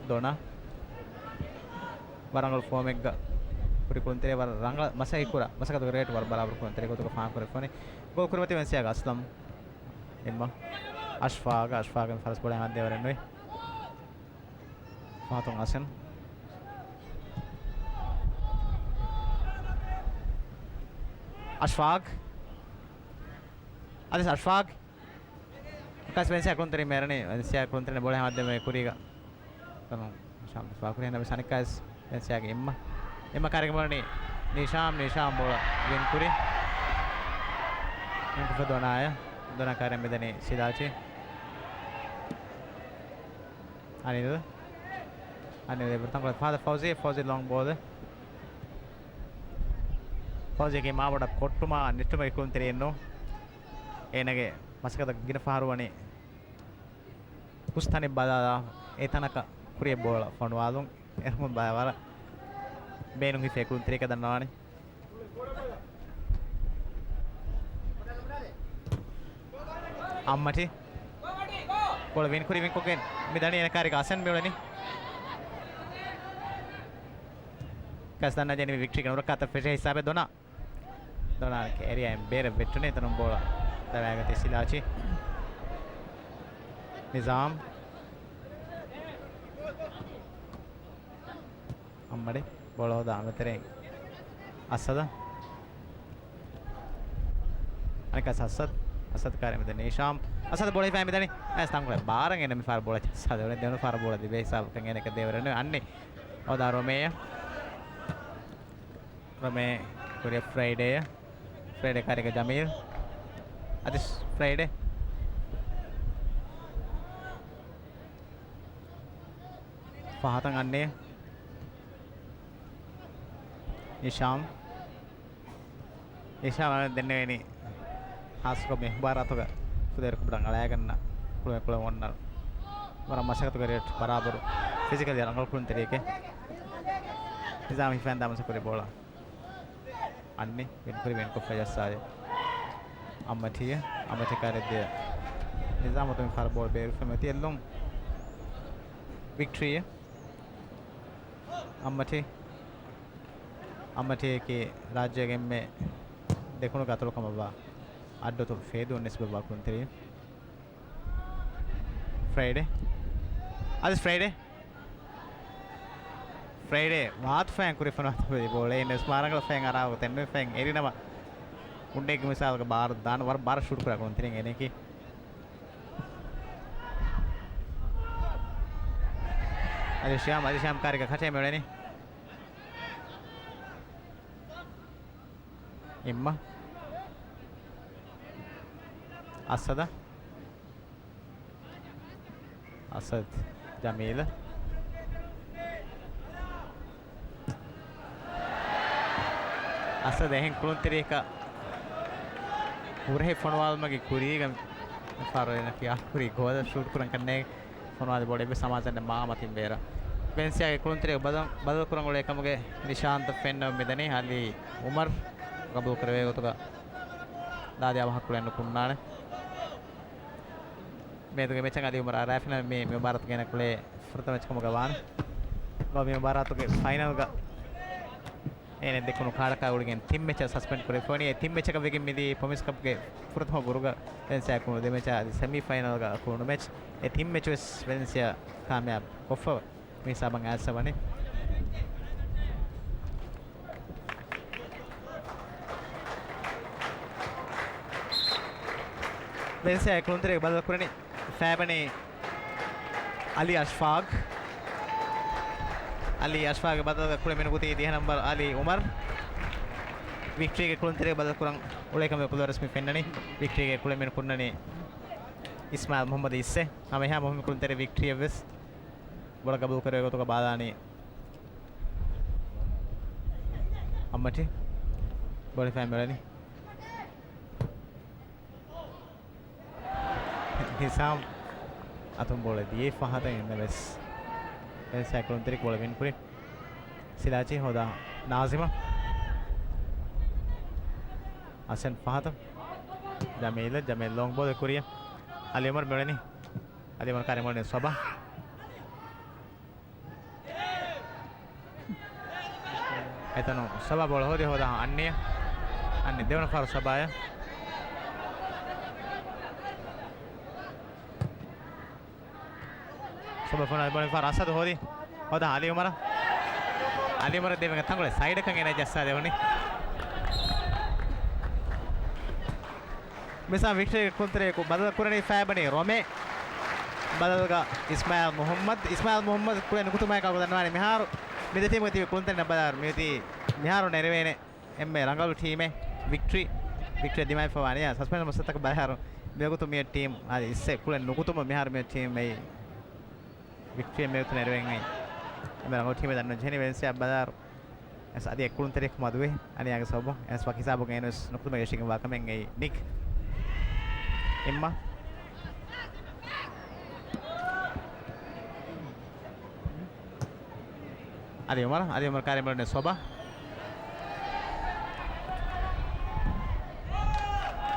ދޮނާ. ވަރަށް ރަނގަޅު ފޯމެއްގަ ހުރި ކުޅުންތެރި ވަރަށް ރަނގަޅަށް މަސައްކަތް ކުރާ، މަސައްކަތުގެ ރޭޓް ވަރަށް ބަރާބަރު ކުޅުންތެރި ގޮތުގަ ފާހަގަކުރެވިފަ ވަނީ. ގޯލް ކުރިމަތީ ވެންސިއާގެ އަސްލަމް. އެއްމަ އަޝްފާގް، އަޝްފާގް ފަރަސް ބޮޅަ ހަމަ ދޭވަރެއް ނުވި. ފާތުން އަސެން. އަޝްފާގް. އަދިސް އަޝްފާގް. ކަސް ވެންސިއާ ކުޅުންތެރިން މޭރަނީ، ވެންސިއާ ކުޅުންތެރިން ބޮޅަ ހަމަ ދޭވަރެއް ނުވި ކުރީގަ. ކަނު ނިޝާމް ދިފާ ކުރި ހެންނަ ވެސް އަނެއްކާވެސް ވެންސިއާގެ އިއްމަ. އިއްމަ ކާރިގެ ބޮލަނީ ނިޝާމް، ނިޝާމް ބޯޅަ ގެން ކުރި. އެންކުފަ ދޮނާއަށް. ދޮނާ ކާރި މިދަނީ ސިލާޗީ. އަނިލް. އަނިލް އެބަ ތަންކޮޅެއް ފާދަ ފައުޒީ، ފައުޒީ ލޮން ބޯލެއް. ފައުޒީގެ މާބޮޑަށް ކޮއްޓުމާ ނެއްޓުމެއް ކުޅުންތެރިއެއްނު. އޭނަގެ މަސައްކަތަށް ގިނަ ފަހަރު ވަނީ ހުސް ތަނެއް ބަލާލާ އެ ތަނަކަށް ކުރިއަށް ބޯޅަ ފޮނުވާލުން. އެރުމުން ބައި ވަރަށް ބޭނުން ހިފޭ ކުޅުންތެރިޔަކަށް ދަންނަވާނެ. އައްމަޓި ބޯޅަ ވިންކުރި ވިންކޮށްގެން މި ދަނީ އޭނަ ކާރިގަ އަސަން މިއުޅެނީ. ކަސް ދަންނަ ޖެނި ވިކްޓްރީގެ ނުރައްކާތައް ފެށޭ ހިސާބެއް ދޮނާ. ދޮނާ ކޭރިއާއިން ބޭރަށް ވެއްޓުނީ ތަނުން ބޯޅަ ދަވާގަތީ ސިލާޗި. ނިޒާމް. އައްމަޓި ބޯޅަ ހޯދާ އަނބުތެރެއިން އަސަދަށް. އަނެއްކާ އަސަދް. އަސަދް ކާރި މިދަނީ ހިޝާމް. އަސަދަށް ބޯޅަ ހިފާ މިދަނީ. އައިސް ތަންކޮޅެއް ބާރަށް އޭނަ މި ފަހަރު ބޯޅަ ޖައްސާލެވުނީ. ދެވަނަ ފަހަރު ބޯޅަ ލިބޭ ހިސާބަކަށް އޭނަ ދޭވަރެއް ނުވޭ. އަންނި ހޯދާ ރޮމޭ. ރޮމޭ ކުރިއަށް ފްރައިޑޭ. ފްރައިޑޭ ކާރިގަ ޖަމީލް. އަދިސް ފްރައިޑޭ. ފަހަތަށް އަންނޭ. ހިޝާމް. ހިޝާމް ދެންނެވެނީ ޚާއްޞަކޮށް މި މުބާރާތުގަ ފުދޭވަރު ކުބައިން އަޅާގަންނަ ކުޅެން ކުޅެން އޮންނަ ވަރަށް މަސައްކަތުގެ ރޭޓް ބަރާބަރު ފިޒިކަލް ރަނގަޅު ކުޅުންތެރިއެކޭ. ނިޒާމް ހިފައިން ދާ މަސައްކަތު ކުރި ބޯޅަ އަންނި ވިންކުރި ވިންކޮށްފަ ޖައްސާލި. އައްމަޓީ، އައްމަޓީ ކާރިއަށް ދިޔަ. ނިޒާމް އޮތުން ފަހަރު ބޯޅަ ބޭރުފަ މަތި އެއްލުން. ވިކްޓްރީ. އައްމަޓީ. އައްމަޓީއަކީ ރާއްޖޭގެ އެންމެ ދެކުނުގެ އަތޮޅު ކަމަށްވާ އައްޑު އަތޮޅު ފޭދޫން ނިސްބަތްވާ ކުޅުންތެރި. ފްރައިޑޭ. އަދި ފްރައިޑޭ. ފްރައިޑޭ ވާތުފައިން ކުރި ފޮނުވާ ތަން ބޯޅަ އެއް ނެސް މާރަނގަޅަ ފައިން އަރާގޮތެއް ނުވެފައިން އެރިނަމަ އުނޑެއްގެ މިސާލުގަ ބާރަށް ދާން ވަރަށް ބާރަށް ޝޫޓް ކުރާ ކުޅުންތެރިން އޭނައަކީ. އަލި ޝިޔާމް، އަލި ޝިޔާމް ކާރިގަ ކަޓޭ މިއުޅެނީ. އިއްމަ. އަސަދަށް. އަސަދް، ޖަމީލް. އަސަދް އެހެން ކުޅުންތެރިޔަކަށް ހުރަހެއް ފޮނުވާލުމުގެ ކުރީގަ ފާރުވެރިންނަކީ އާކުރީ ގޯލަށް ޝޫޓް ކުރަން ކަންނޭނގެ ފޮނުވާލި ބޯޅަ އެއްވެސް ސަމާސެއް ނެތް މާ މަތިން ބޭރަށް. ވެންސިއާގެ ކުޅުންތެރިޔަކު ބަދަލު، ބަދަލު ކުރަން އުޅޭ ކަމުގެ ނިޝާންތައް ފެންނަމުން މިދަނީ އަލީ އުމަރު. ގަބޫލު ކުރެވޭ ގޮތުގަ ލާދިޔާ ވާހަކަ ކުޅެން ނުކުންނާނެ. މިއަދުގެ މެޗަށް އަލީ އުމަރު އަރާފިނަމަ މި، މި މުބާރާތުގަ އޭނަ ކުޅޭ ފުރަތަމަ މެޗް ކަމުގަ ވާނެ. ގޮ މި މުބާރާތުގެ ފައިނަލްގަ އޭނަ ދެކުނު ކާޑަކާ ގުޅިގެން ތިން މެޗަށް ސަސްޕެންޑް ކުރެވިފަ ވަނީ. އެ ތިން މެޗަކަށް ވެގެން މިދީ ޕްރޮމިސް ކަޕްގެ ފުރަތަމަ ބުރުގަ ވެލެންސިއާ ކުޅުނު ދެ މެޗާ އަދި ސެމީ ފައިނަލްގަ ކުޅުނު މެޗް. އެ ތިން މެޗު ވެސް ވެލެންސިއާ ކާމިޔާބު ކޮށްފަ މި ހިސާބަށް އައިސްފަ ވަނީ. ވެލެންސިއާ ކުޅުންތެރިޔަކަށް ބަދަލު ކުރަނީ ފައިބަނީ އަލީ އަޝްފާގް. އަލީ އަޝްފާގްގެ ބަދަލުގަ ކުޅެ މިނުކުތީ ދިހަ ނަމްބަރު އަލީ އުމަރު. ވިކްޓްރީގެ ކުޅުންތެރިޔަކަށް ބަދަލު ކުރަން އުޅޭ ކަމުގެ ކުލަވަރު ވެސް މި ފެންނަނީ. ވިކްޓްރީގެ ކުޅެ މިނު ކުންނަނީ އިސްމާއިލް މުހައްމަދު އިއްސެ. ހަމަ އެހާ މުހިންމު ކުޅުންތެރި ވިކްޓްރީއަށް ވެސް ބޯޅަ ގަބޫލު ކުރެވޭ ގޮތުގަ ބާލާނީ އައްމަޓީ. ބޯޅަ ފައި މިއުޅެނީ. ހިސާމް އަތުން ބޯޅަ ދިޔައީ ފަހަތަށް އިންނަ ވެސް ވެލެންސިއާ ކުޅުންތެރި ބޯޅަ ވިން ކުރި. ސިލާޗީ ހޯދާ ނާޒިމަށް. އަސަން ފަހަތަށް. ޖަމީލަށް، ޖަމީލް ލޮންގް ބޯލެއް ކުރިއަށް. އަލީ އުމަރު މިއުޅެނީ. އަލީ އުމަރު ކާރި މިއުޅެނީ ސޮބާ. އެތަނު ސޮބާ ބޯޅަ ހޯދި ހޯދާ އަންނިޔަ. އަންނި ދެވަނަ ފަހަރު ސޮބާޔަށް. ސޮބާ ފޮނުވާލި ބޯޅަ ފަހަރު އަސަދު ހޯދި. ހޯދާ އަލީ އުމަރަށް. އަލީ އުމަރަށް ދެވިގެން ތަންކޮޅެއް ސައިޑަކަށް އޭނަ ޖައްސާ ދެވުނީ. މިސާ ވިކްޓްރީގެ ކުޅުންތެރިޔަކު ބަދަލު ކުރަނީ ފައިބަނީ ރޮމޭ. ބަދަލުގަ އިސްމާއިލް މުހައްމަދު. އިސްމާއިލް މުހައްމަދު ކުޅެ ނުކުތުމާއެކު ދަންނަވާނެ މިހާރު މި ދެ ޓީމުގެ ތިބި ކުޅުންތެރިންނަށް ބަލާއިރު މިއޮތީ މިހާރު ނެރެވޭނެ އެންމެ ރަނގަޅު ޓީމެއް ވިކްޓްރީ. ވިކްޓްރީ ދިމާވެފަ ވާނެ ސަސްޕެންޝަން މައްސަލަތަކަށް ބަލާއިރު މިވަގުތު މި ޓީމް އަދި އިއްސެ ކުޅެ ނުކުތުމަށް މިހާރު މި ޓީމް އެއީ ވިކްޓްރީ މިވަގުތު ނެރެވެން އެންމެ ރަނގަޅު ޓީމެއް ދަންނަ ޖެހެނީ ވެލެންސިއާ ބަލާއިރު. އެސް އަދި އެ ކުޅުންތެރިޔަކު މަދުވޭ. އަނިޔާގެ ސަބަބުން އެސް ވަކި ހިސާބުގަ އެންވެސް ނުކުތުމެއް އެށިގެންވާ ކަމެއް އެއީ ނިކް. އިއްމާ. އަލީ އުމަރު، އަލީ އުމަރު ކާރި ބޮޑު ސޮބާ.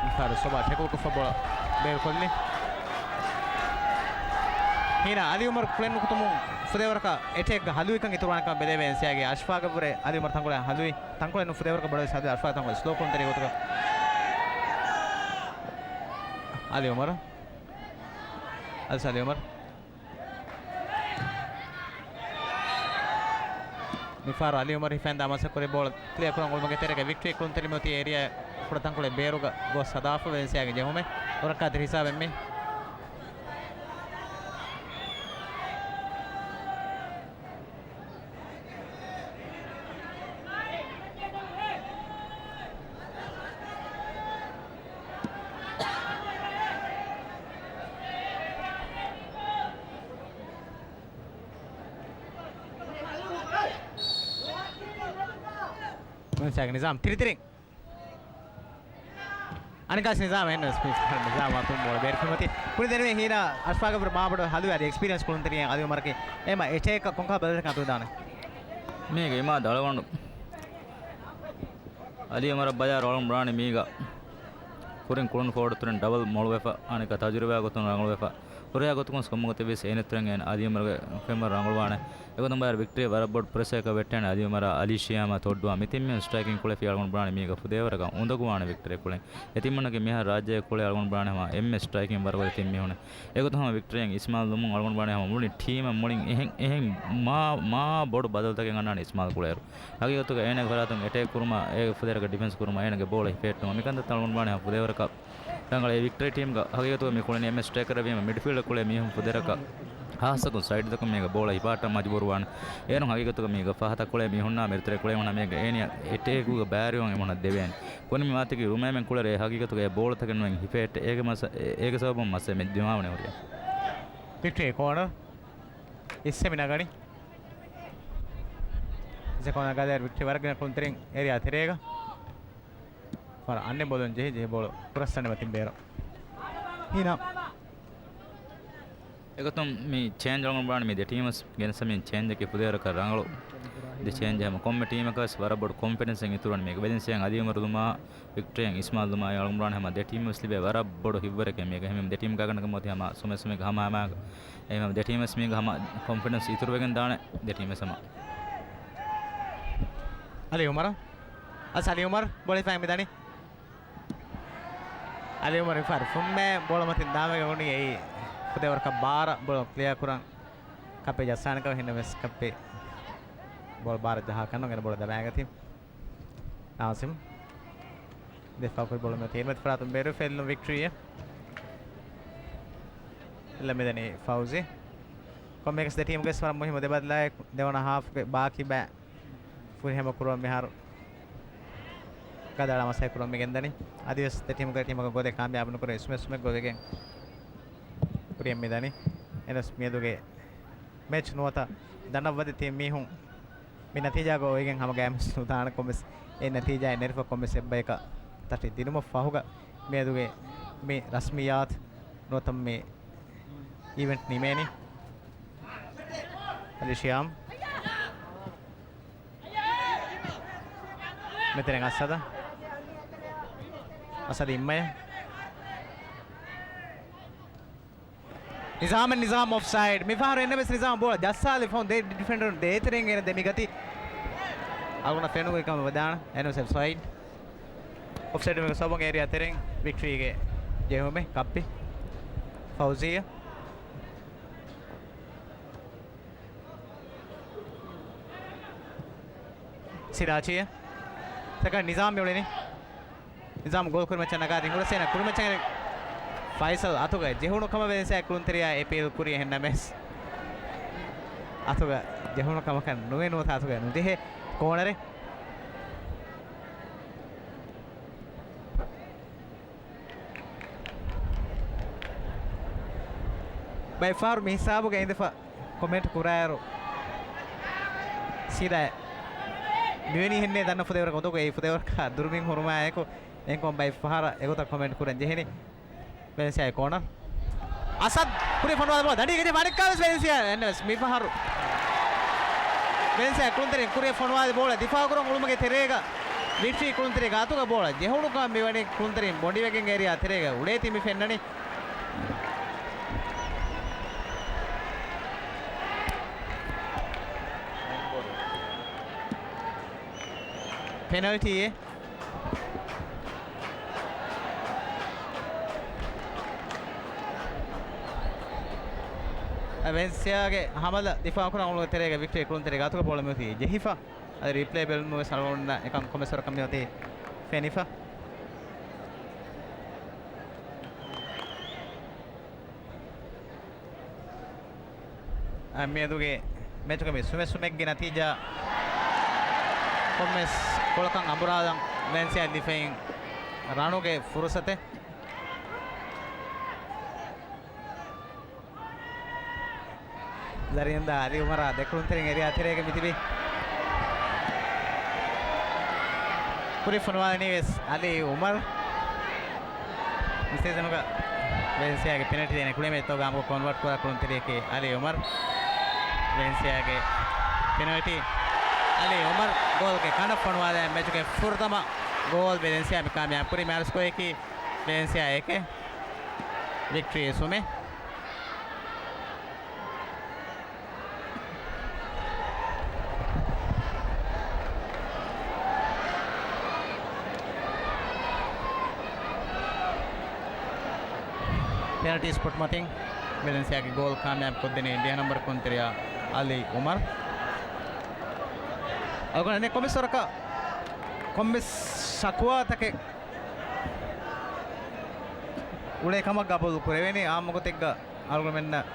މިފަހަރު ސޮބާ ޓެކުލްކޮށްފަ ބޯޅަ ބޭރުކޮށްލި. ހީނާ އަލީ އުމަރު ކުޅެން ނުކުތުމުން ފުދޭވަރަކަށް އެޓޭކްގަ ހަލުވިކަން އިތުރުވާނެކަން ބެލެވޭ އެންސީއާގެ އަޝްފާގަށްވުރެ އަލީ އުމަރު ތަންކޮޅެއް ހަލުވި، ތަންކޮޅެއް ނު ފުދޭވަރަކަށް ބޮޑުވެސް ހަލުވި އަޝްފާގެ ތަންކޮޅެއް ސްލޯކުރުންތެރި ގޮތުގަ އަލީ އުމަރު. އަލްސާލި އުމަރު. މިފަހަރު އަލީ އުމަރު ހިފައިންދާ މަސައްކަތް ކުރި ބޯޅަ ކްލިއަރ ކުރަން އުޅުމުގެ ތެރޭގަ ވިކްޓްރީ ކުޅުންތެރި މިއޮތީ އޭރިއާ ކުޑަ ތަންކޮޅެއް ބޭރުގަ ގޮސް ހަދާފަ އެންސީއާގެ ޖެހުމެއް ނުރައްކާތެރި ހިސާބެއް މި. ނިޒާމް ތިރިތިރިން. އަނެއްކާސް ނިޒާމް އެހެންނަމަވެސް މި ނިޒާމް އަތުން ބޯޅަ ބޭރުކުރިމަތި. ކުރިން ދެންނެވި ހީނާ އަޝްފާގަށްވުރެ މާބޮޑު ހަލުވި އަދި އެކްސްޕީރިއަންސް ކުޅުންތެރިއެއް އަލީ އުމަރަކީ އެމަ އެޓޭކަށް ކޮންކަހަލަ ބަދަލުތަކެއް އަތުވެދާނެ؟ މީގެ އިމާދު އަޅުގަނޑު އަލީ އުމަރަށް ބަލާއިރު އަޅުގަނޑު ބުނާނީ މީގަ ކުރިން ކުޅުނު ފޯވަޑު އިތުރުން ޑަބަލް މޮޅުވެފަ، އަނެއްކާ ތަޖުރިބާ ގޮތުން ރަނގަޅުވެފަ. ހުރިހާ ގޮތަކުން ކޮންމެ ގޮތެއްވިޔަސް އޭނައަށް އެން އަލީ އުމަރުގެ ކެމެރާ ރަނގަޅުވާނެ. އެގޮތުން ބައި ވިކްޓްރީ ވަރަށް ބޮޑު ޕްރެޝަރެއް ވެއްޓޭނެ އަލީ އުމަރާ އަލީޝިޔާމާ ތޮއްޑުވާ މި ތިންމީހުން ސްޓްރައިކިން ކުޅެފި އަޅުގަނޑު ބުނާނެ މީގަ ފުދޭވަރަކަށް އުނދަގޫވާނެ ވިކްޓްރީ ކުޅެން. އެ ތިންމީހުންނަކީ މިހާރު ރާއްޖޭގެ ކުޅޭ އަޅުގަނޑު ބުނާނެ ހަމަ އެންމެ ސްޓްރައިކިން ވަރުގަދަ ތިންމީހުން. އެގޮތުން ހަމަ ވިކްޓްރީއަށް އިސްމާލް ލުމުން އަޅުގަނޑު ބުނާނެ ހަމަ މުޅި ޓީމަށް މުޅިން އެހެން، އެހެން މާ، މާ ބޮޑު ބަދަލުތަކެއް އަންނާނެ އިސްމާލް ކުޅޭއިރު. ހަގީގަތުގަ އޭނާގެ ފަރާތުން އެޓޭކް ކުރުމާ، އޭގެ ފުދޭވަރަކަށް ޑިފެންސް ކުރުމާ، އޭނާގެ ބޯޅަ ހިފެހެއްޓުމާ، މިކަންތައްތައް އަޅުގަނޑު ބުނާނެ ހަމަ ފުދޭވަރަކަށް ރަނގަޅޭ ވިކްޓްރީ ޓީމްގަ. ހަގީގަތުގަ މި ކުޅެނީ އެންމެ ސްޓްރައިކަރެއް ވީމަ، މިޑްފީލްޑަށް ކުޅޭ މީހުން ފުދޭވަރަކަށް ހާއްސަކޮށް ސައިޑްތަކުން މީގަ ބޯޅަ ހިފާއްޓަން މަޖުބޫރުވާނެ. އޭރުން ހަގީގަތުގަ މީގަ ފަހަތަށް ކުޅޭ މީހުންނާ މިރިތިރި ކުޅޭ މީހުންނާ މިރިތިރި ކުޅޭ މީހުންނާ މި އެން އޭ އެޓޭކުގަ ބައިވެރިވާން އެމީހުންނަށް ދެވޭނެ. ކުނި މި ވާތަކީ ރުމޭމެން ކުޅެރޭ ހަގީގަތުގަ އެ ބޯޅަތަކެއް ނުވެން ހިފެހެއްޓެ. އޭގެ މަސަ، އޭގެ ސަބަބުން މައްސަލަ މި ދިމާވަނީ ހުރިހާ. ވިކްޓްރީ ކޯނަރ އިސްސެ މި ނަގަނީ. އިސްސެ ކޯނަރ ގާދައިރު ވިކްޓްރީ ވަރަށް ގިނަ ކުޅުންތެރިން އޭރިއާ ތެރޭގަ. ފަރަ އަންނެ ބޮލުން ޖެހި، ޖެހި ބޯޅަ ކުރަސް އަންނެ މަތިން ބޭރު. ހީނާ. އެގޮތުން މި ޗޭންޖް އަޅުގަނޑު ބުނާނީ މި ދެ ޓީމަށް ގެނެސް މި ޗޭންޖަކީ ފުދޭވަރަކަށް ރަނގަޅު ދެ ޗޭންޖެއް ހަމަ ކޮންމެ ޓީމަކަށް ވެސް ވަރަށް ބޮޑު ކޮންފިޑެންސެއް އިތުރުވަނީ މީގަ ވެލިންސިއާ އަލީ އުމަރު ލުމާ ވިކްޓްރީ އިސްމާލް ލުމާ އަޅުގަނޑު ބުނާނީ ހަމަ ދެ ޓީމަށް ވެސް ލިބޭ ވަރަށް ބޮޑު ހިތްވަރެކޭ މީގަ. އެހެންވެ ދެ ޓީމް ގާތްގަނޑަކަށް މިއޮތީ ހަމަ ސުމެ ސުމެގެ ހަމަ ހަމަ އެހެންވެ ދެ ޓީމަށް މީގަ ހަމަ ކޮންފިޑެންސް އިތުރުވެގެން ދާނެ ދެ ޓީމް ވެސް ހަމަ. އަލީ އުމަރު. އަސް އަލީ އުމަރު ބޯޅަ ހިފައި މިދަނީ. އަލީ އުމަރު ހިފާރު ފުންމޭ ބޯޅަ މަތިން ދާންވެގެން އުޅުނީ އެއީ ފުދޭވަރަކަށް ބާރަށް ބޯޅަ ކްލިއަރ ކުރަން ކަޕެއް ޖައްސާނެ ކަމަށް. އެހެންނަމަވެސް ކަޕެއް ބޯޅަ ބާރަށް ޖަހާކަށް ނުގެނެ ބޯޅަ ދަބާގަތީ ނާޒިމް. ދެފާ ކުރި ބޯޅަ މިއޮތީ އިރުމަތި ފަރާތުން ބޭރު ފެއްލުން ވިކްޓްރީއެއް. އެއްލަ މިދަނީ ފައުޒީ. ކޮންމެއަކަސް ދެ ޓީމުގެ ވަރަށް މުހިއްމު ދެ ބަދަލާއެއް ދެވަނަ ހާފްގެ ބާކީ ބައި ފުރިހަމަ ކުރުމަށް މިހާރު ގަދައަޅާ މަސައްކަތް ކުރަމުން މި ގެންދަނީ. އަދިވެސް ދެ ޓީމުގެ ޓީމަކަށް ގޯލެއް ކާމިޔާބު ނުކުރެވި ސުމެ ސުމެ ގޯލެއް ކުރިއަށް މި ދަނީ. އެނަސް މިއަދުގެ މެޗް ނުވަތަ ދަނޑަށް ވަދެ ތިން މީހުން މި ނަތީޖާގަ އޮވެގެން ހަމަ ގައިމުވެސް ނުދާނެ ކޮންމެސް އެ ނަތީޖާއެއް ނެރެފަ ކޮންމެސް އެއްބަޔަކަށް ތަށި ދިނުމަށް ފަހުގަ މިއަދުގެ މި ރަސްމިއްޔާތު ނުވަތަ މި އިވެންޓް ނިމޭނީ. އަލިޝިޔާމް. މިތެރެން އަސަދަ. އަސަދަ އިއްމަޔަ. ނިޒާމެއް ނިޒާމް އޮފްސައިޑް. މިފަހަރު އެންއެމްއެސް ނިޒާމް ބޯޅަ ޖައްސާލި ފަހުން ދެ ޑިފެންޑަރުން ދޭތެރެއިން އޭނަ ދެމިގަތީ. އަޅުގަނޑަށް ފެނުނު ކަމަށް ވެދާނެ އެންއެމްއެސް އޮފްސައިޑް. އޮފްސައިޑް މީގެ ސަބަބުން އޭރިއާ ތެރެއިން ވިކްޓްރީގެ ޖެހުމެއް ކައްޕި. ފައުޒިޔަ. ސިރާޖީ. ސެކަންޑް ނިޒާމް އުޅެނީ. ނިޒާމް ގޯލް ކުރިމައްޗަށް ނަގާދިން ހުރަސޭނަ ކުރިމައްޗަށް ފައިސަލް އަތުގަ ޖެހުނު ކަމަށް ވެލިންސިއާ ކުޅުންތެރިޔާ އެޕީލް ކުރި އެހެންނަމެސް އަތުގަ ޖެހުނު ކަމަކަށް ނުވެ ނުވަތަ އަތުގަ ނުޖެހޭ ކޯނަރެއް. ބައެއް ފަހަރު މި ހިސާބުގަ އިނދެފަ ކޮމެންޓް ކުރާއިރު ސީދާ މިވެނީ ހެންނޭ ދަންނަ ފުދޭވަރަކަށް އުނދަގޫ އެއީ ފުދޭވަރަކަށް ދުރުމިން ހުރުމާއެކު އެންކޮން ބައެއް ފަހަރަށް އެގޮތަށް ކޮމެންޓް ކުރަން ޖެހެނީ. ވެލެންސިއާގެ ކޯނަރ. އަސަދް ކުރިއަށް ފޮނުވާލި ބޯޅަ ދަނޑި ގެންދިޔަ މަނިކާވެސް ވެލެންސިއާ އެންނެވެސް މިފަހަރު. ވެލެންސިއާ ކުޅުންތެރިން ކުރިއަށް ފޮނުވާލި ބޯޅަ ދިފާއުކުރަން އުޅުމުގެ ތެރޭގަ ވިކްޓްރީ ކުޅުންތެރި ގާތުގަ ބޯޅަ ޖެހުނުކަމަށް މިވަނީ ކުޅުންތެރިން ބޮނޑިވެގެން އޭރިއާ ތެރޭގަ އުޅޭތީ މި ފެންނަނީ. ޕެނަލްޓީއެއް. ވެލެންސިއާގެ ހަމަލަ ދިފާއުކުރަން އުޅުމުގެ ތެރޭގަ ވިކްޓްރީ ކުޅުންތެރި ގާތުގަ ބޯޅަ މިއޮތީ ޖެހިފަ. އަދި ރީޕްލޭ ބެލުމުގެ ސަޅުވަން އެކަން ކޮމެސް ވަރަކަށް މިއޮތީ ފެނިފަ. އަ، މިއަދުގެ މެޗުގެ މި ސުމެސުމެއްގެ ނަތީޖާ ކޮންމެސް ކޮޅަކަށް އަނބުރާލަން ވެލެންސިއާ ލިފައިން ރަނުގެ ފުރުސަތެއް. ޒަރިއަންދާ އަލީ އުމަރާ ދެކުޅުންތެރިން އެރިއާ ތެރޭގަ މިތިބީ. ކުރި ފޮނުވާލަނީ ވެސް އަލީ އުމަރު. މި ސީޒަނުގަ ވެލެންސިއާގެ ޕެނަލްޓީ ދޭނެ ކުޅި މެޗްތަކުގަ ހަމަ ކޮންވަޓް ކުރާ ކުޅުންތެރިއެކޭ އަލީ އުމަރު. ވެލެންސިއާގެ ޕެނަލްޓީ އަލީ އުމަރު ގޯލްގެ ކަނޑަށް ފޮނުވާލާ މެޗުގެ ފުރަތަމަ ގޯލް ވެލެންސިއާ މި ކާމިޔާބު ކުރީ. މާތް ސްކޯއަކީ ވެލެންސިއާ އެކެއް، ވިކްޓްރީ ސުމެއް. ޕެނަލްޓީ ސްޕޮޓް މަތިން ވެލެންސިއާގެ ގޯލް ކާމިޔާބު ކޮށްދިނީ ޑިހަ ނަމްބަރު ކުޅުންތެރިޔާ އަލީ އުމަރު. އަޅުގަނޑު ކޮމިސް ވަރަކަށް ކޮމިސް ޝަކުވާތަކެއް އުޅޭ ކަމަށް ގަބޫލު ކުރެވޭނީ. އާއްމުގޮތެއްގަ އަޅުގަނޑުމެންނަށް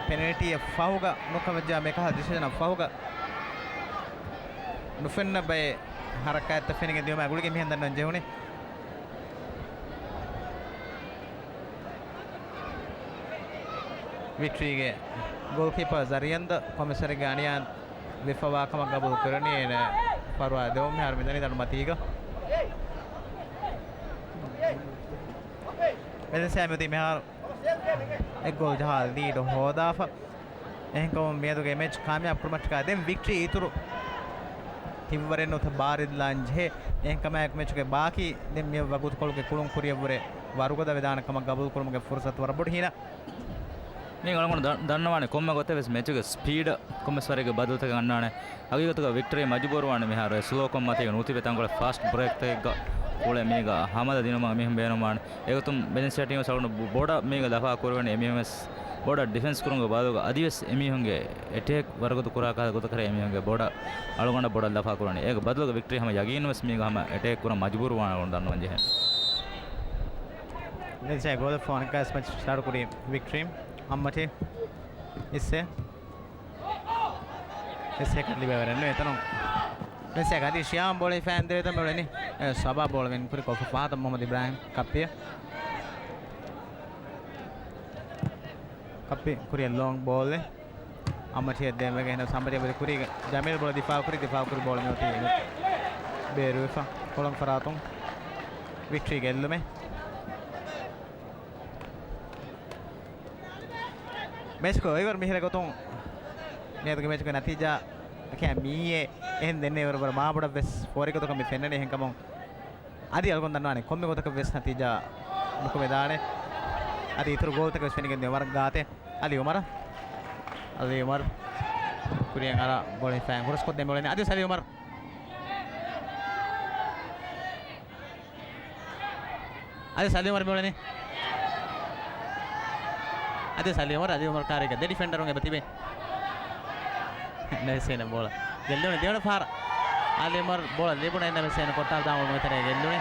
ޕެނަލްޓީއެއް ފަހުގަ ނުކަމަށްޖާ މިކަހަލަ ޑިސިޝަނަށް ފަހުގަ ނުފެންނަ ބައެއް ހަރަކާތްތައް ފެނިގެން ދިޔުމާ ގުޅިގެން މިހެން ދަންނަވަން ޖެހުނީ. ވިކްޓްރީގެ ގޯލްކީޕަރ ޒަރިއަންދަ ކޮމިސަރެއްގެ އަނިޔާ ވެފަވާ ކަމަށް ގަބޫލު ކުރަނީ. އޭނަ ފަރުވާ ދެވުން މިހާރު މިދަނީ ދަނޑު މަތީގަ. ވެލެންސިއާ މިއޮތީ މިހާރު އެއް ގޯލް ޖަހާ ލީޑު ހޯދާފަ. އެހެންކަމުން މިއަދުގެ މެޗް ކާމިޔާބު ކުރުމަށްޓަކާ ދެން ވިކްޓްރީ އިތުރު ތިއްވަރެއް ނުވަތަ ބާރެއް ލާން ޖެހޭ. އެހެންކަމާއެކު މެޗުގެ ބާކީ ދެން މި ވަގުތުކޮޅުގެ ކުޅުން ކުރިއަށްވުރެ ވަރުގަދަ ވެދާނެ ކަމަށް ގަބޫލު ކުރުމުގެ ފުރުސަތު ވަރަށް ބޮޑު ހީނަ. މީގަ އަޅުގަނޑު ދަ-، ދަންނަވާނެ ކޮންމެ ގޮތެއް ވެސް މެޗުގެ ސްޕީޑަށް ކޮންމެސް ވަރެއްގެ ބަދަލުތަކެއް އަންނާނެ. ހަގީގަތުގަ ވިކްޓްރީ މަޖުބޫރުވާނެ މިހާރު އެ ސްލޯކޮށް މަތީގަ ނުތިބެ ތަންކޮޅެއް ފާސްޓް ބްރޭކްތަކެއްގަ އުޅެ މީގަ ހަމަލަ ދިނުމަށް އެމީހުން ބޭނުންވާނެ. އެގޮތުން ވެލެންސިއާ ޓީމް ވެސް އަޅުގަނޑު ބޮޑަށް މީގަ ލަފާ ކުރެވެނީ. އެމީހުން ވެސް ބޮޑަށް ޑިފެންސް ކުރުމުގެ ބަދަލުގަ އަދިވެސް އެމީހުންގެ އެޓޭކް ވަރުގަދަ ކުރާ ކަހަލަ ގޮތަކަށް އެމީހުންގެ ބޮޑަށް އަޅުގަނޑަށް ބޮޑަށް ލަފާ ކުރަނީ. އޭގެ ބަދަލުގަ ވިކްޓްރީ ހަމަ ޔަގީންވެސް މީގަ ހަމަ އެޓޭކް ކުރަން މަޖުބޫރުވާނެ އަޅުގަނޑު ދަންނަވަން ޖެހޭ. ވެލެންސިއާ ގޯލެއް ފޯނަކާސް މެޗް ސްޓާޓް ކުރީ ވިކްޓްރީ. އައްމަޓީ އިއްސެ. އިއްސެ ކަން ލިބޭވަރެއް ނުވޭ އެތަނުން. ވެލެންސިއާ ގަދީ ޝިޔާމް ބޯޅަ ހިފާ އެނދެވޭތަން މިއުޅެނީ. އެ، ސަބާ ބޯޅަ ވިން ކުރި ކޮށްފަ ފަހަތަށް މުހައްމަދު އިބްރާހިމް ކައްޕިއަށް. ކައްޕި ކުރިއަށް ލޯންގް ބޯލެއް. އައްމަޓީއަށް ދޭން ވެގެން ހިނަ ސަމްބަރި އަބަދި ކުރީގަ ޖަމީލް ބޯޅަ ދިފާ ކުރި، ދިފާ ކުރި ބޯޅަ މިއޮތީ ބޭރުވެފަ ކޮޅުން ފަރާތުން. ވިކްޓްރީ ގެއްލުމެއް. މެޗްކޮށް އޮތްވަރު މިހިރަ ގޮތުން މިއަދުގެ މެޗުގެ ނަތީޖާ އަކައި މިއީ އެހެން ދެންނެވި ވަރަށް މާބޮޑަށް ވެސް ފޯރިގޮތަކަށް މި ފެންނަނީ. އެހެންކަމުން އަދި އަޅުގަނޑު ދަންނަވާނެ ކޮންމެ ގޮތަކަށް ވެސް ނަތީޖާ ނުކުމެދާނެ. އަދި އިތުރު ގޯލްތަކެއް ވެސް ފެނިގެން ދިޔަ ވަރަށް ގާތެއް. އަލީ އުމަރު. އަލީ އުމަރު. ކުރިއަށް އަރާ ބޯޅަ ހިފާ ހުރަސްކޮށްދޭން މިއުޅެނީ. އަދިވެސް އަލީ އުމަރު. އަދިވެސް އަލީ އުމަރު މިއުޅެނީ. އަދިވެސް އަލީ އުމަރު، އަލީ އުމަރު ކާރީގަ ދެ ޑިފެންޑަރުން އެބަ ތިބޭ. ނަވެސޭނަ ބޯޅަ ގެއްލުނީ ދެވަނަ ފަހަރަށް. އަލީ އުމަރު ބޯޅަ ލިބުނު ނަވެސޭނަ ކޮށްޓާލާ ދާން އުޅުމުގެ ތެރޭ ގެއްލުނީ.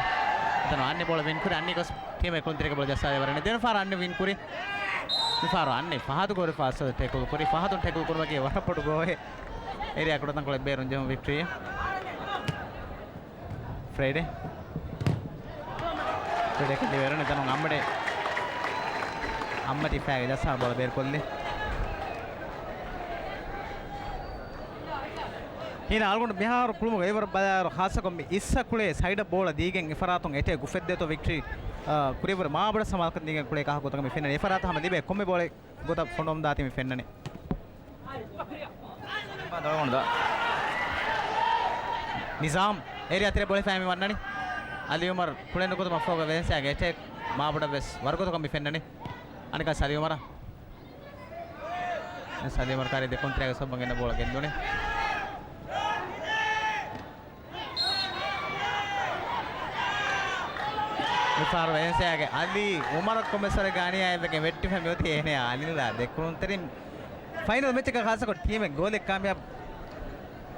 އެތަނުން އަންނި ބޯޅަ ވިން ކުރި، އަންނި ގޮސް ޓީމެއް ކުޅުންތެރިގެ ބޯޅަ ޖައްސާލެވަރެއް ނެތް. ދެވަނަ ފަހަރަށް އަންނި ވިން ކުރި. މި ފަހަރު އަންނި ފަހަތު ގޮވާފަ އަސަދު ޓެކުލް ކުރި. ފަހަތުން ޓެކުލް ކުރުމަކީ ވަރަށް ބޮޑު ގޯހެއް. އޭރިއާ ކުޑަތަންކޮޅެއް ބޭރުން ޖެހުނު ވިކްޓްރީ. ފްރައިޑޭ. ފްރައިޑޭ ކަނޑިވެރުން އެތަނުން އައްމަޓި. އައްމަޓި ފައިގެ ޖައްސާ ބޯޅަ ބޭރުކޮށްލި. ހީނަ އަޅުގަނޑު މިހާރު ކުޅުމުގެ އެވަރު ބަލާއިރު ޚާއްޞަކޮށް މި އިއްސަ ކުޅޭ ސައިޑަށް ބޯޅަ ދީގެން އެފަރާތުން އެޓޭކް އުފެއްދޭތޯ ވިކްޓްރީ އާ، ކުރިއަށްވުރެ މާބޮޑަށް ސަމާލުކަން ދީގެން ކުޅޭ ކަހަލަ ގޮތަކަށް މި ފެންނަނީ. އެފަރާތަށް ހަމަ ލިބޭ ކޮންމެ ބޯޅަ ގޮތަށް ފޮނުވަމުންދާތީ މި ފެންނަނީ. ދޮޅަމުންދާ. ނިޒާމް އޭރިއާ ތެރޭ ބޮޅެފައި މި ވަންނަނީ. އަލީ އުމަރު ކުޅެން ނުކުތުމަށްފަހުގަ ވެލެންސިއާގެ އެޓޭކް މާބޮޑަށް ވެސް ވަރުގޮތަކަށް މި ފެންނަނީ. އަނެކާ އަލީ އުމަރާ. އަލީ އުމަރު ކާރި ދެކުންތެރޭގެ ސޮއްބަން ގެންނަ ބޯޅަ ގެއްލުނީ. މިފަހަރު ވެލެންސިއާގެ އަލީ އުމަރަށް ކޮންމެސް ވަރެއްގެ އަނިޔާއެއް ވެގެން ވެއްޓިފަ މިއޮތީ އޭނަޔާ އަލީލާ ދެކުނުންތެރިން. ފައިނަލް މެޗަކަށް ޚާއްޞަކޮށް ޓީމެއް ގޯލެއް ކާމިޔާބު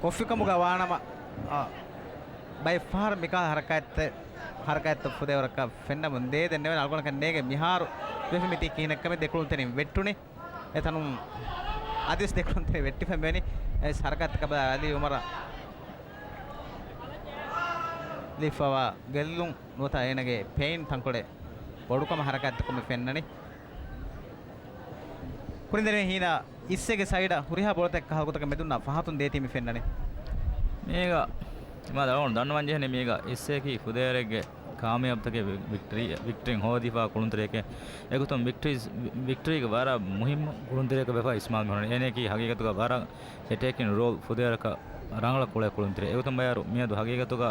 ކޮށްފިކަމުގަ ވާނަމަ، އާ، ބައެއް ފަހަރު މިކާ ހަރަކާތްތައް، ހަރަކާތްތައް ފުދޭވަރަކަށް ފެންނަމުން ދޭދެން ނެވެން އަޅުގަނޑަކަށް ނޭނގެ މިހާރު ވެފެ މިތީ ކިހިނެއްކަމެއް ދެކުޅުންތެރިން ވެއްޓުނީ. އެތަނުން އަދިވެސް ދެކުޅުންތެރިން ވެއްޓިފަ މިވެނީ. އެ ހަރަކާތްތަކަށް ބަލާ އަލީ އުމަރަށް ލިބިފަވާ ގެއްލުން ނުވަތަ އޭނަގެ ޕެއިން ތަންކޮޅެއް ބޮޑުކަމަށް ހަރަކާތްތަކުން މި ފެންނަނީ. ކުރިންދެނީ ހީނާ އިއްސޭގެ ސައިޑަށް ހުރިހާ ބޯޅަތަކެއް ކަހަލަ ގޮތަކަށް މެދުންނާ ފަހަތުން ދޭތީ މި ފެންނަނީ. މީގަ މާ ދަޅުން ދަންނަވަން ޖެހެނީ މީގަ އިއްސޭކީ ފުދޭވަރެއްގެ ކާމިޔާބުތަކެއް ވި-، ވިކްޓަރީ، ވިކްޓަރީން ހޯދިފާ ކުޅުންތެރިޔަކެއް. އެގޮތުން ވިކްޓަރީ، ވި-، ވިކްޓަރީގެ ވަރަށް މުހިއްމު ކުޅުންތެރިޔަކަށް ވެފަ އިސްމާލް މިހުންނަނީ. އޭނައަކީ ހަގީގަތުގަ ވަރަށް އެޓޭކިން ރޯލް ފުދޭވަރަކަށް ރަނގަޅަށް ކުޅޭ ކުޅުންތެރި. އެގޮތުން ބަޔާރު މިއަދު ހަގީގަތުގަ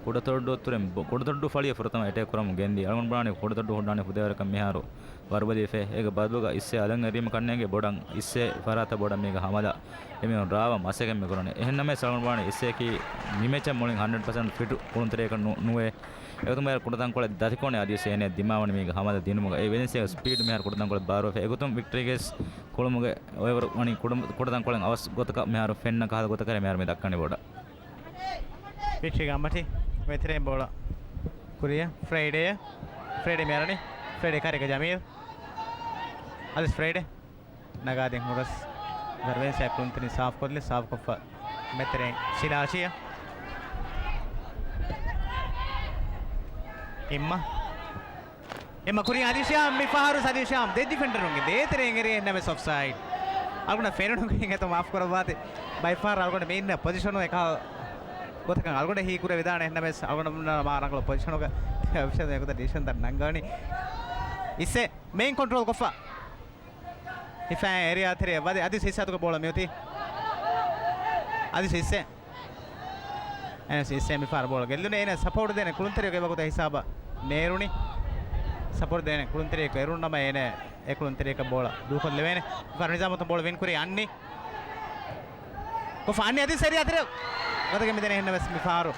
ކުޑަތޮއްޑު އަތުރެން ބޮ-، ކުޑަތޮއްޑު ފަޅިއަށް ފުރަތަމަ އެޓޭކް ކުރަމުން ގެންދިޔަ. އަޅުގަނޑު ބުނާނީ ކުޑަތޮއްޑު ހުންނާނީ ފުދޭވަރަކަށް މިހާރު ވަރުބަލިވެފަ. އޭގެ ބަދަލުގަ އިއްސޭ އަލަށް އެރީމަކަށް ނޭނގެ ބޮޑަށް އިއްސޭ ފަރާތަށް ބޮޑަށް މީގަ ހަމަލާ އެމީހުން ރާވާ މަސައްކަތް މި ކުރަނީ. އެހެންނަމަވެސް އަޅުގަނޑު ބުނާނީ އިއްސޭއަކީ މި މެޗަށް މުޅިން ހަންޑްރެޑް ޕަސެންޓް ފިޓް ކުޅުންތެރިޔަކަށް ނު-، ނުވޭ. އެގޮތުން ބަޔާރު ކުޑަތަންކޮޅެއް ދަތިކޮށް އަދިވެސް އޭނަ ދިމާވަނީ މީގަ ހަމަލާ ދިނުމުގަ. އެ ވެލެންސިއާގެ ސްޕީޑް މިހާރު ކުޑަތަންކޮޅެއް ބާރުވެފަ. އެގޮތުން ވިކްޓަރީގެ ކުޅުމުގެ އޮވަރު ވަނީ ކުޑަ-، ކުޑަތަންކޮޅެއް އަވަސް ގޮތަކަށް މިހާރު ފެންނަ ކަހަލަ ގޮތަކަށް މިހާރު މި ދައްކަނީ ބޮޑަށް. ވިކްޓަރީގެ އަނބަޓި މެތެރެއިން ބޯޅަ ކުރިއަށް. ފްރައިޑޭ، ފްރައިޑޭ މި އަރަނީ. ފްރައިޑޭ ކާރިއަކަށް ޖަމީލް. އަދިސް ފްރައިޑޭ ނަގާދިން ހުރަސް ވެލެންސިއާ ކުޅުންތެރިން ސާފް ކޮށްލި، ސާފް ކޮށްފަ މެތެރެއިން ސިލާޝިޔަ. އިއްމަ. އެމަ ކުރިން އަލީ ޝިޔާމް، މި ފަހަރު އަލީ ޝިޔާމް ދެ ޑިފެންޑަރުންގެ ދޭތެރެއިން އެރި އެހެންނަމެސް އޮފްސައިޑް. އަޅުގަނޑަށް ފެނުނު ގޮތް އެތަން މާފު ކުރައްވާތި. ބައިފަހަރު އަޅުގަނޑު މި އިންނަ ޕޮޒިޝަނު އެކަހަލަ ގޮތަކަށް އަޅުގަނޑަށް ހީކުރެވިދާނެ އެހެންނަމެސް އަޅުގަނޑު މާ ރަނގަޅު ޕޮޒިޝަނުގަ އޮފިޝަލް އެގޮތަށް ޑިސިޝަންތައް ނަންގަވަނީ. އިއްސޭ މެއިން ކޮންޓްރޯލް ކޮށްފަ. ހިފާ އެރިއާ ތެރެއަށް ވަދެ އަދި އިއްސޭ އަތުގަ ބޯޅަ މިއޮތީ. އަދި އިއްސޭ. އެންއެސް އިއްސޭ މިފަހަރު ބޯޅަ ގެއްލުނީ. އޭނަ ސަޕޯޓް ދޭނެ ކުޅުންތެރިޔަކު އެވަގުތަށް ހިސާބަށް ނޭރުނީ. ސަޕޯޓް ދޭނެ ކުޅުންތެރިޔަކު އެރުން ނަމަ އޭނަ އެ ކުޅުންތެރިޔަކަށް ބޯޅަ ދޫކޮށްލެވޭނެ. މިފަހަރު ނިޒާމް އަތުން ބޯޅަ ވިން ކުރީ އަންނި. ކޮފަ އަންނި އަދި ސެރިއާ ތެރެ. ގަދަގެ މިދެނެ އެހެންނަމަސް މިފަހަރު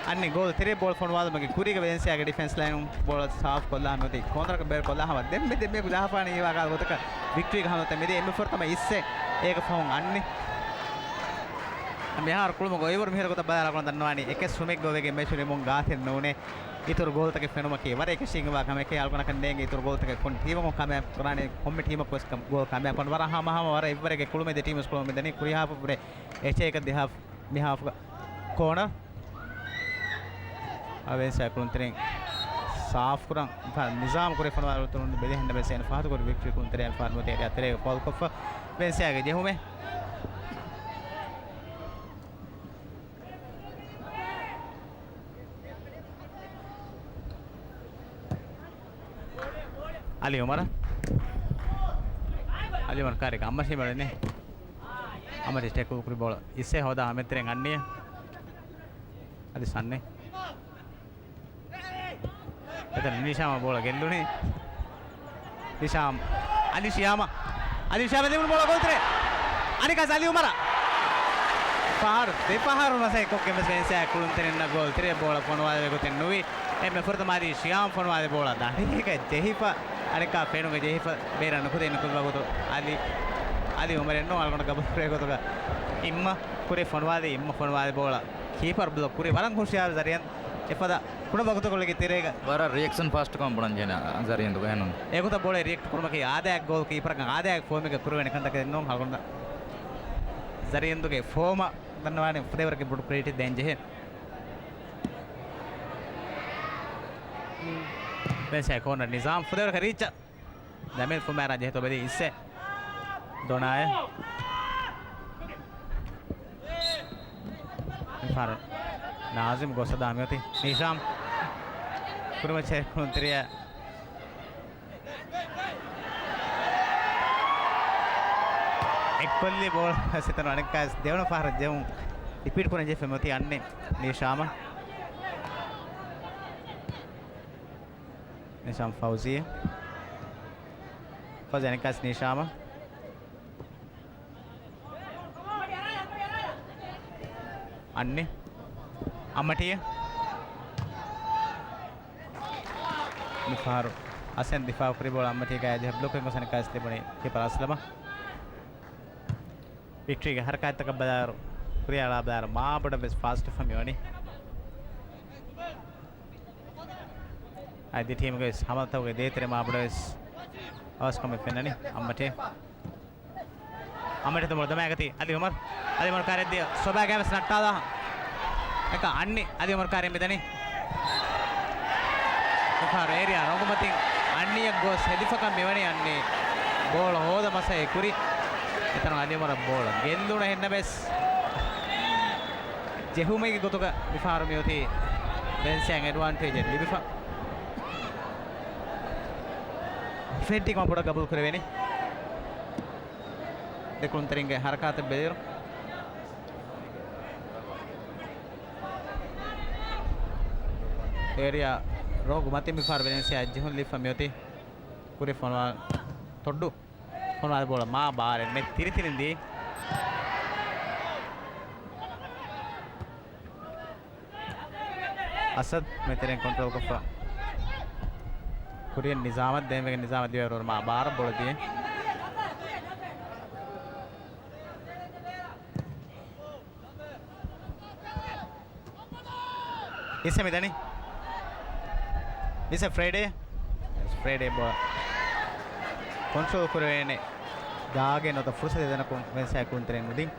އަންނި ގޯލް ތެރޭ ބޯޅަ ފޮނުވާލުމުގެ ކުރީގަ ވެލެންސިއާގެ ޑިފެންސް ލައިނުން ބޯޅަ ސާފް ކޮށްލާ ހަމަ އޮތީ ކޯނަރަކަށް ބޭރު ކޮށްލާ ހަމަ ދެންމެ ދެންމެ ގުދާފާނީ ވާގާ ގޮތަކަށް ވިކްޓްރީގެ ހަނދުތައް މިދިޔަ އެންމެ ފުރަތަމަ އިއްސެ އޭގެ ފަހުން އަންނި. މިހާރު ކުޅުމުގެ އޮއިވަރު މިހިރަ ގޮތަށް ބަލާ އަޅުގަނޑު ދަންނަވާނީ އެކެއް ސުމެއްގަ ވެގެން މެޗު ނިމުން ގާތެއް ނޫނޭ. އިތުރު ގޯލްތަކެއް ފެނުމަކީ ވަރަށް އެކަށީގެންވާ ކަމެކޭ. އަޅުގަނޑަކަށް ނޭނގެ އިތުރު ގޯލްތަކެއް ކޮން ޓީމަކުން ކާމިޔާބު ކުރާނީ، ކޮންމެ ޓީމަކު ވެސް ކަ-، ގޯލް ކާމިޔާބު ކުރަން. ވަރަށް ހަމަ ހަމަ ވަރަށް އެއްވަރެއްގެ ކުޅުމެއް ދެ ޓީމުސް ކުޅުމެއް ދަނީ. ކުރި ހާފަށް ވުރެ އެއްޗެއް އެކަށް ދެ ހާފް މި ހާފްގަ ކޯނަރ. އަވެންސާ ކުޅުންތެރިން ސާފް ކުރަން ނިޒާމް ކުރެ ފޮނުވާލުމުން ބެލި ހެންނަ ބެސޭން ފަހަތު ކުރި ވިކްޓްރީ ކުޅުންތެރިން ފާރު މުތޭރި އަތެރޭގެ ފޯލް ކޮށްފަ އަވެންސާގެ ޖެހުމެއް. އަލީ އުމަރަށް. އަލީ އުމަރު ކާރި އައްމަށީ މެޅެނީ. އައްމަށީ ޓެކުލް ކުރި ބޯޅަ އިއްސޭ ހޯދާ ހަމައެތެރެން އަންނިޔަ. އަދި ސަންނި. އެތަން ނިޝާމަށް ބޯޅަ ގެއްލުނީ. ނިޝާމް. އަލީ ޝިޔާމަށް. އަލީ ޝިޔާމަށް ލިބުނު ބޯޅަ ގޯލްތެރޭ. އަނެކާ އަލީ އުމަރަށް. ފަހަރު، ދެފަހަރު މަސައްކަތް ކޮށްގެން ވެސް ވެލެންސިއާ ކުޅުންތެރިންނަށް ގޯލްތެރޭ ބޯޅަ ފޮނުވާލެވޭ ގޮތެއް ނުވި. އެންމެ ފުރަތަމަ އަލީ ޝިޔާމް ފޮނުވާލި ބޯޅަ ދަނޑިގަ ޖެހިފަ، އަނެކާ ފެނުގަ ޖެހިފަ، ބޭރަށް ނުކުތޭ ނުކުތު ވަގުތު އަލީ، އަލީ އުމަރެއް ނޫން އަޅުގަނޑު ގަބޫލު ކުރޭ ގޮތުގަ އިއްމަ ކުރި ފޮނުވާލި، އިއްމަ ފޮނުވާލި ބޯޅަ ކީޕަރ ބްލޮކް ކުރި. ވަރަށް ހުޝިޔާރު ޒަރީން އެފަދަ ކުޑަ ވަގުތުކޮޅެއްގެ ތެރޭގަ. ވަރަށް ރިއެކްޝަން ފާސްޓްކަމަށް ބުނަން ޖެހޭނެ ޒަރީންދުގެ އެހެންނުން. އެގޮތަށް ބޯޅަ ރިއެކްޓް ކުރުމަކީ އާދައިގެ ގޯލް ކީޕަރަކަށް އާދައިގެ ފޯމެއްގަ ކުރެވޭނެ ކަންތަކެއް ނޫން. އަޅުގަނޑަށް ޒަރީންދުގެ ފޯމަށް ދަންނަވާނެ ފުދޭވަރަކީ ބޮޑު ކްރެޑިޓެއް ދޭން ޖެހޭ. ވެސް ކޯނަރ ނިޒާމް ފުދޭވަރަކަށް ރީއްޗަށް. ޖަމީލް ފުމާރާ ޖެހޭތޯ ބެލީ އިއްސެ. ދޮނާއެ. މިފަހަރު ނާޒިމް ގޮސް ހަދާ މިއޮތީ ނިޝާމް. ކުރިމައްޗަށް ކުޅުންތެރިޔާ އެއްކޮށްލީ ބޯޅަ ސިތަން އަނެއްކާސް ދެވަނަ ފަހަރަށް ޖެހުން ރިޕީޓް ކުރަން ޖެހިފަ މިއޮތީ އަންނި ނީޝާމަ. ނިޝާމް ފައުޒީ. ފައުޒީ އަނެއްކާސް ނިޝާމަ. އަންނި. އައްމަޓީ. މިފަހަރު އަސެން ދިފާއު ކުރި ބޯޅަ އައްމަޓީގައި ޖެހި ބްލޮކް ގޮސް އަނެއްކާސް ލިބުނީ ކީޕަރ އަސްލަމަށް. ވިކްޓްރީގެ ހަރަކާތްތަކަށް ބަލާއިރު، ކުރިއަޅާ ބަލާއިރު މާބޮޑަށް ވެސް ފާސްޓް ވެފަ މިވަނީ. އަދި ޓީމުގެ ވެސް ހަމަލަތަކުގެ ދޭތެރެ މާބޮޑަށް ވެސް އަވަސްކަމެއް ފެންނަނީ އައްމަޓޭ. އައްމަޓޭ ދުމަށް ދަމާގަތީ އަލީ އުމަރު. އަލީ އުމަރު ކާރެއްދިޔަ ސޮބާގާ ވެސް ނައްޓާލާ. އެކަ އަންނި އަލީ އުމަރު ކާރި މިދަނީ. މިފަހަރު އޭރިއާ ރޮނގުމަތިން އަންނިއަށް ގޮސް ހެދިފަކަން މިވަނީ އަންނި. ބޯޅަ ހޯދަ މަސައްކަތް ކުރި. އެތަނުން އަލީ އުމަރަށް ބޯޅަ ގެއްލުނަ ހެންނަމެސް ޖެހުމެއްގެ ގޮތުގަ މިފަހަރު މިއޮތީ ވެލެންސިއާއަށް އެޑްވާންޓޭޖެއް ލިބިފަ. ފެނަލްޓީ ކަމަށް ބޮޑަށް ގަބޫލު ކުރެވޭނެ. ދެ ކުޅުންތެރިންގެ ހަރަކާތެއް ބެލިއިރު އޭރިއާ ރޯގު މަތިން މިފަހަރު ވެލެންސިއާ ޖެހުން ލިބިފަ މިއޮތީ. ކުރި ފޮނުވާ ތޮއްޑު. ފޮނުވާލި ބޯޅަ މާ ބާރެއް ނެތް ތިރިތިރިން ދީ. އަސަދް މެތެރެން ކޮންޓްރޯލް ކޮށްފަ. ކުރިއަށް ނިޒާމަށް ދޭންވެގެން ނިޒާމަށް ލިބޭ ރޯރު މާ ބާރަށް ބޯޅަ ދިޔަ. އިސެ މިދަނީ. އިސެ ފްރައިޑޭ. ފްރައިޑޭ ބޯ. ކޮންޓްރޯލް ކުރެވޭނެ. ގާގެ ނުވަތަ ފުރުސަތެއް ދެނަކުން ވެލެންސިއާ ކުޅުންތެރިން ނުދިން.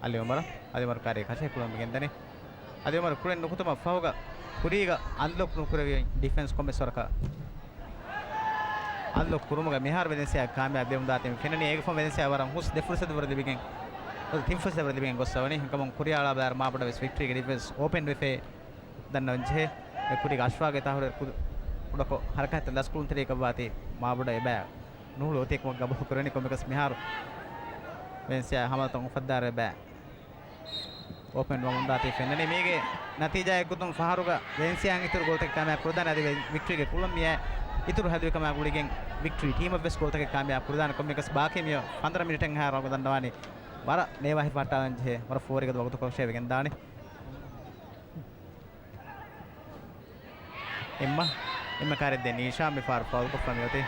އަލި އުމަރަށް، އަލި އުމަރު ކާރި ކަށައި ކުޅަން ގެންދަނީ. އަލި އުމަރު ކުޅެން ނުކުތުމަށް ފަހުގަ ކުރީގަ އަންލޮކް ނުކުރެވި ޑިފެންސް ކޮންމެސް ވަރަކަށް. އަންލޮކް ކުރުމުގަ މިހާރު ވެލެންސިއާ ކާމިޔާބު ވެވުންދާތީ ފެންނަނީ. އޭގެ ފަހު ވެލެންސިއާ ވަރަށް ހުސް ދެ ފުރުސަތު ވަރަށް ލިބިގެން، ތިން ފުރުސަތު ވަރަށް ލިބިގެން ގޮއްސަވަނީ. ހަމަ ކުރިއަޅާ ބަލާއިރު މާބޮޑަށް ވެސް ވިކްޓްރީގެ ޑިފެންސް އޯޕެން ވެފައި ދަންނަވަން ޖެހޭ. އެ ކުރީގަ އަޝްފާގެ ތާހުރެ ކުދު ކުޑަކޮށް ހަރަކާތްތައް ލަސްކުޅުންތެރިއަކަށްވާތީ މާބޮޑަށް އެބަ ނޫޅު އޮތީ ކަމަށް ގަބޫލު ކުރެވެނީ. ކޮންމެއަކަސް މިހާރު ވެލެންސިއާ ހަމަލަތައް އުފައްދާރެ ބައި އޯޕެން ވަމުންދާތީ ފެންނަނީ. މީގެ ނަތީޖާއެއް ގޮތުން ފަހަރުގަ ވެލެންސިއާއިން އިތުރު ގޯލްތަކެއް ކާމިޔާބު ކުރައްވާނެ. އަދި ވި-، ވިކްޓްރީގެ ކުޅަން މިއާ އިތުރު ހެދުނުކަމާ ގުޅިގެން ވިކްޓްރީ ޓީމަށް ވެސް ގޯލްތަކެއް ކާމިޔާބު ކުރައްވާނެ. ކޮންމެއަކަސް ބާކީ މިއޮތް ފަންދަރަ މިނިޓެއް ހާ ރަނގަޅަށް ދަންނަވާނީ. ވަރަށް ނޭވާހިފަހައްޓާލަން ޖެހޭ ވަރަށް ފޯރިގަދަ ވަގުތުކޮށް ވެގެންދާނެ. އެއްމަ، އެއްމަ ކާރެއްދޭ ނީޝާ މިފަހަރު ފައުލްކޮށްފަ މިއޮތީ.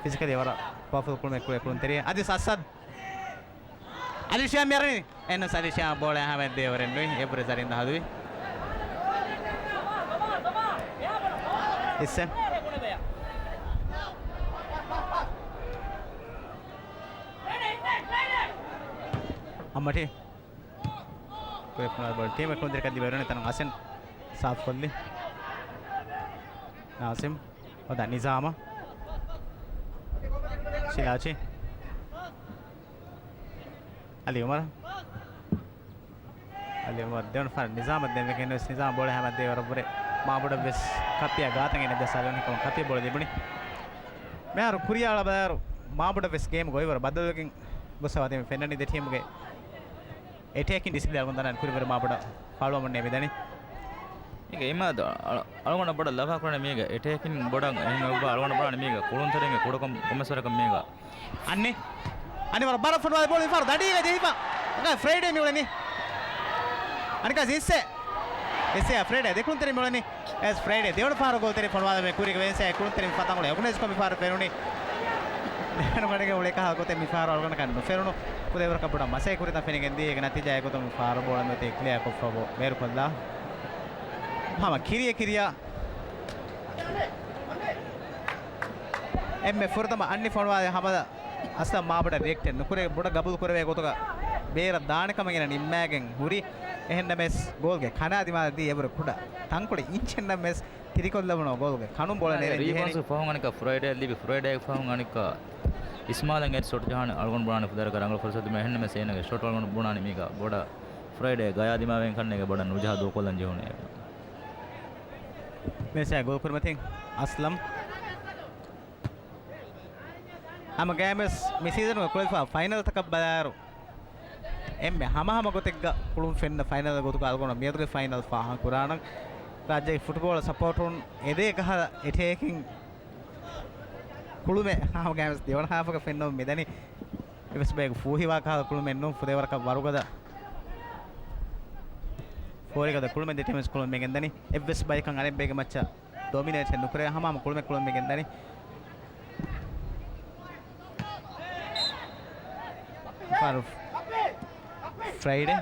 ފިޒިކަލީ ވަރަށް ޕަވަފުލް ކުޅުމެއް ކުރޭ ކުޅުންތެރިޔާ. އަދި އަސަދް. އަލިޝާ މިއަރަނީ. އެން އެސް އަލިޝާ ބޯޅަ ހަމަ ދޭވަރެއް ނުވި. އެބުރެ ޒަރިން ދަހަލުވި. އިއްސެ. އައްމަޓީ. ކުރެފުނާ ބޯޅަ ޓީމަށް ކުޅުންތެރިކަން ލިބޭ ވަރުނެ ތަނު އަސެން ސާފުކޮށްލި. ނާސިމް. ހޯދާ ނިޒާމަށް. ސިލާޗި. އަލި އުމަރު. އަލި އުމަރު ދެވަނަ ފަހަރަށް ނިޒާމަށް ދެންވެގެން ވެސް ނިޒާމް ބޯޅަ ހަމަ ދޭވަރަށްވުރެ މާބޮޑަށް ވެސް ކަޕިޔާ ގާތަށް އިން ދަސާލަން ކަމަށް ކަޕި ބޯޅަ ލިބުނީ. މިހާރު ކުރިއަޅާ ބަލާއިރު މާބޮޑަށް ވެސް ގޭމް ގޮތްވަރު ބަދަލުވެގެން ގޮސް އަވަދި ފެންނަނީ ދެ ޓީމުގެ އެޓޭކިން ޑިސިޕްލިން އަޅުގަނޑު ދަންނަވަން ކުރިވަރު މާބޮޑަށް ފާޅުވަމުން މިދަނީ. މީގަ އިމާދު އަޅު-، އަޅުގަނޑަށް ބޮޑަށް ލަފާ ކުރަނީ މީގަ އެޓޭކިން ބޮޑަށް އެހެން އޮއްވާ އަޅުގަނޑަށް ބުނާނީ މީގަ ކުޅުންތެރިންގެ ކުޑަކޮށް ކޮންމެސްވަރަކަށް މީގަ. އަންނި. އަނިވަރ ބަރަ ފުޓްބޯލް މިފަހަރު ދަޑީގަ ޖެހިފަ. އަނގަ ފްރައިޑޭ މިއުޅެނީ. އަނިކާ އިއްސެ. އިއްސެ ފްރައިޑޭ ދެ ކުޅުންތެރިން މިއުޅެނީ. އެސް ފްރައިޑޭ ދެވަނަ ފަހަރު ގޯލްތެރި ފޮނުވާލަމެ ކުރީގެ ވެލެންސިއާ ކުޅުންތެރިން ފަތަން އުޅޭ އެކުނެސްކޮށް މިފަހަރު ފެނުނީ. ނުގަނެގެ އުޅޭ ކަހަލަ ގޮތެއް މިފަހަރު އަޅުގަނޑަކަށް ނުފެނުނު. ކުދޭވަރަކަށް ބޮޑަށް މަސައްކަތް ކުރިތަން ފެނިގެން ދިޔަ. އޭގެ ނަތީޖާއެއް ގޮތުން މިފަހަރު ބޯޅަ މިއޮތީ ކްލިއާ ކޮށްފަ ބޯ ބޭރުކޮށްލާ. ހަމަ ކިރިޔަ ކިރިޔާ. އެންމެ ފުރަތަމަ އަންނި ފޮނުވާލި ހަމަލަ އަސްލަމް މާބޮޑަށް ރިއެކްޓެއް ނުކުރޭ، ބޮޑަށް ގަބޫލު ކުރެވޭ ގޮތުގަ ބޭރަށް ދާނެ ކަމަށް އޭނަ ނިންމާގެން ހުރި. އެހެންނަމަވެސް ގޯލްގެ ކަނާ ދިމާލަށް ދީ އެބުރެ ކުޑަ ތަންކޮޅެއް އިންޗެއް ނަމަވެސް ތިރިކޮށްލެވުނު ގޯލްގެ ކަނުން ބޯޅަ ނޭނގެން ޖެހޭނީ. ރީބައުންޑް ފަހުން އަނެއްކާ ފްރައިޑޭ ލިބި، ފްރައިޑޭ ފަހުން އަނެއްކާ އިސްމާލަށް އެއް ޝޮޓް ޖަހާނެ އަޅުގަނޑު ބުނާނެ ފުދޭވަރަކަށް ރަނގަޅު ފުރުސަތު އެހެންނަމަވެސް އޭނަގެ ޝޮޓް އަޅުގަނޑު ބުނާނެ މީގަ ބޮޑަށް ފްރައިޑޭ ގަޔާ ދިމާވެގެން ކަންނޭނގެ ބޮޑަށް ނުޖަހާ ދޫކޮށްލަން ޖެހުނީ. މެސްއާ ގޯލް ކުރިމަތިން އަސްލަމް. ހަމަ ގައިމެސް މި ސީޒަނުގެ ކުޅެފާ ފައިނަލްތަކަށް ބަލާއިރު، އެންމެ ހަމަހަމަ ގޮތެއްގަ ކުޅުން ފެންނަ ފައިނަލް ގޮތުގަ އަޅުގަނޑު މިއަދުގެ ފައިނަލް ފާހަގަކުރާނަން. ރާއްޖޭގެ ފުޓްބޯޅަ ސަޕޯޓުން އެދޭ ކަހަލަ އެޓޭކިން ކުޅުމެއް ހަމަ ގައިމެސް ދެވަނަ ހާފުގަ ފެންނަމުން މިދަނީ. އެއްވެސް ބަޔަކު ފޫހިވާ ކަހަލަ ކުޅުމެއް ނޫން. ފުދޭވަރަކަށް ވަރުގަދަ، ފޯރިގަދަ ކުޅުމެއް ދެ ޓީމް ވެސް ކުޅުމެއް ގެންދަނީ. އެއްވެސް ބަޔަކަށް އަނެއް ބައެއްގެ މައްޗަށް ޑޮމިނޭޓެއް ނުކުރޭ ހަމަ ހަމަ ކުޅުމެއް ކުޅުމެއް ގެންދަނީ. ފާރު ފްރައިޑޭ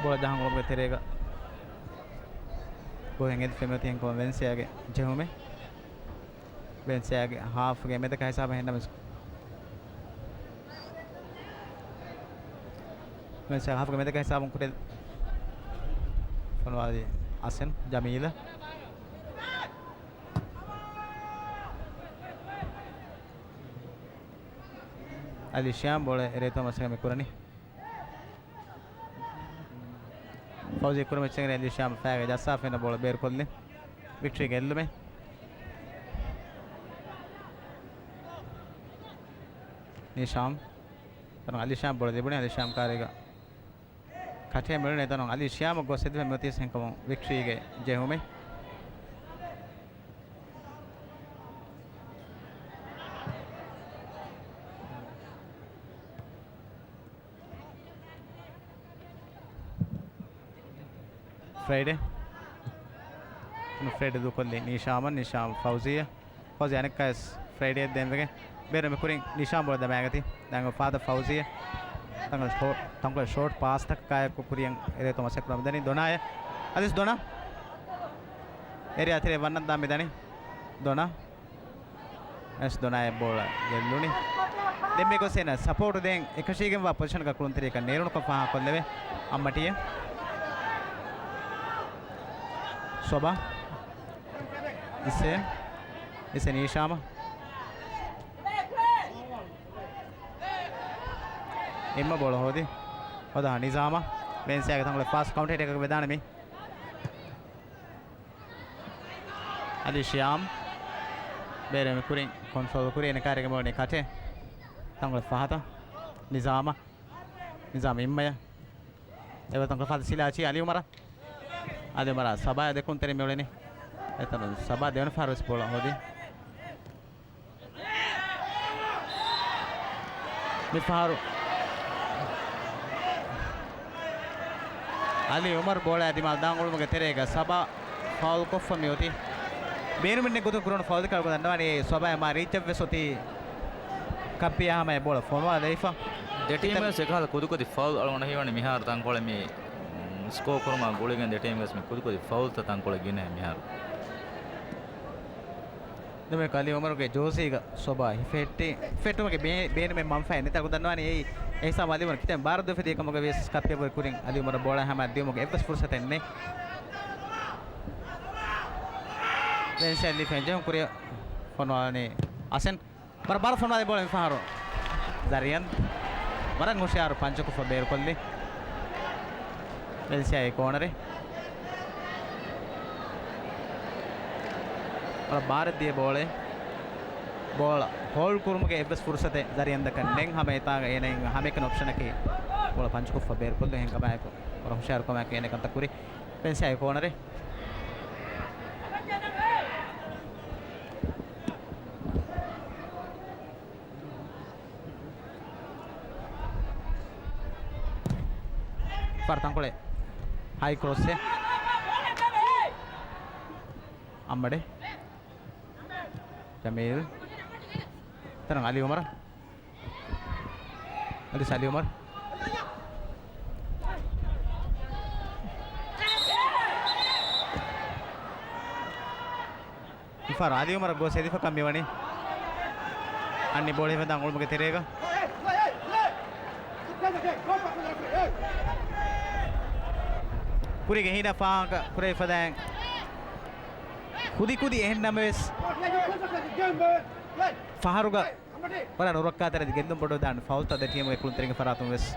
ބޯޅަ ޖަހަން އުޅުމުގެ ތެރޭގަ ބޯ ހެނގެދިފެ މިއޮތީ ހެންކަމުން ވެންސިއާގެ ޖެހުމެއް. ވެންސިއާގެ ހާފްގެ މެދަކާ ހިސާބަށް ހެންނަމެސް، ވެންސިއާ ހާފްގެ މެދަކާ ހިސާބުން ކުރެ ފޮނުވާލީ އަސެން ޖަމީލަށް. އަލީ ޝިޔާމް ބޯޅަ އެރޭތޯ މަސަގަ މި ކުރަނީ. ފައުޒީ ކުރިމައްޗަށް އެރޭ އަލީ ޝިޔާމް ފައިގަ ޖައްސާފަ އިންނަ ބޯޅަ ބޭރުކޮށްލި. ވިކްޓްރީ ގެއްލުމެއް. ނިޝާމް. ތަނު އަލީ ޝިޔާމް ބޯޅަ ލިބުނީ އަލީ ޝިޔާމް ކާރީގަ. ކަޓޭ މިޅުނީ ތަނު އަލީ ޝިޔާމަށް ގޮސް އެދިފަ މިއޮތީސް ހެންކަމުން ވިކްޓްރީގެ ޖެހުމެއް. ފްރައިޑޭ. ފްރައިޑޭ ދޫކޮށްލީ ނީޝާމަށް، ނީޝާމް ފައުޒީއަށް. ފައުޒީ އަނެއްކާވެސް ފްރައިޑޭ ދެންވެގެން ބޭރު މި ކުރިން ނީޝާމް ބޯޅަ ދަމާގަތީ. ދާނގަ ފާދަ ފައުޒީއަށް. ތަންކޮޅެއް ޝޯޓް، ތަންކޮޅެއް ޝޯޓް ޕާސްތަކާއެކު ކުރިޔަށް އެރޭތޯ މަސައްކަތް ކުރަމުން ދަނީ ދޮނާއަށް. އަދިސް ދޮނާ. އެރިއާ ތެރޭ ވަންނަން ދާ މި ދަނީ ދޮނާ. އެސް ދޮނާއަށް ބޯޅަ ގެއްލުނީ. ދެން މި ގޮސް އޭނަ ސަޕޯޓު ދޭން އެކަށީގެންވާ ޕޮޒިޝަނަކަށް ކުޅުންތެރިޔަކަށް ނޭރުނުކަން ފާހަގަކޮށްލެވޭ އައްމަޓީއަށް. ސޮބާ. އިސެ. އިސެ ނީޝާމަށް. އިއްމަ ބޯޅަ ހޯދި. ހޯދާ ނިޒާމަށް. ވެންސިއާގެ ތަންކޮޅެއް ފާސްޓް ކައުންޓަރ އެޓޭކަކަށް ވެދާނެ މީ. އަލީ ޝިޔާމް. ބޭރެ މި ކުރިން ކޮންޓްރޯލް ކުރި އޭނަ ކާރީގެ މި އުޅެނީ ކަޓޭ. ތަންކޮޅެއް ފަހަތަށް. ނިޒާމަށް. ނިޒާމް އިއްމަޔަށް. އެވަ ތަންކޮޅެއް ފަހަތަށް ސިލާ އައިޗީ އަލީ އުމަރަށް. އަލީ އުމަރާ ސަބާޔާ ދެކުންތެރި މި އުޅެނީ. އެތަނުން ސަބާ ދެވަނަ ފަހަރު ވެސް ބޯޅަ ހޯދި. މިފަހަރު އަލީ އުމަރު ބޯޅައާ ދިމާލަށް ދާން އުޅުމުގެ ތެރޭގަ ސަބާ ފައުލް ކޮށްފަ މިއޮތީ. ބޭނުމެއް ނެތް ގޮތުން ކުރެވުނު ފައުލްތަކަށް އަޅުގަނޑު ދަންނަވާނީ ސަބާއާ މާ ރީއްޗަށް ވެސް އޮތީ ކައްޕިއާ ހަމަ އެ ބޯޅަ ފޮނުވާލައިފަ. ދެ ޓީމް ވެސް އެކަހަލަ ކުދިކުދި ފައުލް އަޅުގަނޑަށް ހީވަނީ މިހާރު ތަންކޮޅެއް މި ސްކޯ ކުރުމާ ގުޅިގެން ދެ ޓީމް ވެސް މި ކުދިކުދި ފައުލްތައް ތަންކޮޅެއް ގިނަ މިހާރު. ދެމެ އަލީ އުމަރުގެ ޖޯސީގަ ސޮބާ ހިފެހެއްޓި، ހިފެހެއްޓުމުގެ ބޭ-، ބޭނުމެއް މަންފާއެއް ނެތް އަޅުގަނޑު ދަންނަވާނީ އެއީ. އެހިސާބު އަލީ އުމަރު ކިތަން ބާރު ދެފެދި ކަމުގަ ވިޔަސް ކައްޕިއަށް ބޮޑު ކުރިން އަލީ އުމަރަށް ބޯޅަ ހަމަ ދިޔުމުގެ އެއްވެސް ފުރުސަތެއް ނެތް. ވެންސިއާ ލިފެން ޖެހުން ކުރިއަށް ފޮނުވާލަނީ އަސެން. ވަރަށް ބާރު ފޮނުވާލި ބޯޅަ މިފަހަރު. ޒަރިއަން ވަރަށް ހުޝިޔާރު ޕަންޗުކޮށްފަ ބޭރުކޮށްލި. ވެލްސިއާގެ ކޯނަރެއް. ވަރަށް ބާރެއް ދިޔަ ބޯޅައެއް. ބޯޅަ ހޯލްޑް ކުރުމުގެ އެއްވެސް ފުރުސަތެއް ޒަރިއަންދަކަށް ނެތް. ހަމަ އެތާގަ އޭނައިން ހަމައެކަނި އޮޕްޝަނަކީ ބޯޅަ ޕަންޗުކޮށްފަ ބޭރުކޮށްލުން. އެހެންކަމާއެކު ވަރަށް ހުޝިޔާރުކަމާއެކު އޭނަ ކަންތައް ކުރި. ވެލްސިއާގެ ކޯނަރެއް. ފަރު ތަންކޮޅެއް. ހައި ކްރޮސްއެއް. އައްމަޑެ. ޖަމީލް. ތަނަށް އަލީ އުމަރަށް. އަދިސް އަލީ އުމަރު. މިފަހަރު އަލީ އުމަރަށް ގޮސް އެދިފަކަށް މިވަނީ. އަންނި ބޯޅަ ހިފަންދާން އުޅުމުގެ ތެރޭގަ. ކުރީގެ ހީނަށް ފާހަގަ ކުރެވިފަދައިން. ކުދިކުދި އެހެން ނަމަވެސް ފަހަރުގަ ވަރަށް ނުރައްކާތެރި ގެއްލުން ބޮޑުވެދާނެ ފައުލްތައް ދެ ޓީމުގެ ކުޅުންތެރިންގެ ފަރާތުން ވެސް.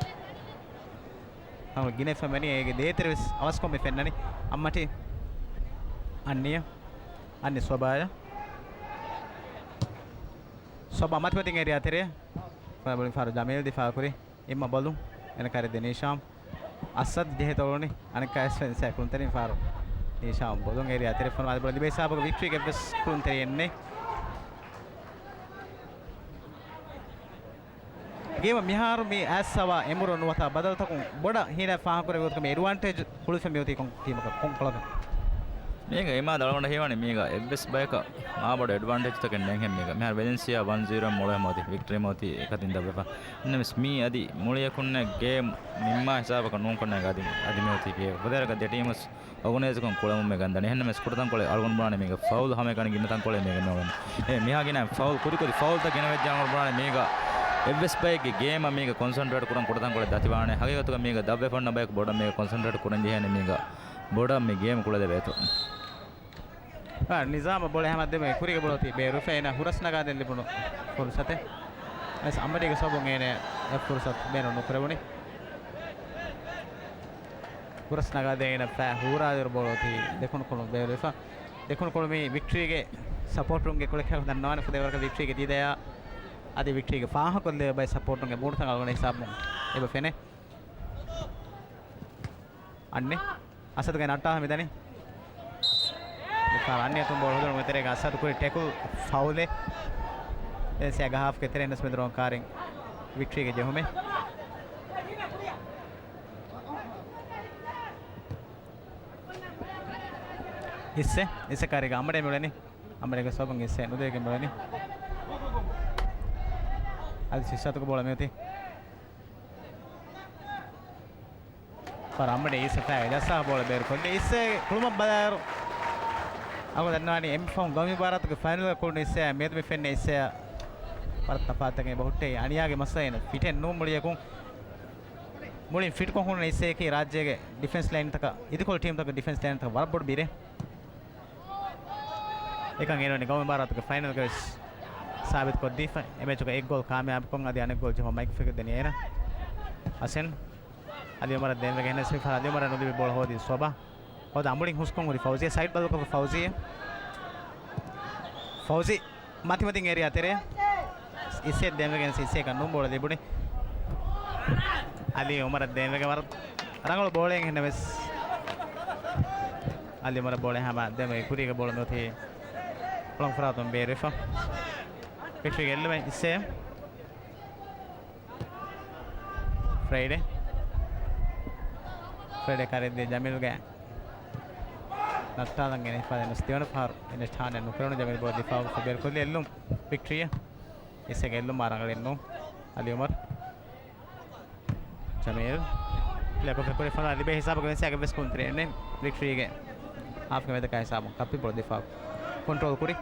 ތަންކޮޅެއް ގިނައިފަ މިވަނީ. އޭގެ ދޭތެރެ ވެސް އަވަސްކޮށް މި ފެންނަނީ. އައްމަޓީ. އަންނިޔަ. އަންނި ސޮބާޔަށް. ސޮބާ މަތިމަތިން އެރިއާ ތެރެއަށް. ފާރު ބޮލުން ފާރު ޖަމީލް ދިފާ ކުރި. އިއްމަ ބޮލުން. އޭނަ ކާރި ދެނީ ޝާމް. އަސަދް ޖެހޭ ތޮޅުނީ. އަނެއްކާވެސް ފެންސާ ކުޅުންތެރިން ފާރު. ނީޝާމް ބޮލުން އެރިއާ ތެރެ ފޮނުވާލި ބޮލުން ލިބޭ ހިސާބުގަ ވިކްޓްރީގެ އެއްވެސް ކުޅުންތެރިއެއް ނެތް. ގޭމަށް މިހާރު މި އައިސްފަވާ އެނބުރު ނުވަތަ ބަދަލުތަކުން ބޮޑަށް ހީނަ ފާހަގަކުރެވޭ ގޮތަކަށް މި އެޑްވާންޓޭޖް ހުޅުފެން މިއޮތީ ކޮން ޓީމަކަށް، ކޮން ކޮޅަކަށް؟ މީގަ އިމާދު އަޅުގަނޑަށް ހީވަނީ މީގަ އެއްވެސް ބަޔަކަށް މާބޮޑު އެޑްވާންޓޭޖްތަކެއް ނޭނގެ މީގަ. މިހާރު ވެލެންސިއާ ވަން ޒީރޯ މޮޅު އެހެމަ އޮތީ، ވިކްޓްރީ މަ އޮތީ އެކަތިން ދަށްވެފަ. އެހެންނަމަވެސް މީ އަދި މުޅިއަކުންނެ ގޭމް ނިންމާ ހިސާބަކަށް ނޫންކޮށްނޭ އަދި، އަދި މި އޮތީ ގޭ ފަދައިރަކަށް ދެ ޓީމުސް އޯގަނައިޒްކޮށް ކުޅެމުން މި ގަންދަނީ. އެހެންނަމަވެސް ކުޑަތަންކޮޅެއް އަޅުގަނޑު ބުނާނެ މީގަ ފައުލް ހަމައެކަނި ގިނަ ތަންކޮޅެއް މީގަ ނޯވެން. އެ މިހާ ގިނަ ފައުލް ކުދިކުދި ފައުލްތައް ގިނަވެއްޖެ އަޅުގަނޑު ބުނާނެ މީގަ އެއްވެސް ބައެއްގެ ގޭމަށް މީގަ ކޮންސަންޓްރޭޓް ކުރަން ކުޑަތަންކޮޅެއް ދަތިވާނެ. ހަގީގަތުގަ މީގަ ދަށްވެފަ އޮންނަ ބަޔަކު ބޮޑަށް މީގަ ކޮންސަންޓްރޭޓް ކުރަން ޖެހޭނެ މީގަ ބޮޑަށް މި ގޭމް ކުޅެލެވޭތޯ. އާ، ނިޒާމަށް ބޯޅަ ހަމަ ދެމެ ކުރީގެ ބޯޅަ ތި ބޭރުފަ އޭނަ ހުރަސް ނަގާދޭން ލިބުނު ފުރުސަތެއް. އައިސް އަމަޑީގެ ސަބަބުން އޭނަ އެ ފުރުސަތު ބޭނުން ނުކުރެވުނީ. ހުރަސް ނަގާދޭން އޭނަ ފަ ހޫރާދިރު ބޯޅަ ތި ދެކުނު ކޮޅުން ބޭރުވެފަ. ދެކުނު ކޮޅު މީ ވިކްޓްރީގެ ސަޕޯޓުންގެ ކުޅެކޭ ދަންނަވާނެ ފުދޭވަރަކަށް ވިކްޓްރީގެ ދީދަޔާ އަދި ވިކްޓްރީގެ ފާހަކޮށްލެވޭ ބައެއް ސަޕޯޓުންގެ މޫޑުތައް އަޅުގަނޑު ހިސާބުން އެބަ ފެނޭ. އަންނެ. އަސަދުގެ ނައްޓާ މިދަނީ. މިފާރު އަންނިޔަތުން ބޯޅަ ހުދުރުމުގެ ތެރޭގަ އަސަދު ކުރި ޓެކުލް ފައުލެއް. އެސިއާގެ ހާފްގެ ތެރެއިން ވެސް މެދު ރޯން ކާރިން ވިކްޓްރީގެ ޖެހުމެއް. އިއްސެ، އިއްސެ ކާރީގަ އަމަޑޭ މިއުޅެނީ. އަމަޑޭގެ ސަބަބުން އިއްސެ ނުދޭގެން މިއުޅެނީ. އަދި ސިއްސާތުގެ ބޯޅަ މިއޮތީ. ފަރަށް އަމަޑޭ އިއްސެ ފައި ޖައްސާ ބޯޅަ ބޭރުކޮށްލި. އިއްސެ ކުޅުމަށް ބަލާއިރު އަޅުގަނޑު ދަންނަވާނީ އެންމެ ފަހުން ގައުމީ މުބާރާތުގެ ފައިނަލްގަ ކުޅުނު އިއްސެއާ މިއަދު މި ފެންނަ އިއްސެއާ ވަރަށް ތަފާތުތަކެއް އެބަ ހުއްޓޭ. އަނިޔާގެ މައްސަލަ އޭނަ ފިޓެއް ނޫން މުޅިއަކުން. މުޅިން ފިޓްކޮށް ހުންނަ އިއްސެއަކީ ރާއްޖޭގެ ޑިފެންސް ލައިންތަކަށް، އިދިކޮޅު ޓީމްތަކަށް ޑިފެންސް ލައިންތަކަށް ވަރަށް ބޮޑު ބިރެއް. އެކަން އޭނަ ވަނީ ގައުމީ މުބާރާތުގެ ފައިނަލްގަވެސް ސާބިތުކޮށްދީފަ. އެ މެޗުގަ އެއް ގޯލް ކާމިޔާބުކޮށް އަދި އަނެއް ގޯލް ޖެހުމަށް މައިކު ފެނިގެންދަނީ އޭނަ. ހަސެން. އަލީ އުމަރަށް ދޭންވެގެން ހެންނަސް މިފަހަރު އަލީ އުމަރަށް ނުލިބި ބޯޅަ ހޯދީ ސޮބާ. ހޯދާ އަމުޅިން ހުސްކޮށް ހުރި ފައުޒިޔާ. ސައިޑް ބަދަލުކޮށްފަ ފައުޒިޔާ. ފައުޒި މަތިމަތިން އެރިއާ ތެރޭ. އިއްސެއަށް ދޭންވެގެން އިއްސެއަކަށް ނޫން ބޯޅަ ލިބުނީ. އަލީ އުމަރަށް ދޭންވެގެން ވަރަށް ރަނގަޅު ބޯޅައެއް ހެންނަމެސް. އަލީ އުމަރަށް ބޯޅަ ހަމަ ދޭންވެ ކުރީގެ ބޯޅަ މިއޮތީ ކޮޅުން ފަރާތުން ބޭރުވެފަ. ވިކްޓްރީގެ އެއްލުމެއް އިއްސެ. ފްރައިޑޭ. ފްރައިޑޭ ކާރިއަށް ދިޔަ ޖަމީލްގެ ނައްޓާލަން ގެނެސްފަ ދެން ދެވަނަ ފަހަރު އެންއެޗް ހާނެ ނުކުރެވުނު ޖަމީލް ބޯ ދިފާއު ބޭރުކޮށްލި އެއްލުން ވިކްޓްރީއަށް. އިއްސެގެ އެއްލުން މާ ރަނގަޅެއް ނޫން. އަލީ އުމަރު. ޖަމީލް. ލެކޮފެ ކުރި ފަނާ ލިބޭ ހިސާބުގެ ވެންސިއާގެ ވެސް ކުންތެރި އެންނެ ވިކްޓްރީގެ ހާފްގެ މެދަކާ ހިސާބުން ކައްޕި ބޯ ދިފާއު. ކޮންޓްރޯލް ކުރި.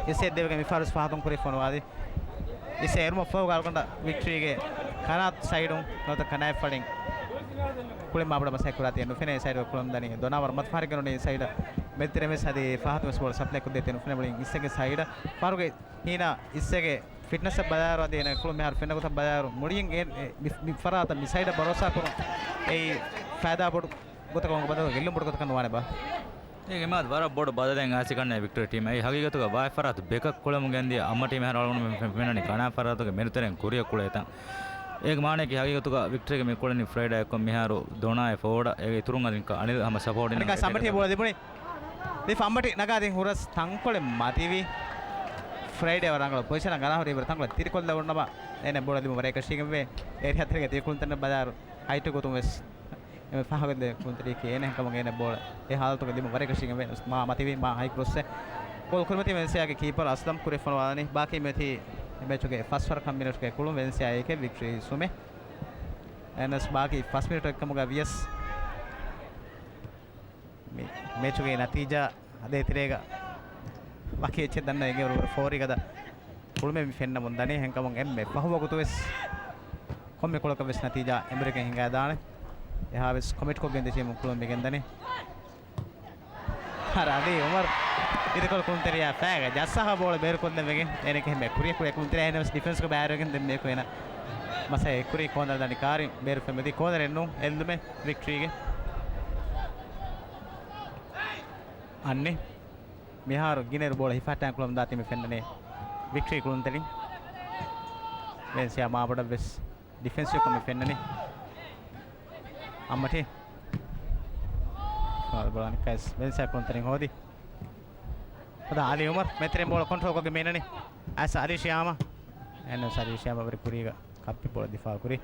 އިއްސެ ދެވެގެ މިފާރުސް ފާހަތުން ކުރި ފޮނުވާލި. އިއްސެ އެރުމަށް ފަހު ގާލުގަނޑަށް ވިކްޓްރީގެ ކަނާތް ސައިޑުން ނުވަތަ ކަނާތް ފަޅިން ކުޅެން މާބޮޑަށް މަސައްކަތް ކުރާތީ ނުފެނޭ ސައިޑުގަ ކުޅަން ދަނީ. ދޮނާ ވަރަށް މަތިފަހަރެއް ގެނުނީ ސައިޑަށް. މެދުތެރެ މެސް އަދި ފާހަތު މެސް ބޯޅަ ސަޕްލައި ކޮށްދޭތީ ނުފެނޭ މުޅިން އިއްސެގެ ސައިޑަށް. ފާރުގެ ހީނާ އިއްސެގެ ފިޓްނަސްއަށް ބަލާއިރު އަދި އޭނަ ކުޅުން މިހާރު ފެންނަ ގޮތަށް ބަލާއިރު މުޅިން އެ، މި، މި ފަރާތަށް މި ސައިޑަށް ބަރޯސާ ކުރުން އެއީ ފައިދާ ބޮޑު ގޮތަކަށް ވަން ބަދަލު ގެއްލުން ބޮޑު ގޮތަކަށް ނުވާނެ ބާ. އޭގެ މާދު ވަރަށް ބޮޑު ބަދަލެއް އައިސް ކަންނޭ ވިކްޓްރީ ޓީމް. އެއީ ހަގީގަތުގަ ވާހެއް ފަރާތު ބެކަށް ކުޅެމުން ގެންދިޔަ އައްމަޓީ މިހާރު އަޅުގަނޑު މި ފެންނަނީ ކަނާ ފަރާތުގެ މެދުތެރެއިން ކުރިއަށް ކުޅޭ ތަން. އޭގެ މާނައަކީ ހަގީގަތުގަ ވިކްޓްރީގެ މި ކުޅެނީ ފްރައިޑާ އެއްކޮށް މިހާރު ދޮނާއެއް ފޯވަޑަށް އޭގެ އިތުރުން އަދިން ކަ އަނިލް ހަމަ ސަޕޯޓް އަނެއްކާ ސަމަޓީ ބޯޅަ ލިބުނީ. ލިފް އަމްމަޓި ނަގާދިން ހުރަސް ތަންކޮޅެއް މަތިވި. ފްރައިޑޭ ވަރަށް ރަނގަޅު ޕޮޒިޝަނަށް ގަނާ ހުރީ ތަންކޮޅެއް ތިރިކޮށްލަ އޮންނަމަ އޭނަ ބޯޅަ ލިބުން ވަރަށް އެކަށީގެންވޭ. އޭރި ހަތަރެގެ ތިރިކުޅުންތެރިން ބަލާއިރު ހައިޓު ގޮތުން ވެސް އެންމެ ފަހަގަ ދެ ކުޅުންތެރިއެކޭ އޭނަ އެހެންކަމުން އޭނަ ބޯޅަ އެ ހާލަތުގަ ލިބުން ވަރަށް އެކަށީގެންވޭ. މާ މަތިވި މާ ހައި ކްރޮސްއެއް. ގޯލް ކުރިމަތީ ވެންސިއާގެ ކީޕަރ އަސްލަމް ކުރި ފޮނުވާލަނީ. ބާކީ މެތީ މެޗުގެ ފަސް ވަރަކަށް މިނެޓުގެ ކުޅުން ވެންސިއާއެކޭ ވިކްޓްރީ ހިއްސުމެއް. އެންއެސް ބާކީ ފަސް މިނެޓު އެއްކަމުގަ ވިޔަސް މި މެޗުގެ ނަތީޖާ އަދޭ ތެރޭގަ ވަކި އެއްޗެއް ދަންނަ އެނގޭ އުރު ފޯރީގަދަ ކުޅުމެއް މި ފެންނަމުން ދަނީ. ހެންކަމުން އެންމެ ފަހު ވަގުތު ވެސް ކޮންމެ ކޮޅަކަށް ވެސް ނަތީޖާ އެނބުރިގެން ހިނގާދާނެ. އެހާ ވެސް ކޮމިޓްކޮށްގެން ދެ ޓީމު ކުޅުން މި ގެންދަނީ. އަރަ އަލީ އުމަރު އިދިކޮޅު ކުޅުންތެރިޔާ ފައިގަ ޖައްސާފަ ބޯޅަ ބޭރުކޮށްލެވެގެން އޭނަ އެންމެ ކުރިއަށް ކުރިއަށް ކުޅުންތެރިޔާ އެހެންވެސް ޑިފެންސްގަ ބައިވެރިވެގެން ދެން މިއަކު އޭނަ މަސައްކަތް ކުރީ ކޯނަރު ދަނޑި ކާރި ބޭރު ފެންމެދި ކޯނަރެއް ނޫން އެއްލުމެއް ވިކްޓްރީގެ. އަންނި މިހާރު ގިނައިރު ބޯޅަ ހިފަހައްޓާން ކުޅަމުން ދާތީމެ ފެންނަނީ ވިކްޓްރީ ކުޅުންތެރިން. ވެލެންސިއާ މާބޮޑަށްވެސް ޑިފެންސިވްކަމެއް ފެންނަނީ. އައްމަޓީ. ފާލް ބޯޅަ އަނެއްކާވެސް ވެލެންސިއާ ކުޅުންތެރިން ހޯދި. ހަދާ އަލީ އުމަރު މެތެރެން ބޯޅަ ކޮންޓްރޯލްކޮށްގެން މިނަނީ. އައިސް އަލީ ޝިޔާމަ. އެހެންނަމަވެސް އަލީ ޝިޔާމަ ވަރި ކުރީގަ ކައްޕި ބޯޅަ ދިފާ ކުރީ.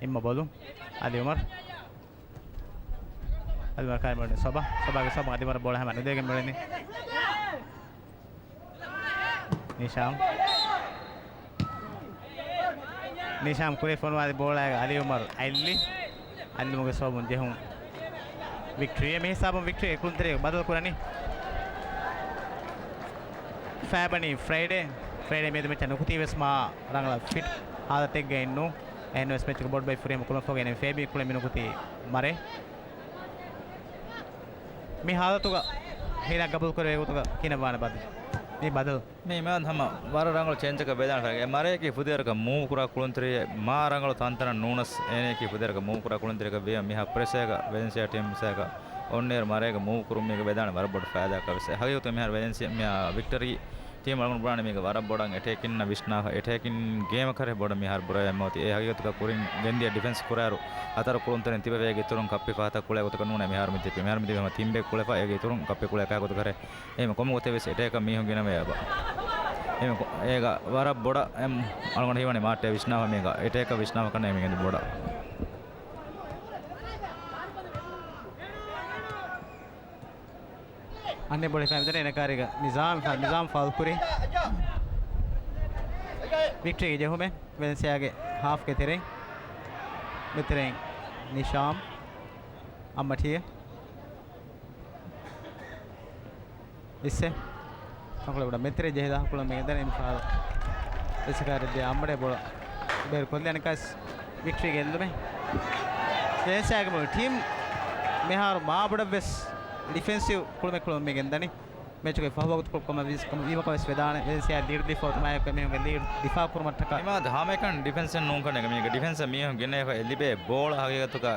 އިއްމަ ބޮލު. އަލީ އުމަރު. އަލީ އުމަރު ކާރި މިއުޅެނީ ސޮބާ. ސޮބާގެ ސޮބާ އަލީ އުމަރަށް ބޯޅަ ހަމަ ނުދޭގެން މިއުޅެނީ. ނިޝާމް. ނިޝާމް ކުރި ފޮނުވާލި ބޯޅައިގަ އަލީ އުމަރު އައްލި. އައްލުމުގެ ސަބަބުން ޖެހުން ވިކްޓްރީ. މި ހިސާބުން ވިކްޓްރީ ކުޅުންތެރި ބަދަލު ކުރަނީ. ފައިބަނީ ފްރައިޑޭ. ފްރައިޑޭ މިއަދު މެޗަށް ނުކުތީ ވެސް މާ ރަނގަޅަށް ފިޓް ހާލަތެއްގައި ނޫން. އެހެންވެސް މެޗުގެ ބޮޑު ބައި ފުރިހަމަ ކުޅުންފޯގެ އެން އެފް އޭ ބީ ކުޅެ މި ނުކުތީ މަރޭ. މި ހާލަތުގަ ހީނާ ގަބޫލު ކުރެވޭ ގޮތުގަ ކިހިނެއް ވާނެ ބަދަލު؟ މި ބަދަލު. މި އިމާދު ހަމަ ވަރަށް ރަނގަޅު ޗޭންޖަކަށް ވެދާނެ ފައިގެ. މަރޭގެ ފުދޭވަރަކަށް މޫވް ކުރާ ކުޅުންތެރިއެއް މާ ރަނގަޅު ތަންތަނަށް ނޫނަސް އޭނަޔަކީ ފުދޭވަރަކަށް މޫވް ކުރާ ކުޅުންތެރިއަކަށް ވިޔަ މިހާ ޕްރެސޭގަ ވެލެންސިއާ ޓީމް މިސާގަ އޮންނައިރު މަރޭގަ މޫވް ކުރުން މީގަ ވެދާނެ ވަރަށް ބޮޑު ފައިދާއަކަށް ވެސް. ހަގީގަތު މިހާރު ވެލެންސިއާ މި ވިކްޓަރީ ޓީމް އަޅުގަނޑު ބުނާނެ މީގަ ވަރަށް ބޮޑަށް އެޓޭކިން ވިސްނާފަ، އެޓޭކިން ގޭމަކަށް ބޮޑަށް މިހާރު ބުރަވެމެ އޮތީ. އެ ހަގީގަތުގަ ކުރިން ގެންދިޔަ ޑިފެންސް ކުރާއިރު ހަތަރު ކުޅުންތެރިން ތިބެ އޭގެ އިތުރުން ކައްޕި ފަހަތަށް ކުޅޭ ގޮތަކަށް ނޫނޭ މިހާރު މި ތިބީ. މިހާރު މި ތިބީ ހަމަ ތިން ބޭކް ކުޅެފަ އޭގެ އިތުރުން ކައްޕި ކުޅޭ ކާ ގޮތަކަށް. އެހެން ކޮންމެ ގޮތެއް ވެސް އެޓޭކަށް މީހުން ގިނަވޭ އެބަ. އެހެން ކޮ-، އޭގަ ވަރަށް ބޮޑަށް އެ އަޅުގަނޑު ހީވަނީ މާއްޓޭ ވިސްނާފަ މީގަ އެޓޭކަށް ވިސްނާފަ ކަންނޭނގެ މީގެ ބޮޑަށް. އަންނެ ބޮޑެ ފައިމިތަނެ އެނެކާރިގަ ނިޒާމް ފަ-، ނިޒާމް ފައުލް ކުރި. ވިކްޓްރީގެ ޖެހުމެއް ވެލެންސިއާގެ ހާފްގެ ތެރެއިން. މެތެރެއިން ނިޝާމް. އައްމަޓީ. އިއްސެ. ތަންކޮޅެއް ބޮޑަށް މެތެރެ ޖެހިލާ ކުޅަމެ ގެންދަނީ މި ފަހަރު. އިއްސެކާރެއް ދިޔަ އައްމަޓޭ ބޯޅަ ބޭރު ކޮށްލި އަނެކާސް ވިކްޓްރީގެ އެއްލުމެއް. ވެލެންސިއާގެ މުޅި ޓީމް މިހާރު މާބޮޑަށްވެސް ޑިފެންސިވް ކުޅުމެއް ކުޅަމެ ގެންދަނީ. މެޗުގެ ފަހު ވަގުތުކޮޅު ކޮންމެ ވީސް ކަމަށް ވީމަކަށް ވެސް ވެދާނެ. ވެލެންސިއާ ލީޑް ދީފަ އޮތުމާއެކު އެމީހުންގެ ލީޑް ދިފާ ކުރުމަށްޓަކާ. އިމާދު ހަމައެކަނި ޑިފެންސެއް ނޫންކަން އެކަމީގެ ޑިފެންސަށް މީހުން ގިނައިފަ އެ ލިބޭ ބޯޅަ ހަގީގަތުގަ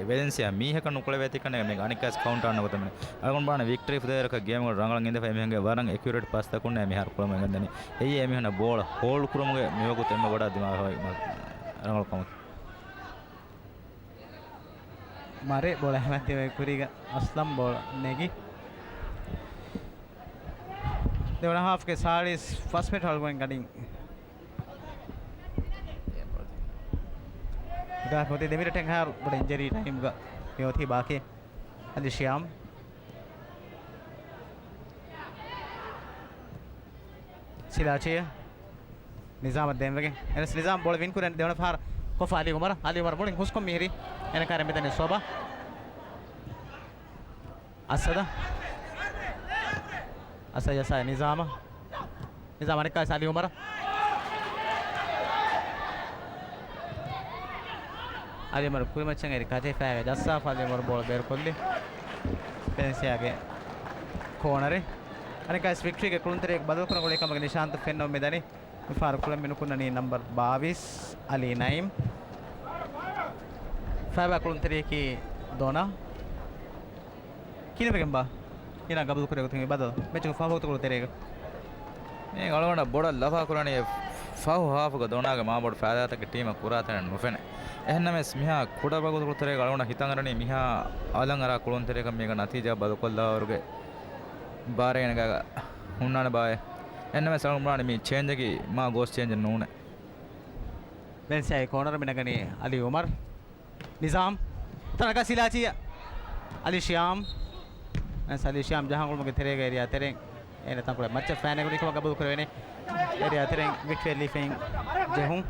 ވެލެންސިއާ މީހަކަށް ނުކުޅެވޭތީ ކަން އެކަމީގަ އަނެއްކާސް ކައުންޓާ ނުކޮތަމެން. އަޅުގަނޑު ބާނެ ވިކްޓްރީ ފުދޭވަރަކަށް ގޭމުގަ ރަނގަޅަށް އިނދެފަ އެމީހުންގެ ވަރަށް އެކިއުރޭޓް ޕާސްތަކުން އެމީހުންނަށް ބޯޅަ މެންގަންދަނީ. އެއީ އެމީހުންނަށް ބޯޅަ ހޯލްޑް ކުރުމުގެ މިވަގުތު އެންމެ ބޮޑަށް ދިމާވެފަ ރަނގަޅު ކަމަކީ. މަރޭ ބޯޅަ ހަމަތިވެ ކުރީގަ އަސްލަމް ބޯޅަ ނެގި. ދެވަނަ ހާފްގެ ސާޅީސް ފަސް މިނިޓް ހަޅުގަނޑިން ގަޑިން. އިދާ ހޮތި ދެ މިނިޓެއް ހާރު ބޮޑަށް އިންޖަރީ ޓައިމްގަ މި އޮތީ ބާކީ. އަލި ޝިޔާމް. ސިލާޗި. ނިޒާމަށް ދޭންވެގެން. އެނަސް ނިޒާމް ބޯޅަ ވިން ކުރަން ދެވަނަ ފަހަރަށް ކޮށްފަ އަލީ އުމަރަށް. އަލީ އުމަރަށް މުޅިން ހުސްކޮށް މިހިރީ. އެނެކާރެ މިދަނީ ސޯބާ. އަސަދަ. އަސަދަ ޖައްސާ ނިޒާމަށް. ނިޒާމް އަނެއްކާވެސް އަލީ އުމަރަށް. އަލީ އުމަރު ކުރިމައްޗަށް އެރި ކަޖެހިފައިވެ ޖައްސާފަ އަލީ އުމަރު ބޯޅަ ބޭރުކޮށްލި. ވެލެންސިއާގެ ކޯނަރެއް. އަނެއްކާވެސް ވިކްޓްރީގެ ކުޅުންތެރިޔަކު ބަދަލުކުރަން ގުޅޭ ކަމުގެ ނިޝާންތައް ފެންނަމުން މިދަނީ. މިފަހަރު ކުޅެން މިނުކުންނަނީ ނަމްބަރު ބާވީސް އަލީ ނައީމް. ފައިބާ ކުޅުންތެރިޔަކީ ދޮނާ. ކިހިނެއްވެގެންބާ؟ ހީނާ ގަބޫލުކުރޭ ގޮތުން މި ބަދަލު. މެޗުގެ ފަހު ވަގުތުކޮޅު ތެރޭގަ. މީ އަޅުގަނޑަށް ބޮޑަށް ލަފާ ކުރަނީ ފަހު ހާފުގަ ދޮނާގެ މާބޮޑު ފައިދާތަކެއް ޓީމަށް ކުރާތަނެއް ނުފެނޭ. އެހެންނަމަވެސް މިހާ ކުޑަ ވަގުތުކޮޅު ތެރޭގަ އަޅުގަނޑަށް ހިތަށް އަރަނީ މިހާ އަލަށް އަރާ ކުޅުންތެރިޔަކަށް މީގަ ނަތީޖާ ބަދަލުކޮށްލާވަރުގެ ބާރެއް އޭނަގަ ހުންނާނެ ބާއޭ. އެހެންނަމަވެސް އަޅުގަނޑު ބުނާނީ މި ޗޭންޖަކީ މާ ގޯސް ޗޭންޖެއް ނޫނޭ. ވެލެންސިއާގެ ކޯނަރު މި ނަގަނީ އަލީ އުމަރު. ނިޒާމް. ތަނަކަ ސިލާޗިއަށް. އަލީ ޝިޔާމް. އަލީ ޝިޔާމް ޖަހާން ގުޅުމުގެ ތެރޭގަ އެރިޔާ ތެރެއިން އޭނަ ތަންކޮޅެއް މައްޗަށް ފައިނެގުނީ ކަމަށް ގަބޫލު ކުރެވޭނެ. އެރިޔާ ތެރެއިން ވިކްޓްރީ ލީފެއިން ޖެހުން.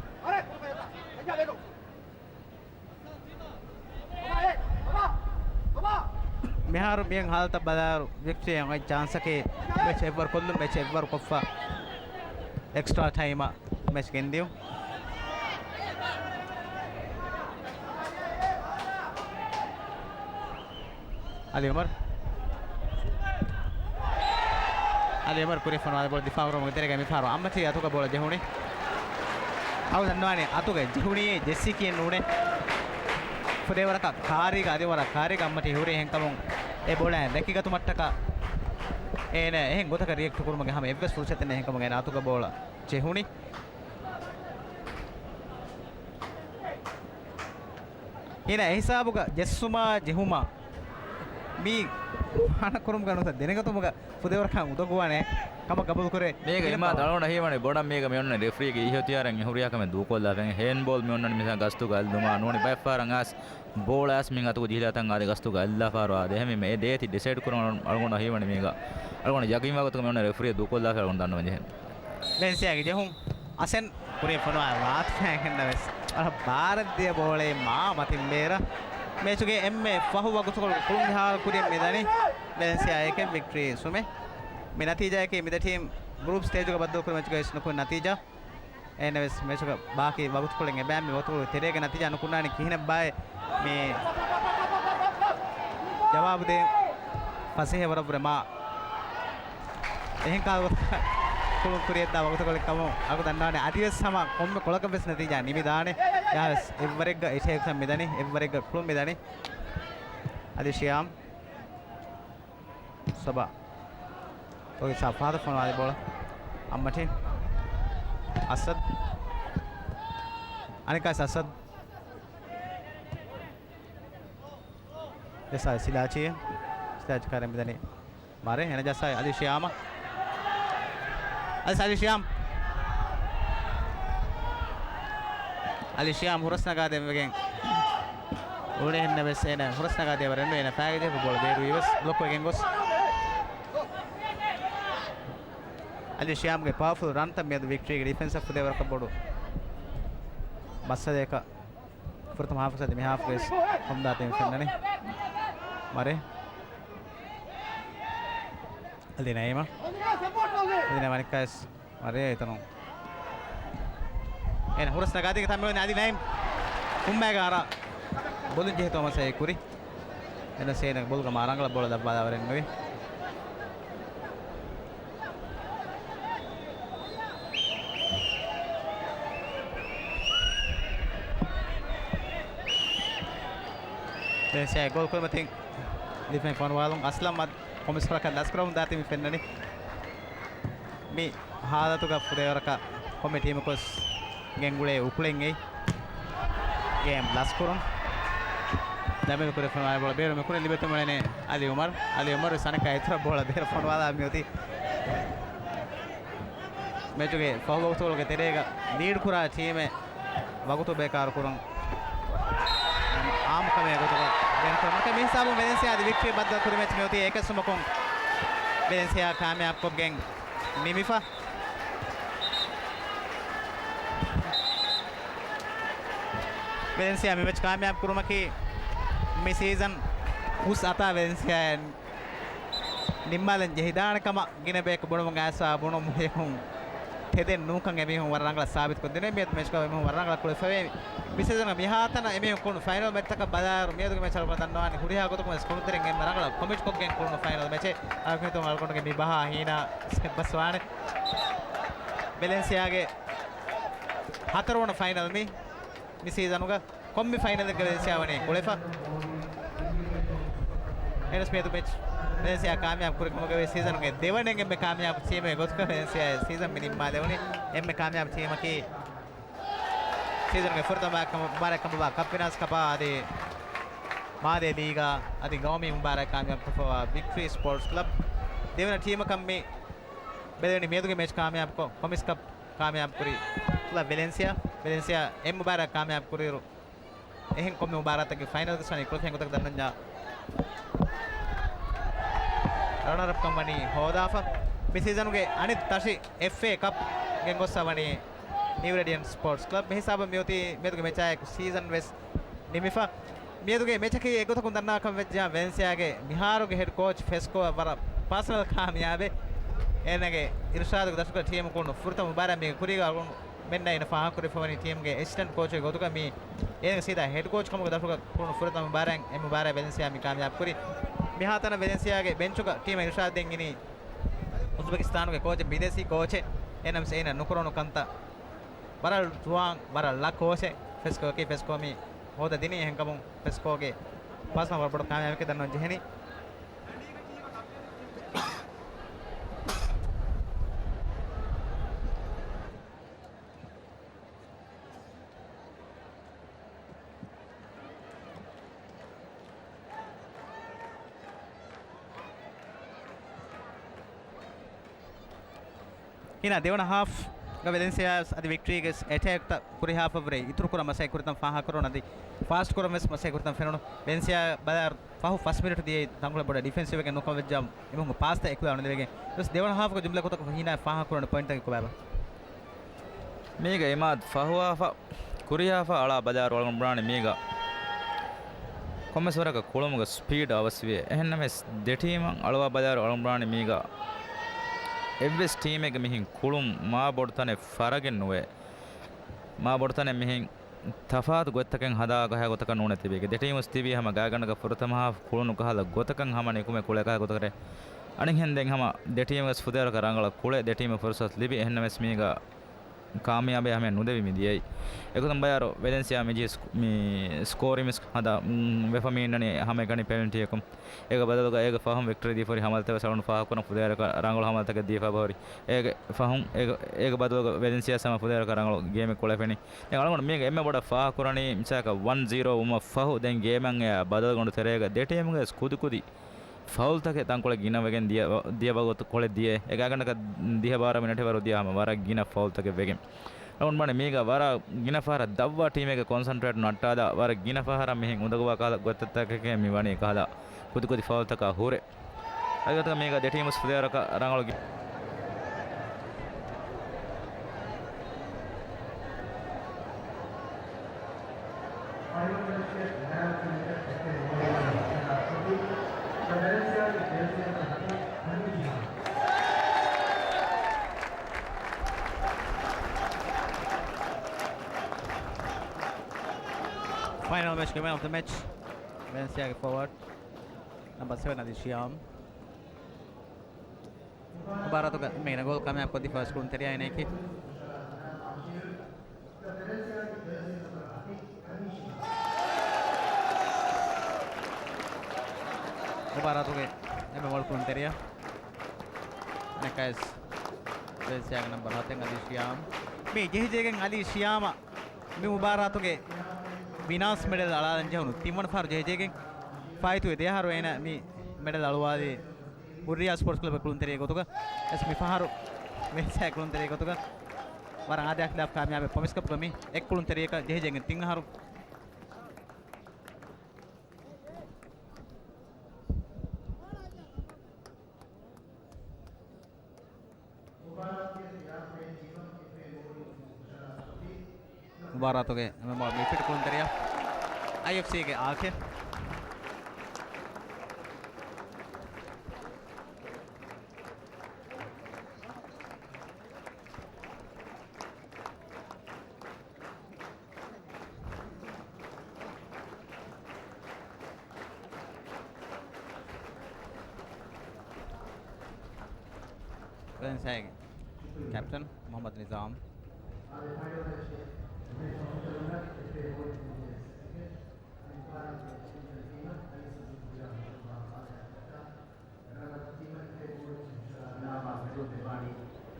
މިހާރު މިއޮތް ހާލަތަށް ބަލާއިރު ވިކްޓްރީ އޮތް ޗާންސަކީ މެޗް އެއްވަރު ކޮށްލުން، މެޗް އެއްވަރު ކޮށްފަ އެކްސްޓްރާ ޓައިމަށް މެޗް ގެންދިޔުން. އަލީ އުމަރު. އަލި އުމަރު ކުރިއަށް ފޮނުވާލި ބޯޅަ ދިފާއުކުރުމުގެ ތެރޭގައި މިފަހަރު އައްމަޓީ އަތުގަ ބޯޅަ ޖެހުނީ. އަޅު ދަންނަވާނީ އަތުގައި ޖެހުނީ ޖެއްސީ ކިޔެއް ނޫނޭ. ފުދޭވަރަކަށް ކާރީގަ އަލި އުމަރަށް ކާރީގަ އައްމަޓީ ހުރީ އެހެންކަމުން އެ ބޯޅައިން ރެކިގަތުމަށްޓަކާ އޭނަ އެހެން ގޮތަކަށް ރިއެކްޓް ކުރުމުގެ ހަމަ އެއްވެސް ފުރުސަތެއް ނެތް އެހެންކަމުން އޭނަ އަތުގަ ބޯޅަ ޖެހުނީ. ހިނަ އެހިސާބުގަ ޖެއްސުމާ ޖެހުމާ މީ މާނަ ކުރުމުގަ ނުވަތަ ދެނެގަތުމުގަ ފުދޭވަރަކަށް އުނދަގޫވާނެ ކަމަށް ގަބޫލުކުރޭ. މީގަ އިމާ ދަޅުގަނޑަށް ހީވަނީ ބޮޑަށް މީގަ މި އޮންނަ ރެފްރީގެ އިހުތިޔާރެއް ހުރިހާ ކަމެއް ދޫކޮށްލާފައި ހޭންޑްބޯލް މި އޮންނަނީ މިސާ ގަސްތުގަ އަލުދުމާ ނޫނީ ބައެއްފަހަރަށް އައިސް ބޯޅަ އައިސް މިން އަތުގަ ޖެހިލާތަން އާދެ ގަސްތުގަ އައްލާފަހަރު އާދެ އެހެންވީމަ އެ ދޭތި ޑިސައިޑް ކުރަން އަޅުގަނޑަށް ހީވަނީ މީގަ އަޅުގަނޑު ޔަގީންވާ ގޮތުގަ މި އޮންނަ ރެފްރީ ދޫކޮށްލާފައި އަޅުގަނޑު ދަންނަވަން ޖެހެން. ވެލެންސިއާގެ ޖެހުން އަސެން ކުރިއަށް ފޮނުވާ ރާތިފައި ހެންނަވެސް ވަރަށް ބާރަށް ދިޔަ ބޯޅައެއް މާ މަތިން ބޭރަށް. މޭޗުގެ އެންމެ ފަހު ވަގުތުކޮޅުގެ ކުޅުން މިހާރު ކުރިއަށް މިދަނީ ވެލެންސިއާ އެކެއް ވިކްޓްރީ ސުމެއް. މި ނަތީޖާއަކީ މިދެ ޓީމް ގްރޫޕް ސްޓޭޖުގަ ބައްދަލުކުރި މޭޗުގައި ވެސް ނުކުތް ނަތީޖާ. އެހެންނަމަވެސް މޭޗުގެ ބާކީ ވަގުތުކޮޅެއް އެބައިމީ ވަގުތުކޮޅުގެ ތެރޭގެ ނަތީޖާ ނުކުންނާނީ ކިހިނެއްބާއޭ؟ މި ޖަވާބު ދޭން ފަސޭހަވަރަށްވުރެ މާ އެހެން ކަހަލަ ކުޅުން ކުރިއަށްދާ ވަގުތުކޮޅެއް ކަމުން އަޅުގަނޑު ދަންނަވާނެ. އަދިވެސް ހަމަ ކޮންމެ ކޮޅަކަށްވެސް ނަތީޖާ ނިމިދާނެ. އެއާވެސް އެއްވަރެއްގަ އެޓޭކްތައް މިދަނީ، އެއްވަރެއްގަ ކުޅުން މިދަނީ. އަލި ޝިޔާމް. ސޮބާ. ތޮގި ސާފާދަ ފޮނުވާލި ބޯޅަ. އައްމަޓީ. އަސަދް. އަނެއްކާސް އަސަދް. ޖައްސާ ސިލާޗީ. ސިލާޗީ ކާރި މިދަނީ. މާރެ އޭނަ ޖައްސާ އަލި ޝިޔާމަށް. އަލި، އަލި ޝިޔާމް. އަލި ޝިޔާމް ހުރަސް ނަގާދެން ވެގެން އުޅޭ ހެންނަވެސް އޭނަ ހުރަސް ނަގާދޭ ވަރެއް ނުވޭ. އޭނަ ފައިގަ ޖެހިފަ ބޯޅަ ބޭރުވީވެސް ބްލޮކް ވެގެން ގޮސް. އަލި ޝިޔާމްގެ ޕަވަރފުލް ރަންތައް މިއަދު ވިކްޓްރީގެ ޑިފެންސަށް ފުދޭވަރަކަށް ބޮޑު މައްސަލައަކަށް ފުރަތަމަ ހާފަށް ސަދި މި ހާފްގެ ވެސް ހަމްދާ ދެން ފެންނަނީ. މާރެ. އަލި ނައީމަށް. އަލި ނައީމަށް އަނެއްކާވެސް މާރެ އެތަނުން. އޭނަ ހުރަސް ނަގާދީގެ ތަންމެވަނީ އަލި ނައީމް. ކުންމައިގަ އަރާ ބޮލުން ޖެހި ތޯމަސް އެ ކުރި. އެނަސް އޭނަ ބޮލުގަ މާ ރަނގަޅަށް ބޯޅަ ލައްވާލާ ވަރެއް ނުވި. ވެލެންސިއާ ގޯލް ކުރިމަތިން ލިފެން ފޮނުވާލުން އަސްލަމް އަދި ކޮމިސް ފަރަކަށް ލަސްކުރަމުން ދާތީ މި ފެންނަނީ. މި ހާލަތުގަ ފުދޭވަރަކަށް ކޮންމެ ޓީމަކުވެސް ގެންގުޅޭ އުކުޅެން އެއީ ގޭމް ލަސްކުރުން. ދަމިލު ކުރި ފޮނުވާލި ބޯޅަ ބޭރު މި ކުރިން ލިބޭތޯ މިއުޅެނީ އަލި އުމަރު. އަލި އުމަރު ވެސް އަނެއްކާ އިތުރަށް ބޯޅަ ބޭރަށް ފޮނުވާލާ މިއޮތީ. މެޗުގެ ފަހު ވަގުތުކޮޅުގެ ތެރޭގަ ލީޑް ކުރާ ޓީމެއް ވަގުތު ބޭކާރު ކުރުން އާއްމުކަމެއް ގޮތުގަ ގެންގުޅުން. މި ހިސާބުން ވެލެންސިއާ އަދި ވިކްޓްރީ ބައްދަލު ކުރި މެޗް މިއޮތީ އެކެއް ސުމަކުން ވެލެންސިއާ ކާމިޔާބުކޮށްގެން ނިމިފަ. ވެލެންސިއާ މި މެޗް ކާމިޔާބު ކުރުމަކީ މި ސީޒަން ހުސް އަތާ ވެލެންސިއާއަށް ނިންމާލަން ޖެހިދާނެ ކަމަށް ގިނަ ބަޔަކު ބުނުމުން އައިސްފަ ބުނުމުން އެކުން ތެދެއް ނޫންކަން އެމީހުން ވަރަށް ރަނގަޅަށް ސާބިތުކޮށްދިނުން. މިއަދު މެޗުގަ އެމީހުން ވަރަށް ރަނގަޅަށް ކުޅެފަވޭ. މި ސީޒަންގަ މިހާތަނަށް އެމީހުން ކުޅުނު ފައިނަލް މެޗްތަކަށް ބަލާއިރު މިއަދުގެ މެޗް އަޅުގަނޑު ދަންނަވާނީ ހުރިހާ ގޮތަކުން ވެސް ކުޅުންތެރިން އެންމެ ރަނގަޅަށް ކޮމިޓްކޮށްގެން ކުޅުނު ފައިނަލް މެޗެއް. އަޅުގަނޑު ހިތުން އަޅުގަނޑުގެ މި ބަހާ ހީނާ ސްކެޕް ބަސްވާނެ. ވެލެންސިއާގެ ހަތަރުވަނަ ފައިނަލް މި، މި ސީޒަނުގަ ކޮންމެ ފައިނަލެއްގަ ވެލެންސިއާ ވަނީ ކުޅެފަ. އެނަސް މިއަދު މެޗް ވެލެންސިއާ ކާމިޔާބު ކުރި ކަމުގައި ސީޒަނުގެ ދެވަނަ އެންމެ ކާމިޔާބު ޓީމެއް ގޮތުގަ ވެލެންސިއާ ސީޒަން މި ނިންމާލެވުނީ. އެންމެ ކާމިޔާބު ޓީމަކީ ސީޒަނުގެ ފުރަތަމަ މުބާރާތް ކަނބަބާ ކަޕް ވިނާސް ކަޕާ އަދި މާލޭ ލީގާ އަދި ގައުމީ މުބާރާތް ކާމިޔާބު ކޮށްފަވާ ވިކްޓްރީ ސްޕޯޓްސް ކްލަބް. ދެވަނަ ޓީމަކަށް މި ބެލެވެނީ މިއަދުގެ މެޗް ކާމިޔާބުކޮށް ކޮމިސް ކަޕް ކާމިޔާބު ކުރި ކްލަބް ވެލެންސިއާ. ވެލެންސިއާ އެ މުބާރާތް ކާމިޔާބު ކުރިއިރު، އެހެން ކޮންމެ މުބާރާތެއްގެ ފައިނަލްގެ ސަނީ ކުޅެފިން ގޮތަށް ދަންނަންޏާ ރަނަރަޕްކަން ވަނީ ހޯދާފަ. މި ސީޒަނުގެ އަނެއް ތަށި އެފްއޭ ކަޕް ގެންގޮއްސަ ވަނީ ނިއު ރޭޑިއަންޓް ސްޕޯޓްސް ކްލަބް. މި ހިސާބަށް މިއޮތީ މިއަދުގެ މެޗާއެކު ސީޒަން ވެސް ނިމިފަ. މިއަދުގެ މެޗަކީ އެގޮތަކުން ދަންނަވާކަން ވެއްޖާ، ވެލެންސިއާގެ މިހާރުގެ ހެޑް ކޯޗް ފެސްކޯ ވަރަށް ޕާސަނަލް ކާމިޔާބެއް. އޭނަގެ އިރުޝާދުގެ ދަށުގަ ޓީމު ކުޅުނު ފުރަތަމަ މުބާރާތް މީގެ ކުރީގަ އަޅުގަނޑުމެންނަށް އޭނަ ފާހަގަކުރެވިފަ ވަނީ ޓީމުގެ އެސިސްޓެންޓް ކޯޗުގެ ގޮތުގަ މީ އޭނަގެ ސީދާ ހެޑް ކޯޗް ކަމުގެ ދަށުގަ ކުޅުނު ފުރަތަމަ މުބާރާތް އެ މުބާރާތް ވެލެންސިއާ މި ކާމިޔާބު ކުރީ. މިހާތަނަށް ވެލެންސިއާގެ ބެންޗުގަ ޓީމަށް އިރުޝާދު ދޭން އިނީ އުޒްބެކިސްތާނުގެ ކޯޗެއް، ބިދޭސީ ކޯޗެއް. އެހެންނަމަވެސް އޭނަ ނުކުރެވުނު ކަންތައް. ވަރަށް ޖުވާން، ވަރަށް ޅަ ކޯޗެއް. ފެސްކޯ އެކީ ފެސްކޯ މި ހޯދަ ދިނީ. އެހެންކަމުން ފެސްކޯގެ ޕާސް ވަރަށް ބޮޑު ކާމިޔާބެކޭ ދަންނަވަން ޖެހެނީ. ހިނާ ދެވަނަ ހާފްގަ ވެލެންސިއާ އަދި ވިކްޓްރީގެ އެޓޭކްތައް ކުރިހާފަވަރެ އިތުރުކުރަން މަސައްކަތް ކުރިތަން ފާހަގަކުރަން އަދި ފާސްޓް ކުރަން ވެސް މަސައްކަތް ކުރިތަން ފެނުނު. ވެލެންސިއާ ބަލާ ފަހު ފަސް މިނެޓު ދިޔައީ ތަންކޮޅެއް ބޮޑަށް ޑިފެންސިވް ވެގެން ނުކަމަށް ވެއްޖާ އެމީހުންގެ ޕާސްތައް އެކުލާ ނުލިބިގެން ވެސް ދެވަނަ ހާފްގެ ޖުމްލަ ގޮތަކަށް ހީނާ ފާހަގަކުރަން ޕޮއިންޓްތަކެއް ކޮބާބާ؟ މީގަ އިމާދު ފަހުވާފަ ކުރިހާފަ އަޅާ ބަލާރު އަޅުގަނޑު ބުނާނެ މީގަ ކޮންމެސް ވަރަކަށް ކުޅުމުގެ ސްޕީޑް އަވަސްވިއޭ. އެހެންނަމަވެސް ދެ ޓީމަށް އަޅުވާ ބަލާރު އަޅުގަނޑު ބުނާނެ މީގަ އެއްވެސް ޓީމެއްގެ މިހެން ކުޅުން މާ ބޮޑު ތަނެއް ފަރަގެއް ނުވޭ. މާ ބޮޑު ތަނެއް މިހެން ތަފާތު ގޮތްތަކެއް ހަދާ ގޮހާ ގޮތަކަށް ނޫނޭ ތިބީގެ. ދެ ޓީމުސް ތިބީ ހަމަ ގާތްގަނޑަކަށް ފުރަތަމަ ހާފް ކުޅުނު ކަހަލަ ގޮތަކަށް ހަމަ ނިކުމެ ކުޅޭ ކަހަލަ ގޮތަކަށް. އަނެއްހެން ދެން ހަމަ ދެ ޓީމުގެ ފުދޭވަރަކަށް ރަނގަޅަށް ކުޅޭ ދެ ޓީމަށް ފުރުސަތު ލިބި. އެހެންނަމަވެސް މީގަ ކާމިޔާބެއް ހަމަޔަށް ނުދެވި މި ދިޔައީ. އެގޮތުން ބަޔާރު ވެލެންސިއާ މި ޖީސް މި ސްކޯރިން ވެސް ހަދާ، މް، ވެފަ މި އިންނަނީ ހަމައެކަނި ޕެނަލްޓީއަކުން. އޭގެ ބަދަލުގަ އޭގެ ފަހުން ވިކްޓަރީ ދީފަ ހުރި ހަމަލަތައް ވެސް އަޅުން ފާހަގަކުރަން ފުދޭވަރަކަށް ރަނގަޅު ހަމަލަތަކެއް ދީފަ ހުރި. އޭގެ ފަހުން އޭގެ، އޭގެ ބަދަލުގަ ވެލެންސިއާ ހަމަ ފުދޭވަރަކަށް ރަނގަޅު ގޭމެއް ކުޅެފެނީ. ދެން އަޅުގަނޑު މީގެ އެންމެ ބޮޑަށް ފާހަގަކުރަނީ މިސާލަކަށް ވަން ޒީރޯ ވުމަށް ފަހު ދެން ގޭމަށް އެ ބަދަލުގަނޑު ތެރޭގަ ދެ ޓީމުގެ ކުދިކުދި ފައުލްތަކެއް ތަންކޮޅެއް ގިނަވެގެން ދިޔަ، ދިޔަ ވަގުތު ކޮޅެއް ދިޔަ. އެ ގާތްގަނޑަކަށް ދިހަ ބާރަ މިނެޓެއް ވަރު ދިޔަ ހަމަ ވަރަށް ގިނަ ފައުލްތަކެއް ވެގެން. އަޅުގަނޑު މީގަ ވަރަށް ގިނަ ފަހަރަށް ދަށްވާ ޓީމެއްގެ ކޮންސަންޓްރޭޓް ނައްޓާލާ ވަރަށް ގިނަ ފަހަރަށް މިހެން އުނދަގޫވާ ކަހަލަ ގޮތްތަކެކޭ މި ވަނީ ކަހަލަ ކުދިކުދި ފައުލްތަކާ ހުރެ. އަދި ގޮތަކަށް މީގަ ދެ ޓީމުސް ފުދޭވަރަކަށް ރަނގަޅު ގެ- ފައިނަލް މެޗްގެ މޭން އޮފް ދަ މެޗް ވެލެންސިއާގެ ފޯވާޑް ނަމްބަރ ސެވެން އަލީ ޝިޔާމް. މުބާރާތުގަ މިގިނަ ގޯލް ކާމިޔާބު ކޮށްދީފަ ކުޅުންތެރިޔާ އިނައިކި. މުބާރާތުގެ އެންމެ މޮޅު ކުޅުންތެރިޔާ. އަނެއްކާވެސް ވެލެންސިއާގެ ނަމްބަރު ހަތެއް އަލީ ޝިޔާމް. މި ޖެހިޖެހިގެން އަލީ ޝިޔާމަށް މި މުބާރާތުގެ ވިނާސް މެޑަލް އަޅާލަން ޖެހުނު ތިންވަނަ ފަހަރު ޖެހިޖެހިގެން ފާއިތުވެ ދެ އަހަރު އޭނަ މި މެޑަލް އަޅުވާލީ ހުއްރިޔާ ސްޕޯޓްސް ކްލަބް ކުޅުންތެރިޔެއް ގޮތުގަ. އެސް މި ފަހަރު ވެލެންސިއާ ކުޅުންތެރިޔެއް ގޮތުގަ ވަރަށް އާދަޔާ ޚިލާފް ކާމިޔާބެއް ޕްރޮމިސް ކަޕްގަ މި އެއް ކުޅުންތެރިޔަކަށް ޖެހިޖެހިގެން ތިން އަހަރު. މުބާރާތުގެ އެންމެ މޮޅު މިޑްފީލްޑް ކުޅުންތެރިޔާ އައިއެފްސީގެ އާކެ. ވެލެންސިއާގެ ކެޕްޓަން މުޙައްމަދު ނިޒާމް.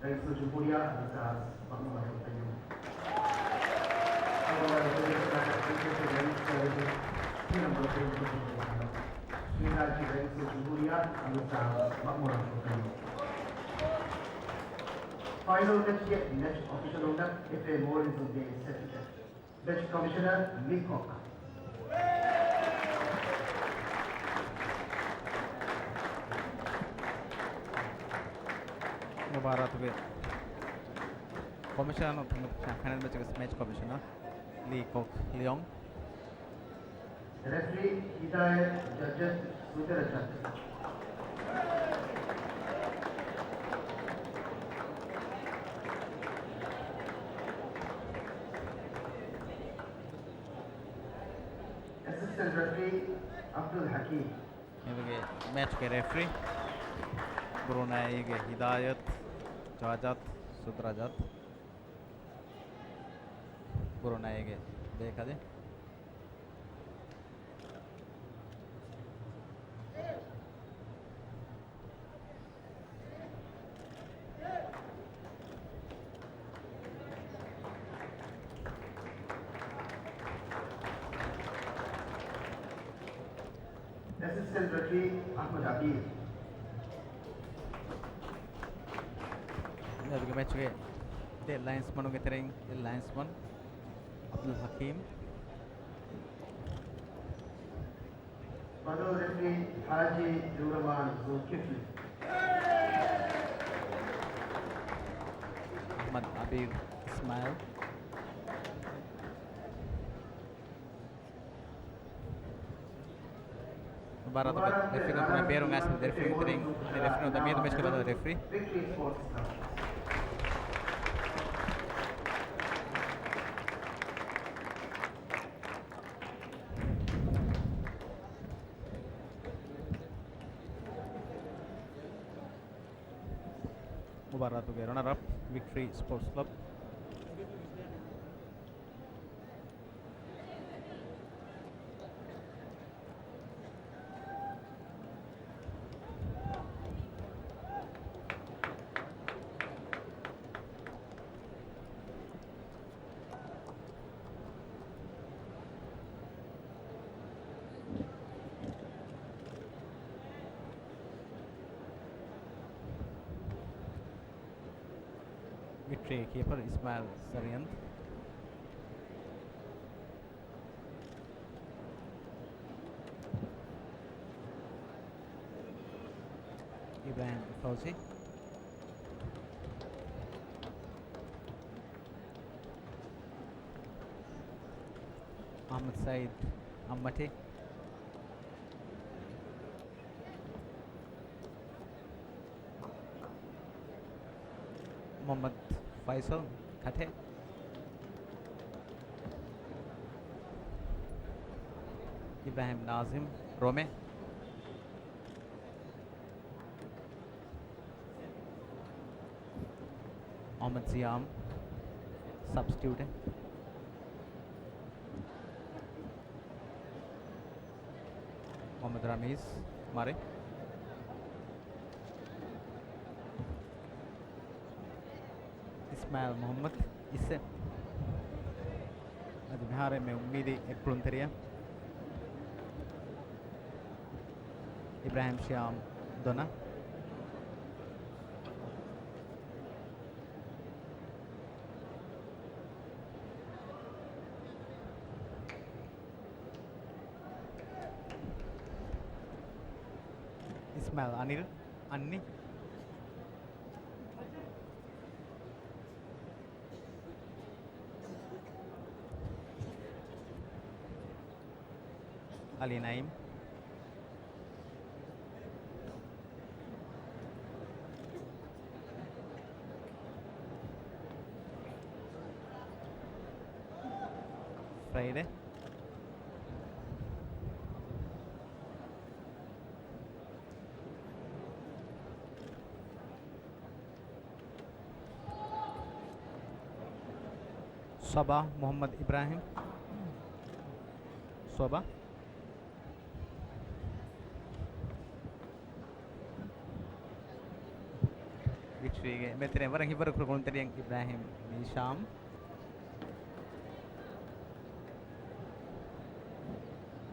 ރައީސުލްޖުމްހޫރިއްޔާ އަލްއުސްތާޛް މައުމޫން އަލީ ޤައްޔޫމް. ފައިނަލް މެޗްގެ މެޗް އޮފިޝަލުންނަށް އެފްއޭ މޯލްވިޒުންގެ ސެޓް މެޗް ކޮމިޝަނަރ މިކޮކް. މުބާރާތުގެ ކޮމިޝަނަރ، ފައިނަލް މެޗުގެ މެޗް ކޮމިޝަނަރ ލީ ކޮކް ލިޔޮން. ރެފްރީ ހިދާޔަތް، ޖައްޖަސް ސުދެރަ ޖައްޖަސް. އެސިސްޓެންޓް ރެފްރީ އަބްދުލް ޙަކީމް. މިގޭ މެޗްގެ ރެފްރީ ބުރުނައިގެ ހިދާޔަތް، ޖާޒާތް، ސުދްރާޒާތް. ބުރުނައިގެ ބޭކަލެއް. އެސިސްޓެންޓް ރެފްރީ އަޙްމަދު އަބީރު. މިއަދުގެ މެޗުގެ ދެ ލައިންސްމަނުގެ ތެރެއިން އެއް ލައިންސްމަން އަބްދުލް ޙަކީމް. ބަދަލު ރެފްރީ ޙާޖީ ޒޫރަމާން ޒުލްކިފްލީ. އަޙްމަދު އަބީރު އިސްމާއިލް. މުބާރާތުގެ ރެފްރީ ކަންކަމަށް ބޭރުން އައިސް ދެ ރެފްރީން ތެރެއިން އަނެއް ރެފްރީ ނުވަތަ މިއަދު މެޗުގެ ބަދަލު ރެފްރީ. މުބާރާތުގެ ރަނަރަޕް، ވިކްޓަރީ ސްޕޯޓްސް ކްލަބް. ވިކްޓަރީ ކީޕަރ އިސްމާއިލް ސަރިއަންދް. އިބްރާހިމް ފައުޒީ. އަޙްމަދު ސައީދު އައްމަޓި. މުޙައްމަދު ފައިސަލް ކަޓެ. އިބްރާހިމް ނާޒިމް ރޮމެ. މުޙައްމަދު ޒިޔާމް ސަބްސްޓިއުޓެއް. މުޙައްމަދު ރަމީޒް މަރެ. އިސްމާއިލް މުޙައްމަދު އިސެ. އަދި މިހާރު އެންމެ އުއްމީދީ އެއްކުޅުންތެރިޔާ އިބްރާހިމް ޝިޔާމް ދޮނަ. އިސްމާއިލް އަނިލް އަންނި. އަލީ ނައީމް. ފްރައިޑޭ. ސޮބާ މުޙައްމަދު އިބްރާހިމް. ސޮބާ. ވިކްޓަރީގެ މެދުތެރެއިން ވަރަށް ހިތްވަރު ކުރު ކުޅުންތެރިޔަން އިބްރާހިމް މީޝާމް.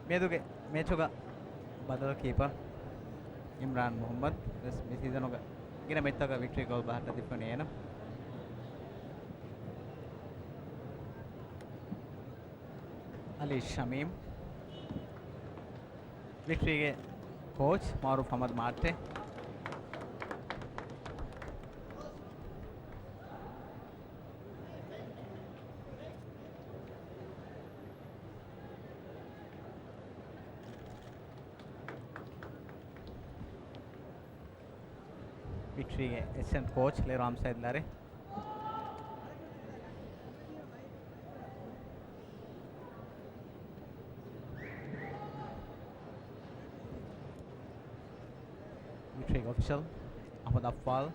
މިއަދުގެ މެޗުގަ ބަދަލު ކީޕަރ އިމްރާން މުޙައްމަދު ވެސް މި ސީޒަނުގަ ގިނަ މެޗްތަކަށް ވިކްޓަރީ ގޯލް ބަހައްޓަ ދެއްވަނީ އޭނަ. އަލީ ޝަމީމް. ވިކްޓަރީގެ ކޯޗް މައުރޫފް އަޙްމަދު މާއްޓެ. ވިކްޓަރީގެ އެސިސްޓެންޓް ކޯޗް ލޭރޯ ހަމްސައިދް ލަރެ. ވިކްޓަރީގެ އޮފިޝަލް އަޙްމަދު އައްފާލް.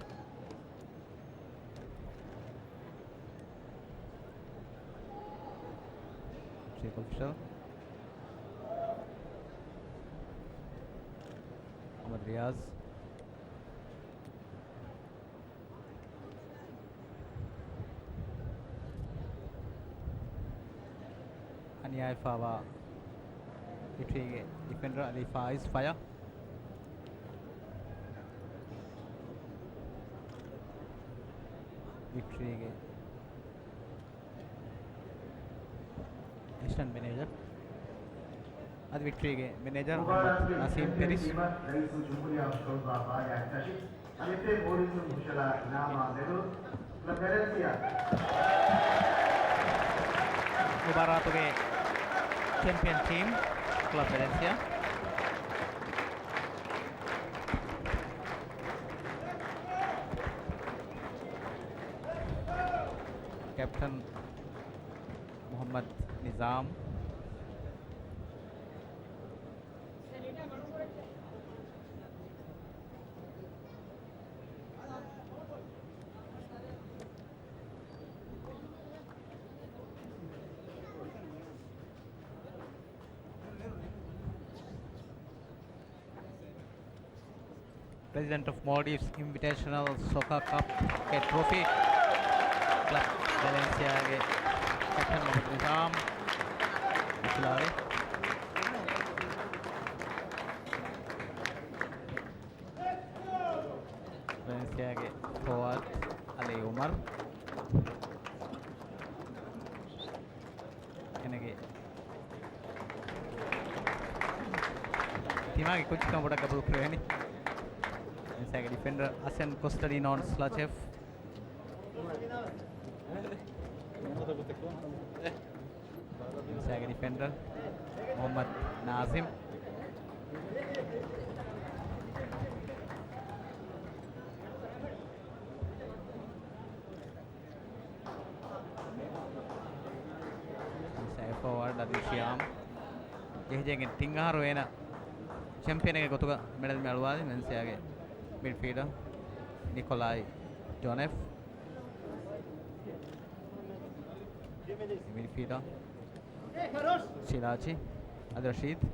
ޝޭޚް އޮފިޝަލް. އަޙްމަދު ރިޔާޒް. އަނިޔާވެފައިވާ ވިކްޓަރީގެ ޑިފެންޑަރ އަލީ ފާއިޒް ފަޔަ. ވިކްޓަރީގެ އެސިސްޓެންޓް މެނޭޖަރ. އަދި ވިކްޓަރީގެ މެނޭޖަރ މުޙައްމަދު ނަސީމް ޕެރިސް. އަދި އެފްއޭ މޯރިސަން ހުށަހަޅާ ނާމާ ނެރު ކްލަބް ވެލެންސިއާ. މުބާރާތުގެ ޗެމްޕިއަން ޓީމް ކްލަބް ވެލެންސިއާ. ކެޕްޓަން މުޙައްމަދު ނިޒާމް. President of Maldives Invitational Soccer Cup ގެ ޓްރޮފީ ކްލަބް ވެލެންސިއާގެ ކެޕްޓަން މުޙައްމަދު ނިޒާމް އުފުލާލި. ވެލެންސިއާގެ ފޯވާޑް އަލީ އުމަރު. އޭނާގެ ތިމާގެ ކުއްޖަކަށް ބޮޑަށް ގަބޫލު ކުރެވޭނީ. ވެލެންސިއާގެ ޑިފެންޑަރ އަސެން ކޮސްޓަޑިނޯން ސްލަޗެފް. ވެލެންސިއާގެ ޑިފެންޑަރ މުޙައްމަދު ނާޒިމް. ވެލެންސިއާގެ ފޯވާޑް އަދި ޝިޔާމް ޖެހިޖެހިގެން ތިން އަހަރު އޭނަ ޗެމްޕިއަނެއްގެ ގޮތުގަ މެޑަލް މި އަޅުވާލި. ވެލެންސިއާގެ މިޑްފީލްޑަރ ނިކޮލާއި ޖޯނެފް. މިޑްފީލްޑަރ ސިރާޖީ، އަލް ރަޝީދު،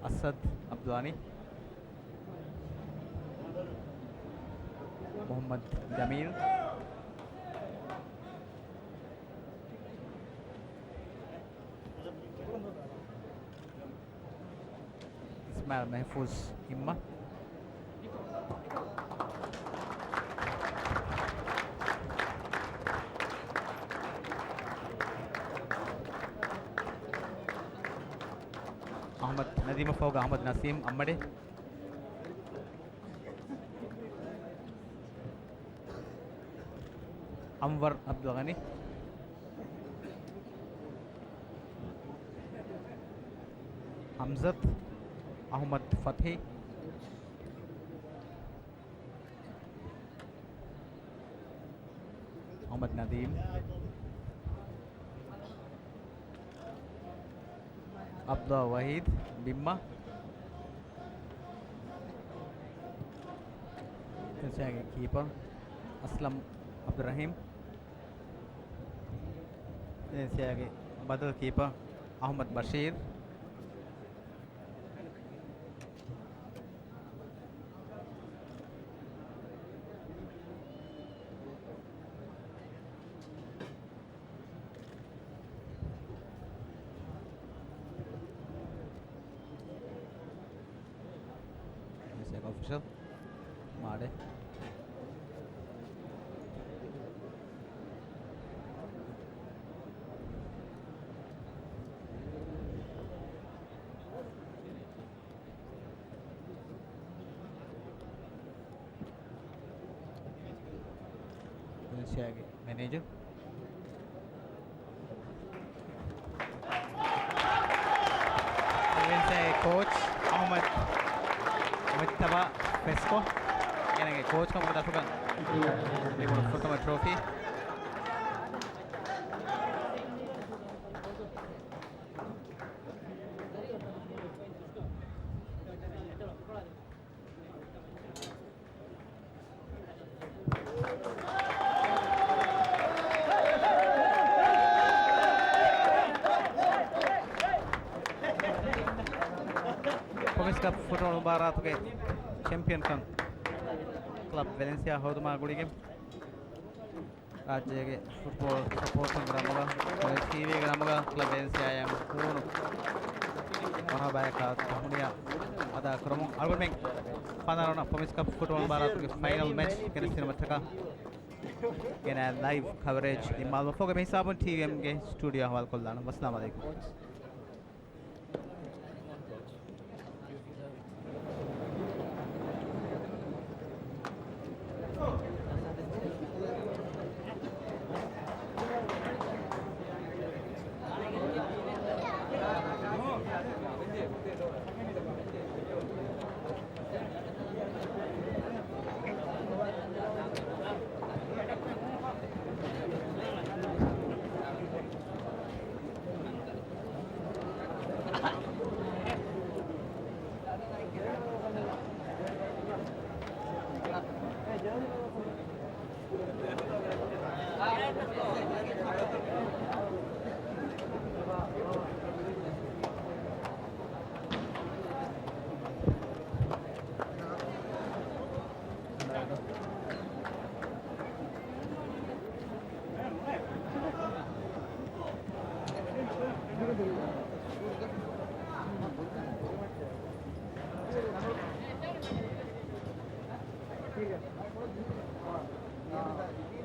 އަސަދު އަބްދުލްޣަނީ، މުޙައްމަދު ޖަމީލް. އިސްމާއިލް މެހްފޫޒު ހިއްމަ. އަޙްމަދު ނަދީމަށް ފަހުގަ އަޙްމަދު ނަސީމް އައްމަޑޭ. އަންވަރު އަބްދުލްޣަނީ، ހަމްޒަތު، އަޙްމަދު ފަތްހީ، އަޙްމަދު ނަދީމް، އަބްދުﷲ ވަޙީދު ބިންމަ. ވެލެންސިއާގެ ކީޕަރ އަސްލަމް އަބްދުއްރަޙީމް. ވެލެންސިއާގެ ބަދަލު ކީޕަރ އަޙްމަދު ބަޝީރު. އޮފިޝަލް މާޑެ. ވެލެންސިއާގެ މެނޭޖަރ. ވެލެންސިއާގެ ކޯޗް އަޙްމަދު މުޖްތަބާ ފެސްކޯ. އޭނާގެ ކޯޗްކަމުގެ ދަށުގަ ލިބުނު ފުރަތަމަ ޓްރޮފީ. ޕްރޮމިސް ކަޕް ފުޓްބޯޅަ މުބާރާތުގެ ޗެމްޕިއަންކަން ކްލަބް ވެލެންސިއާ ހޯދުމާ ގުޅިގެން، ރާއްޖޭގެ ފުޓްބޯޅަ ސަޕޯޓުންގެ ރަމުގަ، ޓީވީގެ ރަމުގަ ކްލަބް ވެލެންސިއާއަށް ހޫނު މަރުހަބާއަކާ ތަހުނިޔާ އަދާކުރަމުން، އަޅުގަނޑުމެން ފަނަރަ ވަނަ ޕްރޮމިސް ކަޕް ފުޓްބޯޅަ މުބާރާތުގެ ފައިނަލް މެޗް ގެނެސްދިނުމަށްޓަކާ ގެނައި ލައިވް ކަވަރޭޖް ދިމާލުމަށްފަހުގަ މިހިސާބުން ޓީވީއެމްގެ ސްޓޫޑިއޯ ހަވާލުކޮށްލާނަން. ވައްސަލާމް އަލައިކުމް.